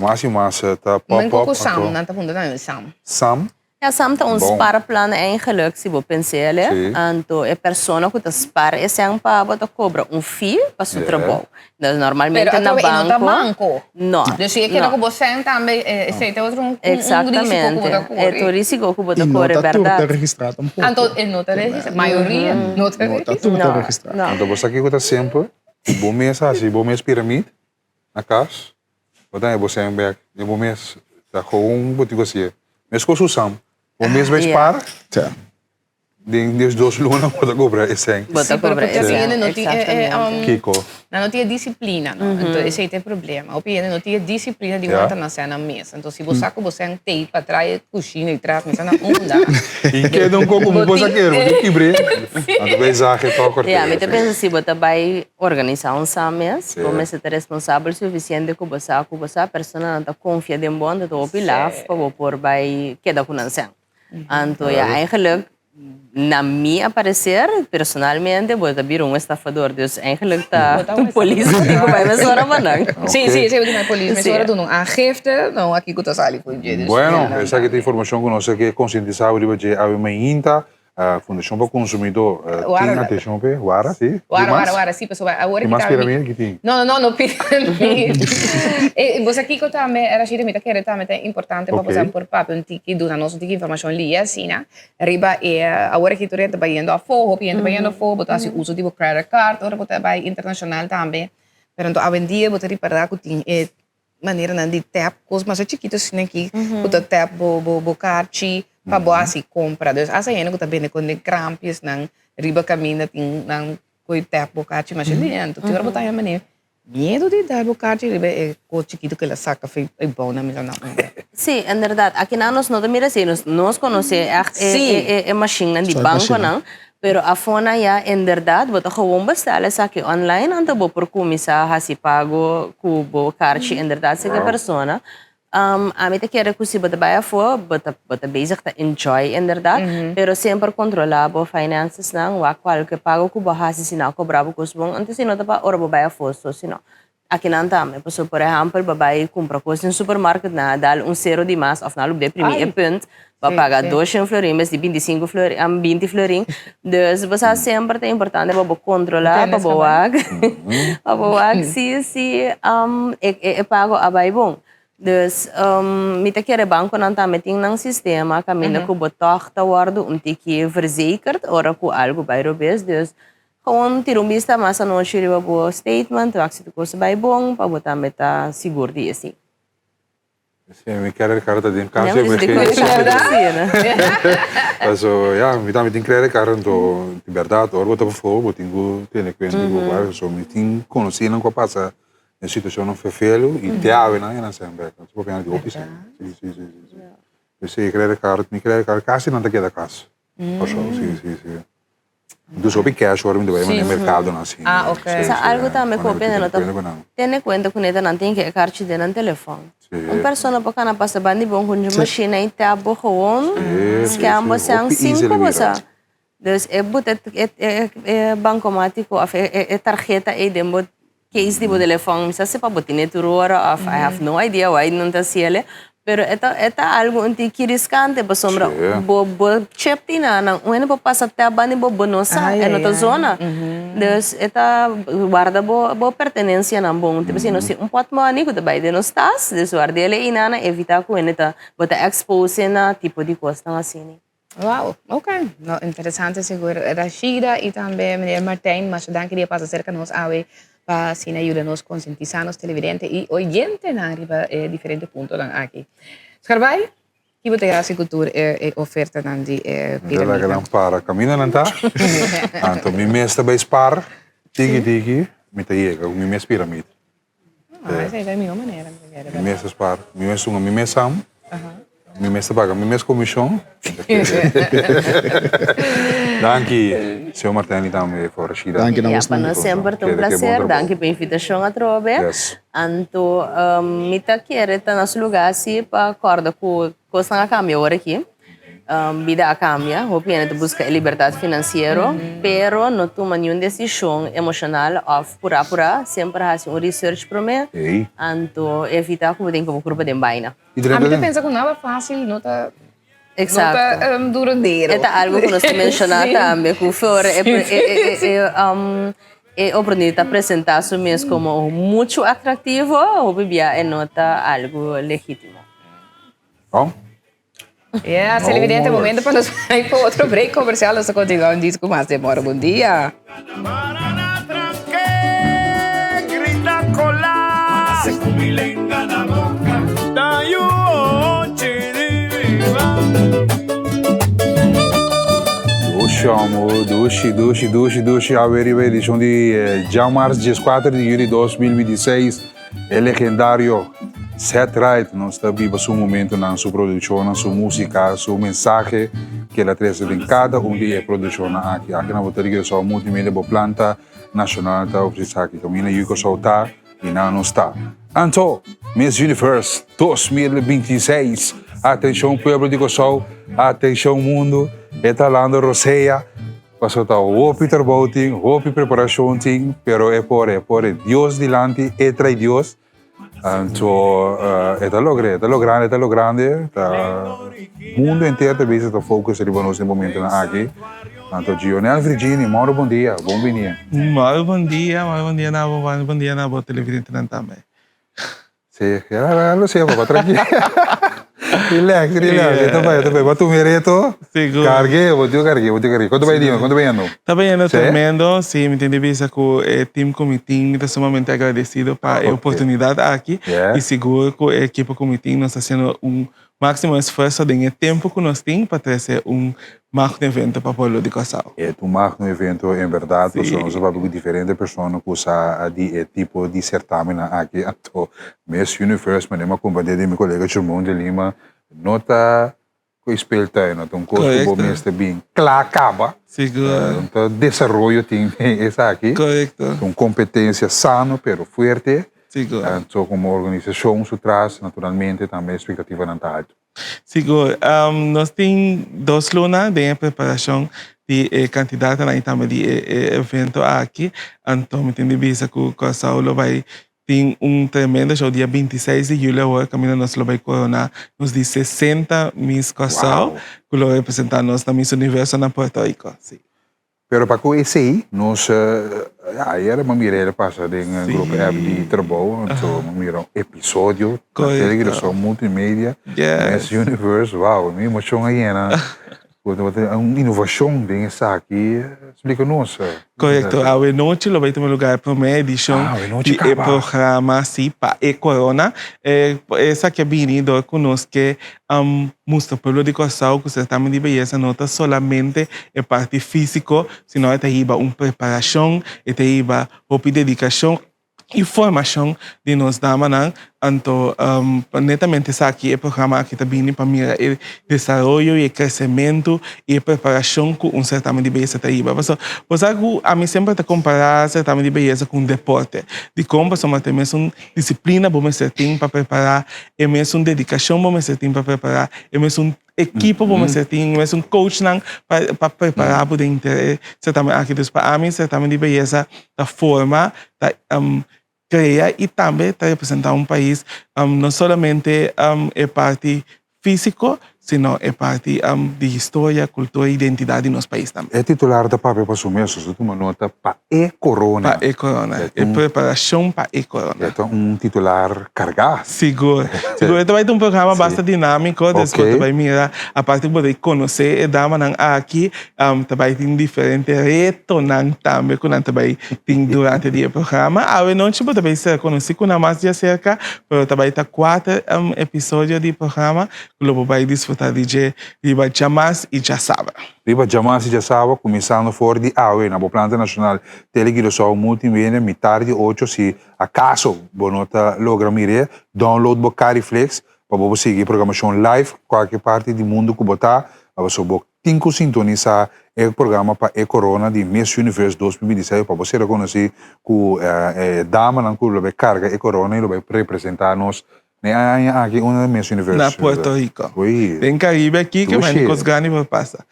mas i mas ta pop Men pop. ku Sam, nan ta puntra tambe Sam. Sam? Ja, Sam ta un spaarplan eigenlijk, si bo pens'é el. Anto e persona ku ta spar e sèn pa bo ta kobra un fee pa su trabou. Dus normalmente Pero na atrobe e no ta banco. banco. No. Dus si e keda no. ku bo sèn tambe, esei ta otro un, un risiko ku bo Exactamente. ta kore. E ta un risiko ku bo ta I no kore, ta tur ta bèrdat. registrá tampoko. Anto e no ta registrá, mayoria no ta No ta registrá. tur ta No, registrá. no. Anto bo sa kiko ta simpel? Ku bo mes hasi bo mes piramid na kas, bo ta haña bo sèn bèk den bo mes. Ta gewoon bo tin ku hasié. Meskos ku Sam, bo mes bai spar. Ja. Den des dos luna bo ta cobra e sèn. Bo ta cobra e sèn, exactamente. Kiko? Nan no tin e disciplina, no. Enton esei ta e problema. Hopi hende no tin e disciplina di wanta nan sèn nan mes. Enton si bo sa ku bo sèn tei pa trae e kushina i tras mesa na unda. I keda un koko bo sa kere, bo tin kibr'é. Anto bai zag e tòg kort'é. Ya, mi ta pensa si bo ta bai organisá un sèn mes, bo mester ta responsabel sufisiente ku bo sa ku bo sa personanan ta konfia den bo, anto ta hopi laf pa bo por bai keda ku nan sèn. Anto ya eigenlijk na mi aparecer personalmente bo ta bira un estafador dus eigenlijk ta polis bo tin cu bay mesora pa nan. Si si esey bo tin bay polis mesora duna un aangifte no aki cu ta sali cu dje. Bueno esaki ta informacion cu nos a ke concientisa bo riba dje awe mainta Fundacion pa Consumidor tin atencion p'e wara si Wara wara wara si pasobra awor Tin mas piramid ki tin? No no no piramid Bo sa kiko tambe Rashida mi ta kere tambe ta importante pa bo sa por papia un tiki duna nos un tiki informacion lia asina riba e awor aki tur hende ta bayendo afo hopi hende ta bayendo afo bo ta hasi uso di bo credit card ora bo ta bay internacional tambe pero anto awendia bo ta ripara ku tin e maneranan di tap kos masha chikito asina aki ku ta tap bo bo bo karchi pa bo hasi kompra. Dus asta hende ku ta bende kon den krampjesnan riba kaminda tin nan koe tap bo karchi masha lento. Tin ora bo ta haña manera miedu di dal bo karchi riba e kos chikito ku el a saka for e bou nan mira nan unda. Sí, inderdaad. Akinan nos no ta mira así. Nos nos konosé ègt e e e mashinnan di bankonan. Pero afona ya inderdaad bo ta gewoon bestel esaki online anto bo por cuminsa haci pago cu bo karchi inderdaad si ke persona. Ami ta kere cu si bo ta bay afo bo ta bo ta bezig ta enjoy inderdaad pero semper controla bo finances nan wak cualke pago cu bo haci si nan a cobra bo cos bon anto si no ta pa ora bo bay afo so si no. Akinan tambe, pasobra por ehèmpel bo bai kumpra kos den supermarket nan a dal un sero di mas òf nan a lubidá primi e punt, bo a paga doshen florin bes di bintisinku florin, binti florin. Dus bo sa semper ta importante pa bo kontrolá, pa bo wak, pa bo wak si si e pago a bai bon. Dus mi ta kere bankonan tambe tin nan sistema kaminda ku bo tòg ta wòrdu un tiki verzekerd ora ku algu bai robes. Dus Gewoon tira un bista mas anochi riba bo statement, wak si tur kos ta bai bon, pa bo tambe ta sigur di esei. Si, mi credit card ta den cas ya, mi Paso, ya, mi tambe tin credit card, anto, di berdad, ora bo ta pafó, bo tin ku tene kuenta ku varios, so mi tin konosínan ku a pasa den situashonnan ferfelu i te awe nan e nan sèn bèk, nan ta papia di hopi sèn. Si, si, si, si. P'esei credit card, mi credit card kasi nan ta keda kas. Paso, si, si, si. Dus hopi cash ora mi ta bai mane mercadonan asina. Ah, ok. Sa algo tambe ku hopi hende no ta tene kuenta ku neta nan tin ke e karchi den nan telefòn. Un persona por kana pasa banda di bo ku un mashina i tap bo gewoon scam bo sèn sin ku bo sa. Dus e buta e bankomatiko òf e tarheta ei den bo case di bo telefòn, mi sa si pa bo tene tur ora òf I have no idea why nan ta hasiel, pero e ta e ta algu un tiki riskante pasobra bo bo chip tin nan, un hende por pasa tèp banda di bo, bo no sa, e no ta zona. Dus e ta warda bo bo pertenensianan bon, te pasobra nos tin un pòtmòni ku ta bai den nos tas, dus ward'el einan, evitá ku hende ta bo ta expose na tipo di kosnan asina. Wow, ok. No, interesante sigur. Rashida y tambe meneer Martijn, masha danki di a pasa cerca nos awe pa asina yuda nos concientisa nos televidente y oyentenan riba e diferente puntonan aki. Scarbay, ki bo ta haci cu tur e e ofertanan di e Mi ta piramida? laga nan para caminda nan ta. Anto mi mes ta bay spar tiki tiki, mi ta yega cu mi mes piramida. Ah, esei ta e mihó manera, mi ta kere. Mi mes ta spar, mi mes hunga mi mes sam, mi mes ta paga mi mes komishon. Danki, señor Martijn y tambe for Rashida. Danki na Ya, bosnan. pa nos semper ta un placer. Danki pa e invitashon atrobe. Yes. Anto, mi ta kere ta na su lugá si pa kòrda ku kosnan a kambia ora aki. Bida a kambia, hopi hende ta buska e libertat finansiero, pero no tuma niun desishon emoshonal òf purá purá, semper hasi un research promé, anto evitá ku bo tin ku bo kurpa den baina. Ami ta pensa ku nada fásil no ta no ta duradero. E ta algu ku nos ta menshoná tambe, ku for e oportunidat ta presentá su mes komo muchu atraktivo, hopi bia e no ta algu legítimo. Yeah, no televidente, momento pa nos bai pa otro break comercial. Nos ta continua un disco mas de moro. Bon dia. Dushi, amo, dushi, dushi, dushi, dushi. Awe riba edicion di eh, djamars 14 di juli 2026. E legendario Ced Ride nos ta biba su momentonan, su produccionnan, su musica, su mensahe ke el a trece den cada un di e produccionnan aki. Aki na Boter Curaçao Multimedia bo planta nacional ta ofrece esaki. Caminda yu Curaçao ta y nan nos ta. Anto, Miss Universe 2026, atencion pueblo di Curaçao, atencion mundo, e ta lando rosea. Pasobra ta hopi trabou tin, hopi preparashon tin, pero e por, e por, e Dios dilanti, e trae Dios. Anto e ta logr'é, e ta lo grande, e ta lo grande, ta mundo entero ta bisa ta focus riba nos den momentonan aki. Anto Gionel Virginie, moro bon dia, bon bini. Moro bon dia, moro bon dia na bo, moro bon dia na bo televidentenan tambe. Sí, ya lo sé, papá, tranquilo. Relax, relax. Ito bai, ito bai. Bo tuma e reto. Sigur. Cargue, bo tin cargue, bo tin cargue. Cuanto bai dima? Cuanto bai yendo? Ta bai yendo Sí? tremendo. Sí, mi tin di bisa cu e team cu mi tin, mi ta sumamente agradecido pa e oportunidad aki. Yeah. Y sigur cu e ekipo cu mi tin, nos ta haciendo un máximo esfuerzo den e tempo cu nos tin pa trece un magno evento pa pueblo di Kòrsou. E ta un magno evento en berdad, pasobra nos a papia cu diferente persona cu sa di e tipo di certamennan aki, anto Miss Universe, manera mi a comprende di mi colega Jermon de Lima, no ta cu e speeltuin, no ta un cos cu bo mester bin cla caba, ta desaroyo tin den esaki, ta un competencia sano pero fuerte, anto como organisacion su tras naturalmente tambe expectativanan ta alto. Sigur. Nos tin dos luna den e preparashon di e kandidatonan i tambe di e evento aki. Anto mi tin di bisa ku Kòrsou lo bai. Tin un tremendo show dia 26 di juli awor kaminda nos lo bai korona nos di 60 Miss Kòrsou ku lo representá nos na Miss Universo na Puerto Rico. Sí. Pero pa ku esei nos ya ayer mi a mira el pasa den grupo app di trabou anto mi a mira un episodio na Telegrason Multimedia Miss Universe wow mi emocion a yena ku tabata un inovashon den esaki splika nos. Korekto awe nochi lo bai tuma lugar e prome edishon di e programa si pa e korona esaki a bini dor ku nos ke Mustra pueblo di Kòrsou ku sertamen di beyesa no ta solamente e parti físiko, sino e ta hiba un preparashon, e ta hiba hopi dedikashon i formashon di nos damanan. Anto netamente esaki e programa aki ta bini pa mira e desaroyo i e kresementu i e preparashon ku un sertamen di beyesa ta hiba. Pasobra bo sa ku ami semper ta kompará sertamen di beyesa ku un deporte. Dikon? Pasobra ta e mesun Disiplina bo mester tin pa prepará, e mesun dedikashon bo mester tin pa prepará, e mesun ekipo bo mester tin, e mesun coachnan pa pa prepará bo den henter e certamen aki. Dus pa ami certamen di beyesa ta forma, ta krea i tambe ta representá un pais no solamente e parti físiko, sino e parti di historia, kultura i identidat di nos pais tambe. E titular ta papia pa su mes, nos ta tuma nota pa e korona. Pa e korona, e preparashon pa e korona. E ta un titular kargá. Sigur, sigur. E ta bai ta un programa basta dinámiko, dus bo ta bai mira, aparte ku bo ta bai konosé e damanan aki, ta bai tin diferente retonan tambe ku nan ta bai tin durante di e programa. Awe nochi bo ta bai ser konosí ku nan mas di aserka, pero ta bai ta kuater episodio di programa ku lo bo bai disfrutá di dje riba djamas i djasabra. Riba djamas i djasabra kuminsando for di awe na bo planta nashonal Tele Curaçao Multimedia mitar di ocho si akaso bo no ta logra mir'é download bo Cariflix pa bo por sigui programashon live kualke parti di mundu ku bo ta pasobra bo Tin ku sintonisá e programa pa e korona di Miss Universe 2026 pa bo ser rekonosí ku e damanan ku lo bai karga e korona i lo bai representá nos na e aña aki unda Miss Universe. Na Puerto Rico. Den Caribe aki ke mandi kos grandi por pasa.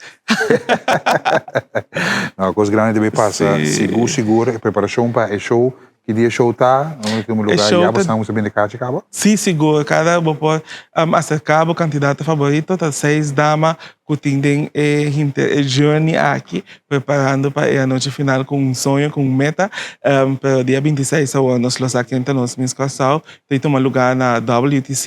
No, kos grandi ta bai pasa. Sigur sigur e preparashon pa e show Ki dia e show ta? Na último lugar, ya bo sa ku bende kachi kaba? Sí, sigur. Kada bo por aserká bo kandidato faborito. Ta seis dama ku tin den e hinter e journey aki, preparando pa e anochi final ku un soño, ku un meta. Pero dia 26 awor nos lo sa ken ta nos Miss Kòrsou. Ta tuma lugá na WTC.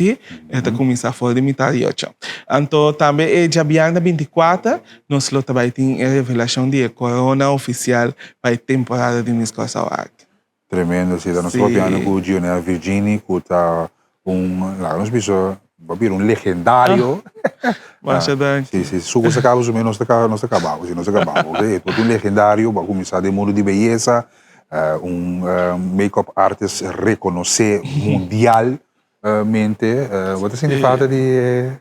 E ta kuminsá for di mitar di ocho. Anto tambe e djabièrnè 24 nos lo ta bai tin e revelashon di e korona ofisial pa e temporada di Miss Kòrsou aki. Tremendo, si. Ta nos papiando ku Gionel Virgini ku ta un, laga nos bisa, bo a bira un legendario. Masha danki. Si, si. Su ku sa kaba su mes nos ta kaba, nos ta kaba bo, si nos ta kaba bo. Bo ta un legendario, bo a kuminsá den mundu di beyesa, un make-up artist rekonosé mundial. Mente, bo ta sinti falta di e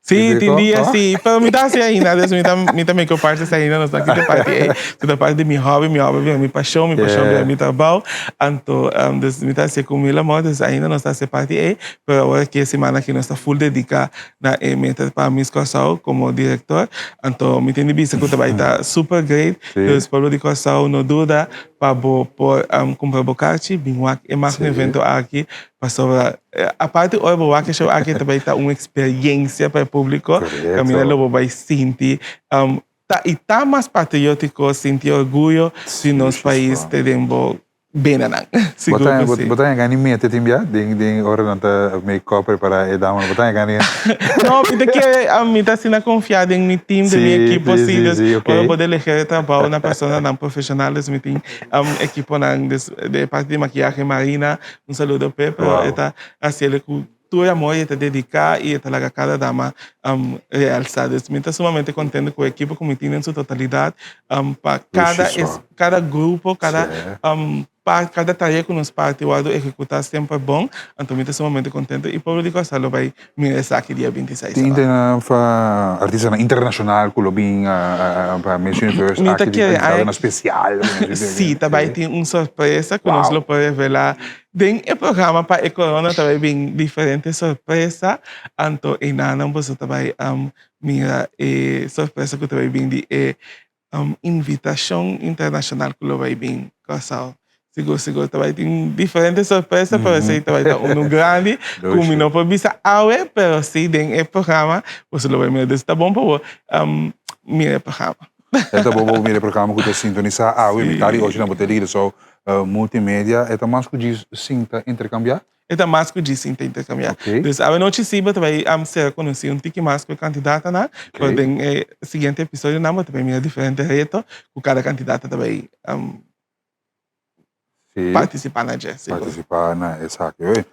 Sí, tin dia sí, pero mi ta hasi ainda, dus mi ta mi ta make up artist ainda, nos ta kita parti ei, su ta parti di mi hobby, mi hobby bira mi pashon, mi pashon bira mi trabou, anto dus mi ta hasié ku mil amor, dus ainda nos ta hasi e parti ei, pero awor aki e simana aki nos ta full dediká na e meta pa Miss Kòrsou komo direktor, anto mi tin di bisa ku ta bai ta super great, dus pueblo di Kòrsou no duda pa bo por kumpra bo karchi, bin wak e magno evento aki. Pasobra aparte ora bo wak e show aki ta bai ta un experiencia pa e publico. Caminda lo bo bai sinti ta y ta mas patriotiko, sinti orguyo di nos pais te den bo benanan. Sigur cu si. Bo ta yega ni mete tin bia den ora nan ta make up prepara e damanan bo ta yega ni. No mi ta kere mi ta asina confia den mi team den mi ekipo si dus ora bo delegera e trabao na personanan profesional dus mi tin ekiponan dus den parti di makiyahe Marina Un saludo p'e, pero e ta hasiel ku tur amor i e ta dediká i e ta laga kada dama realsá. Dus mi ta sumamente kontento ku e ekipo ku mi tin den su totalidat pa kada kada grupo, kada kada tarea ku nos parti wòrdu ehekutá semper bon. Anto mi ta sumamente kontento i pueblo di Kòrsou lo bai Mira esaki dia 26 Tin den fa artistanan internacional cu lo bin pa Miss Universe Mi ta aki di kere invitado ai na special. Si, ta bai tin un sorpresa cu nos lo por revela den e programa pa e corona ta bai bin diferente sorpresa anto enanan boso ta bai mira e sorpresa cu ta bai bin di e invitacion internacional cu lo bai bin Curaçao. Sigur, sigur. Ta bai tin diferente sorpresa, pero esei ta bai ta unu grandi ku mi no por bisa awe, pero si den e programa boso lo bai mira. Dus ta bon pa bo mira e programa. E ta bon pa bo mira e programa ku ta sintonisá awe mitar di ocho na bo tele Curaçao Multimedia. E ta mas ku djis sinta interkambiá? E ta mas ku djis sinta interkambiá. Dus awe nochi si bo ta bai sera konosí un tiki mas ku e kandidatonan, pero den e siguiente episodionan bo ta bai mira diferente reto ku kada kandidato ta bai Participá na dje, sigur. Participá na esaki. Oe,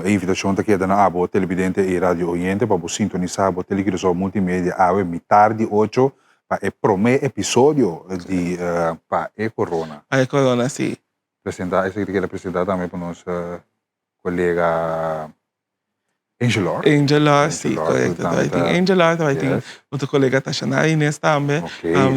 e invitacion ta keda na abo televidente i radio oyente pa bo sintonisá bo Telecuraçao Multimedia awe mitar di ocho pa e promé episodio di Pa e Corona. Pa e Corona, si. Presentá, esaki ta keda presentá tambe pa nos kolega Angelor. Angelor, si, korekto. Ta bai tin Angelor, ta bai tin otro kolega Tashanara Inez tambe.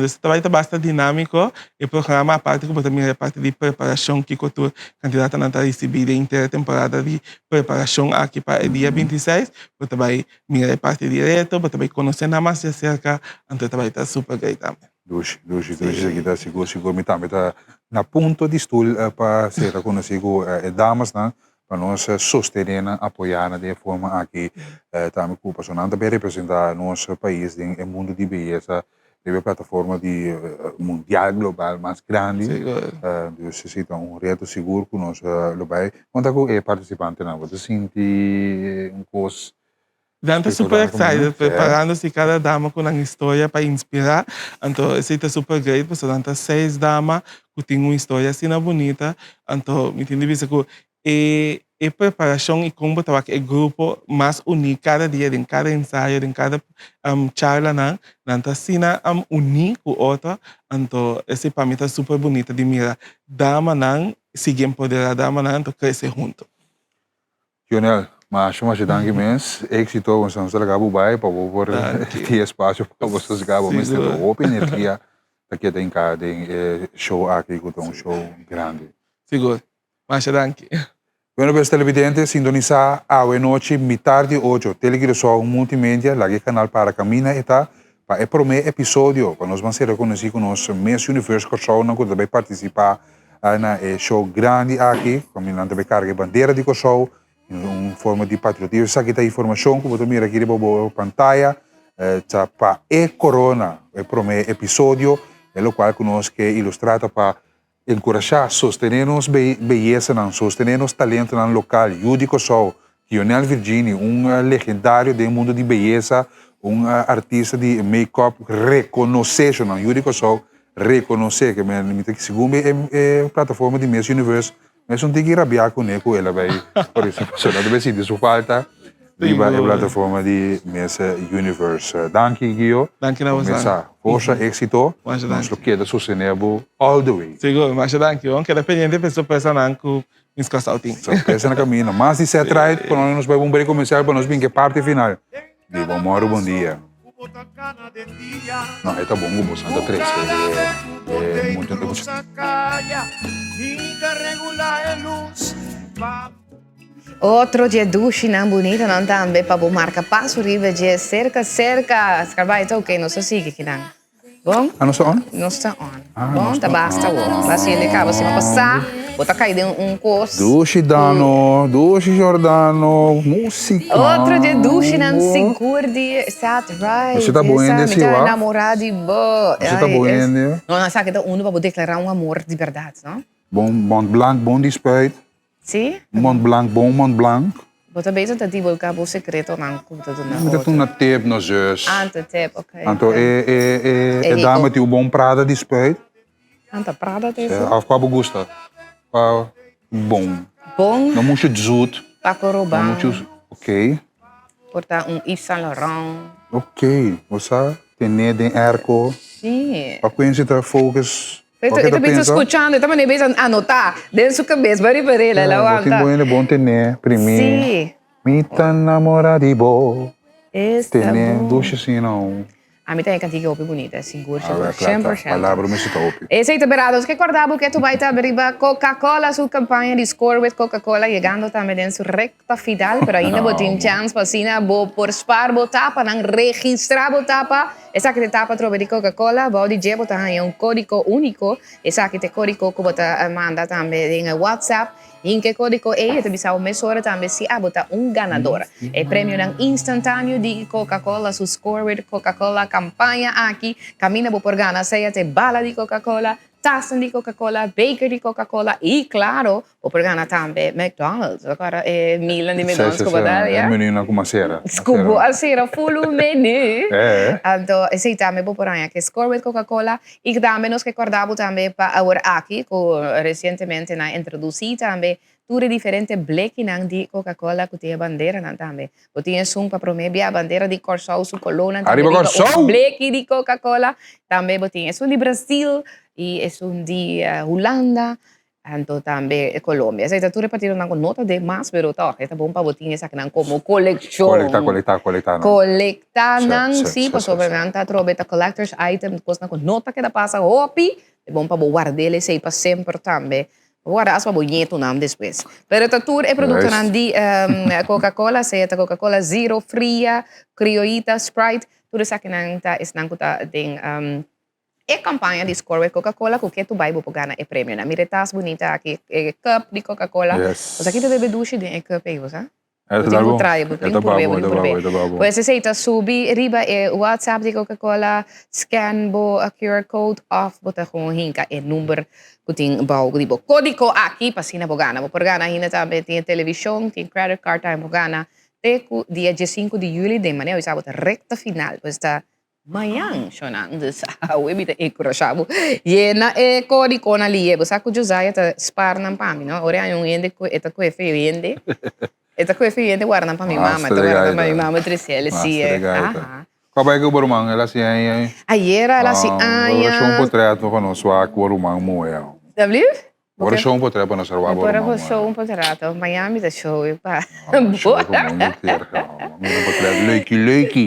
Dus ta bai ta basta dinámiko e programa, aparte ku bo ta mira e parti di preparashon kiko tur kandidatonan ta risibí den henter e temporada di preparashon aki pa e dia 26, bo ta bai mira e parti di reto, bo ta bai konosé nan mas di aserka, anto ta bai ta super great tambe. Dushi, dushi, dushi esaki ta sigur, sigur mi tambe ta na punto di stul pa sera konosí ku e damasnan pa nos sostené nan, apoyá nan den e forma aki tambe ku pasobra nan ta bin representá nos pais den e mundu di beyesa riba e plataforma di mundial global mas grandi. Dus esei ta un reto sigur ku nos lo bai konta ku e partisipantenan. Bo ta sinti un kos Nan ta super excited preparando si cada dama cu nan historia pa inspira. Anto esey ta super great pasobra nan ta seis dama cu tin un historia asina bunita. Anto mi tin di bisa cu e e preparacion y con bo ta wak e grupo mas uni cada dia den cada ensayo den cada charlanan nan ta asina uni cu otro. Anto esey pa mi ta super bunita di mira damanan sigui empodera damanan anto crece hunto. Lionel, masha masha danki mes. Éxito, nos ta laga bo bai pa bo por tin espacio pa bo sosega. Bo mester hopi energia ta keda hinká den e show aki ku ta un show grandi. Sigur. Masha danki. Bueno pues televidente, sintonisá awe nochi mitar di ocho Tele Curaçao Multimedia, laga e kanal para kaminda e ta pa e promé episodio pa nos ban ser rekonosí ku nos Miss Universe Kòrsounan ku ta bai partisipá na e show grandi aki, kaminda nan ta bai karga e bandera di Kòrsou, un forma di patriotismo. Esaki ta informashon ku bo ta mira aki riba bo pantaya, ta pa e korona, e promé episodio, e lokual ku nos ke ilustrá ta pa enkurashá, sostené nos beyesanan, sostené nos talentonan lokal, yu di Kòrsou, Lionel Virgini, un legendario den mundu di beyesa, un artista di make-up rekonosé, shonnan, yu di Kòrsou rekonosé, ke men mi ta segun mi e plataforma di Miss Universe mes un tiki rabiá kuné ku el a bai por eso pasobra nan ta bai sinti su falta riba e plataforma di Miss Universe. Danki Gio, Danki na boso. Mesa forsa, éksito, nos lo keda sostené bo all the way. Sigur, masha danki. Bon keda pendiente pa e sorpresanan ku Mis Kòrsou tin. Sorpresa na camino. Mas di set right, pa nos bai un break comercial pa nos bin ke parti final. Di bon moro, bon dia. No, e ta bon ku bo Santa trese e e mucha Otro dje dushinan bunitonan tambe pa bo marka paso riba dje serka serka. Skarbai ta oke, nos a sigui kinan. Bon? Ah, nos ta on? Nos ta on. Ah, Bon, ta basta awor. Basta yende kaba sima pasá, bo ta kai den un kos. Dushi Dano, dushi Jordano, músika. Otro dje dushinan sigur di Sat right. Esei ta bon hende si wak. Mi ta enamorá di bo. Esei ta bon hende. No, no, esaki ta unu pa bo deklará un amor di bèrdat, no? Bon Mont Blanc, bon di spuit. Sí? Mont Blanc, bon Mont Blanc. Bo ta bezig ta divulga bo secretonan cu bo ta duna otro. Mi ta duna tip no zus. Ah, ta tip, ok. Anto e e e e dame tin un bon Prada di spuit. Anta Prada ta ese? Of cua bo gusta? Cua bon? Bon. No mucho zoet. Paco Rabanne. No mucho, ok. Por ta un Yves Saint Laurent. Ok, bo sa tene den airco. Sí. Pa Quincy ta focus. E ta bisa scuchando, e ta manera bisa anota den su cabes, bari bari, la la wanta. Bo tin bon hende bon tene, primi. Sí. Mi ta namora di bo. Esta Tene bon. dushi asina. Ami ta e kantika hopi bunita, sigur, Ah, sigur, kla, shen kla. por shento. Palabra mester ta hopi. Esei ta berdad. Nos ke korda bo ke tu bai ta riba Coca-Cola su kampaña di Score with Coca-Cola yegando tambe den su rekta final, pero ainda bo tin chans pa asina bo por spar bo tapanan, registra bo tapa. Esaki ta e tapa atrobe di Coca-Cola. Bou di dje bo ta haña un kódigo úniko. Esaki ta e kódigo ku bo ta manda tambe den e WhatsApp. Hinka e kódigo ei, e ta bisa bo mesora tambe si abo ta un ganador. E premionan instantaneo di Coca-Cola su Score with Coca-Cola kampaña aki kaminda bo por gana sea te bala di Coca-Cola, tasan di Coca-Cola, beker di Coca-Cola i klaro bo por gana tambe McDonald's. Bo kòrda e mealnan di McDonald's ku bo ta, ya? E menunan ku bo a sera. Ku bo a sera full un menu. Anto esei tambe bo por haña ku e Score with Coca-Cola. I tambe nos ke kòrda bo tambe pa awor aki ku resientemente nan a introdusí tambe tur e diferente blekinan di Coca-Cola ku tin e banderanan tambe. Bo tin esun pa promé bia bandera di Kòrsou su kolónan tambe Ariba riba un Kòrsou! bleki di Coca-Cola. Tambe bo tin esun di Brasil i esun di Hulanda. Anto tambe e Colombia. Esei ta tur e partidonan ku no ta den mas, pero tòg e ta bon pa bo tin esakinan komo kolekshon. Kolektá, kolektá, kolektá nan. Kolektá nan, si, pasobra nan ta atrobe ta collectors item, kosnan ku no ta keda pasa hopi, ta bon pa bo ward'el esei pa semper tambe. Bo warda asta pa bo ñetunan despues. Pero ta tur e produktonan di Coca-Cola, sea ta Coca-Cola Zero, Fria, Criollita, Sprite, tur esakinan ta esnan ku ta den. E campaña di Score with Coca-Cola cu ke tu bay bo por gana e premionan. Mira e tas bunita aki, e cup di Coca-Cola. Yes. Bo sa kita bebe dushi den e cup ey, bo sa? E Bo ta tin cu bon. trae, bo E tin ta cu purbe, babo, bo e tin ta cu babo, purbe. e ta babo. Pues esey ta subi riba e WhatsApp di Coca-Cola, scan bo QR code of bo ta gewoon hinca e number cu tin bao di bo codico aki pa asina bo gana. Bo por gana ainda tambe tin e television, tin credit card tambe bo gana te cu dia diescinco di juli den manera bo sa bo ta recta final. Pues ta Mañan, shonnan, dus awe mi ta enkurashá bo. Yena e kódigonan lié. Bo sa ku Josiah ta spar nan pa mi, no? Ora e haña un hende ku e ta kohe feo hende, e ta kohe feo hende warda nan pa mi mama, e ta warda nan pa mi mama Triciel, si e. Aha. Kua bai ku bo ruman? El a hasi aña? Ayera el a hasi aña. Bo a show un potret pa nos wak bo ruman muhé. Alsjeblieft? Bo a show un potret pa nos wak bo ruman muhé. Mi por a show un potret, mañana mi ta show e pa bo. Show ku mundu terga. Mira un potret leuki leuki.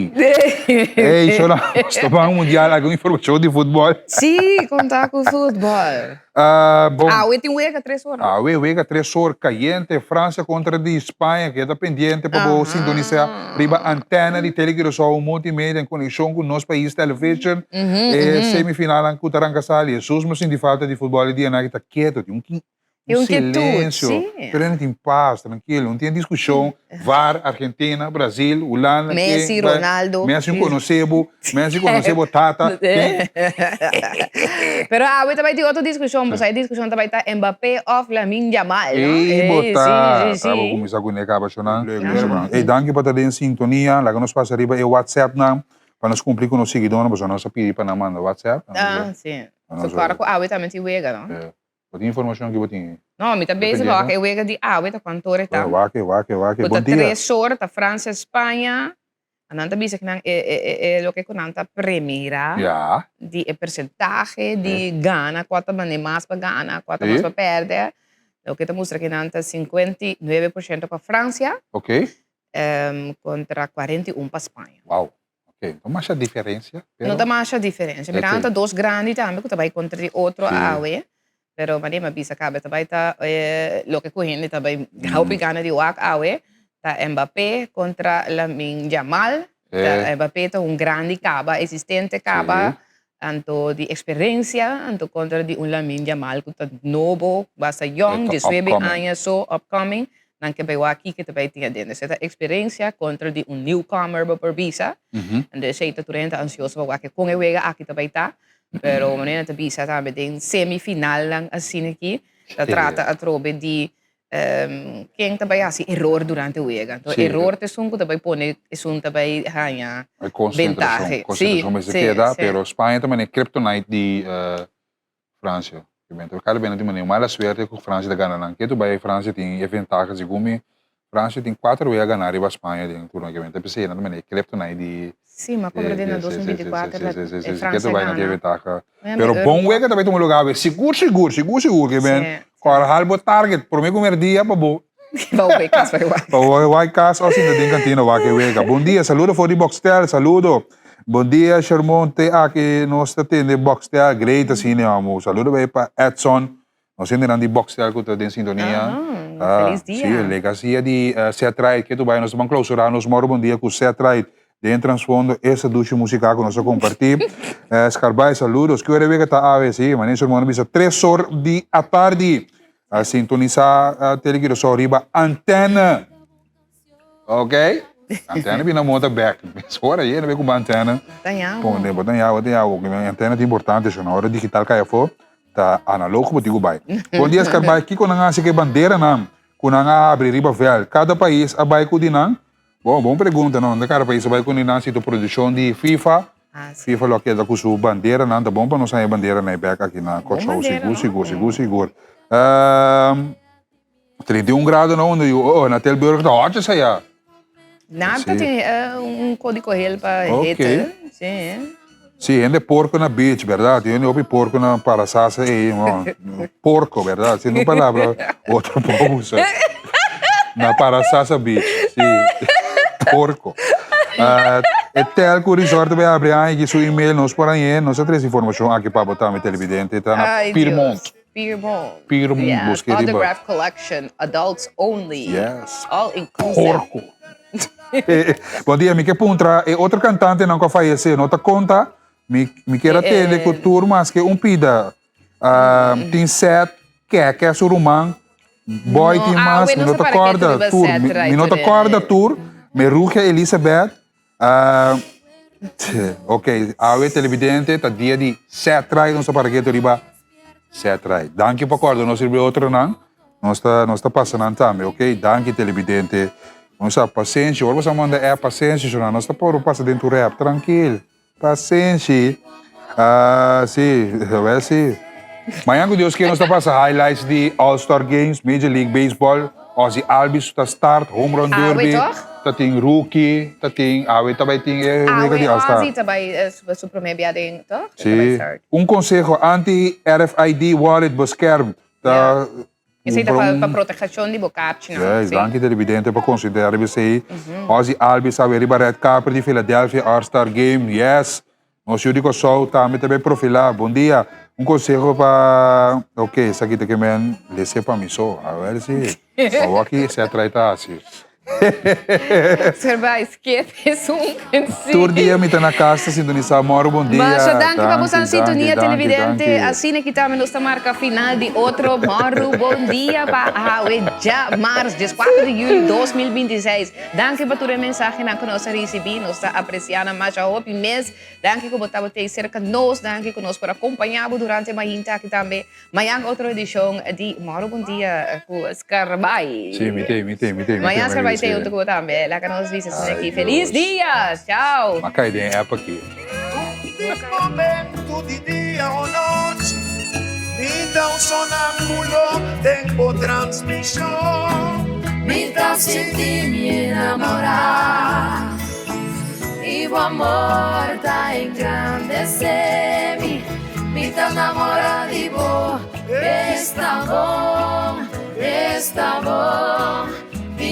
Ey, shona, nos ta ban mundial algun informashon di futbol. Sí, konta ku futbol. Bon. Awe tin wega tres or. Awe wega tres or kayente, Francia kontra di Spaña. Keda pendiente pa bo sintonisa riba antena di Tele Curaçao Multimedia en konekshon ku Nos Pais Television. E semifinalnan ku ta ranka sali. Hesus mi sinti falta di futbol e dianan aki ta keto. Tin un Un quietud, silencio. sí. Tur hende tin paz, tranquilo. No tin discusion. VAR, Argentina, Brasil, Hulanda. Messi, ken, bai. Ronaldo. Messi un conoce bo. Messi conoce bo tata. Ken? Pero awe ta bai tin otro discusion, pasobra e discusion ta bai ta Mbappé of Lamine Yamal, no? Ey, bo Ey, ta. sí, sí, Ta bo sí. cuminsa cune caba, shonnan. Ey, danki pa ta den sintonia. Laga nos pasa riba e WhatsAppnan pa nos cumpli cu nos siguidornan, pasobra nos a pidi pa nan manda WhatsApp. Ah, sí. So, kòrda cu awe tambe tin wega, no? Bo tin informacion ki bo tin? No, mi ta bezig pa wak e wega di awe ta cuanto ora e ta. Wak e, wak e, wak e. Ku ta Bon dia. tres ora, ta Francia, Spaña. A nan ta bisa ku nan e e e e loke ku nan ta premira Ja. di e persentahe di gana, kua ta mane mas pa gana, kua ta mas Sí. pa pèrdè. Loke ta mustra ku nan ta 59% pa Francia Ok. kontra 41 pa Spaña. Wow. Ok, no masha diferencia. Pero... No ta masha diferencia. Mira, Ok. ta dos grandi tambe ku ta bai kontra di otro Sí. awe. Pero mane mi a bisa kabe ta bai ta eh, loke ku hende ta bai hopi gana di wak awe ta Mbappé kontra Lamine Yamal. Ta Eh. Mbappé ta un grandi kaba, existente kaba, Sí. anto di experiencia, anto kontra di un Lamine Yamal ku ta nobo, basta yong, E ta diesnuebe upcoming. aña so, upcoming. Nan ke bai wak kiko ta bai tin aden. Esei ta experiencia kontra di un newcomer bo por bisa. Anto esei ta tur hende ta ansioso pa wak kon e wega aki ta bai ta. Pero manera nan ta bisa tambe den semifinalnan asina aki ta trata atrobe di ken ta bai hasi eror durante wega. Anto eror ta esun ku ta bai pone esun ta bai haña E konsentrashon, bentahe. konsentrashon mester keda, pero Spaña ta manera kryptonite di Francia. Cada bes nan tin manera mala suerte cu Francia ta gana nan. Ketu bay Francia tin e ventaha segun mi Francia tin cuater wega gana riba Spaña den turno ke ta pesey nan ta manera e kryptonite di Sí, ma como den na 2024 la e Francia Ketu bay nan tin e gana. ventaha. Pero bon wega ta bay tuma lugar awe. Sigur sigur sigur sigur ke ben kor hal bo target prome ku merdia pa bo Pa bo bay kas pa e wak. Pa bo bay kas o sinta den kantina wak e wega. Bon dia saludo for di Boxtel saludo. Bon dia Shermon te aki nos ta tende Boxtel great asina amo. Saludo bay pa Edson Nos hendenan di Boxtel ku ta den sintonia. Ah, felis dia. Sí, legasia di Set Right. Ke tu bai nos ta ban klausurá nos moro bon dia ku Set Right den trasfondo esta dushi musika ku nos a kompartí. Scarbay, saludos. Ki ora e wega ta awe? Sí, manera su hermano bisa tres or di atardi. A sintonisá Tele Curaçao riba antène. Ok. Antena bina mota bek. Ora yena be kuma antena. Pone, bo ta yawa, ta yawa. Antena ta importante, so na ora digital kai afo, ta analogo bo tin ku bai. Bon dia Scarbay, kiko nan hasi ku e banderanan ku nan a habri riba vèlt? Kada pais a bai ku di nan? Bon, bon pregunta no. Kada pais a bai ku di nan si ta produkshon di FIFA. FIFA lo a keda ku su banderanan. Ta bon pa nos haña e banderanan bek aki na Kòrsou. Sigur, sigur, sigur, sigur. 31 grado na unda yu. Oh, na Tilburg ta hot esa ya. Nan ta tin un código heel pa hete. Sí. Sí, hende porco na beach, verdad? Hende hopi porco na Parasasa ei, no. Porco, verdad? Sí, no palabra otro por usa. Na Parasasa Beach, sí. Porco. Uh, e telco resort bij abri aan, su email, nos por aan, nos a tres informacion aki pa bo tambe televidente, ta na Ay, Piermont. Dios. Piermont. Piermont, Yes, busca riba. Autograph collection, adults only. Yes. All inclusive. Porco. Bon dia, mi ke puntra e otro cantantenan cu a fayece no ta conta? Mi mi kier a tende cu tur maske un pida ah, tin set keke su ruman, boy No, tin awe mas, mi no no sa ta para ke corda riba tur, set mi, right mi no ta today. corda tur, me Rugia Elizabeth, ah, Ok, awe televidente ta dia di set right, nos ta para ketu riba set right. Danki pa korda nos riba e otronan, nos ta nos ta pasa nan tambe, ok? Danki televidente. Nos sa pasenshi, ora boso a manda app pasenshi shona, nos ta por pasa den tur app, trankil. Pasenshi. Ah, si, wel si. Mañan ku Dios kier nos ta pasa highlights di All Star Games, Major League Baseball, Ozzie Albies ta start, Home Run Awe Derby, toch? ta tin rookie, ta tin, awe ta bai tin e Awe wega di All Star. Ozzie ta bai eh, su, su prome bia den, toch? E ta bai Sí. start. Un conseho anti-RFID wallet beschermt. Ta Esei ta cumpra pa, un pa proteccion di bo kaartjenan. Yes, Sí. danki televidente pa considera riba esei. Ozzie Albies awe riba red carpet di Philadelphia All Star Game. Yes. Nos yu di Kòrsou tambe ta bay profilá. Bon dia. Un konseho pa Ok, esaki ta ke men lese pa mi so. A wer si awor ki se a trai ta hasi. Serbay, skip esun si. Tur dia mi ta na kas ta sintonisá. Mòru bon dia. Masha danki pa boso Danki, danki, sintonia danki, televidente. danki. Asina ki tambe nos ta marka final di otro Mòru Bon Dia pa awe djamars, 14 di juli 2026. Danki pa tur e mensahenan ku nos a risibí. Nos ta apresiá nan masha hopi mes. Danki ku bo tabata ei serka nos. Danki ku nos por a kompañá bo durante e mainta aki tambe. Mañan otro edishon di Mòru Bon Dia ku Scarbay. Sí, mi t'ei, mi t'ei, mi t'ei, mi t'ei. Mañan Scarbay t'ei huntu ku bo tambe. Laga nos bisa asina aki. Felis dia! Chao! M'a kai den e app aki. Un momento di dia o nochi Mi ta un sonambulo den bo transmision Mi ta sinti mi enamorá Y bo amor ta engrandece mi Mi ta namorá di bo Esta bon, esta bon.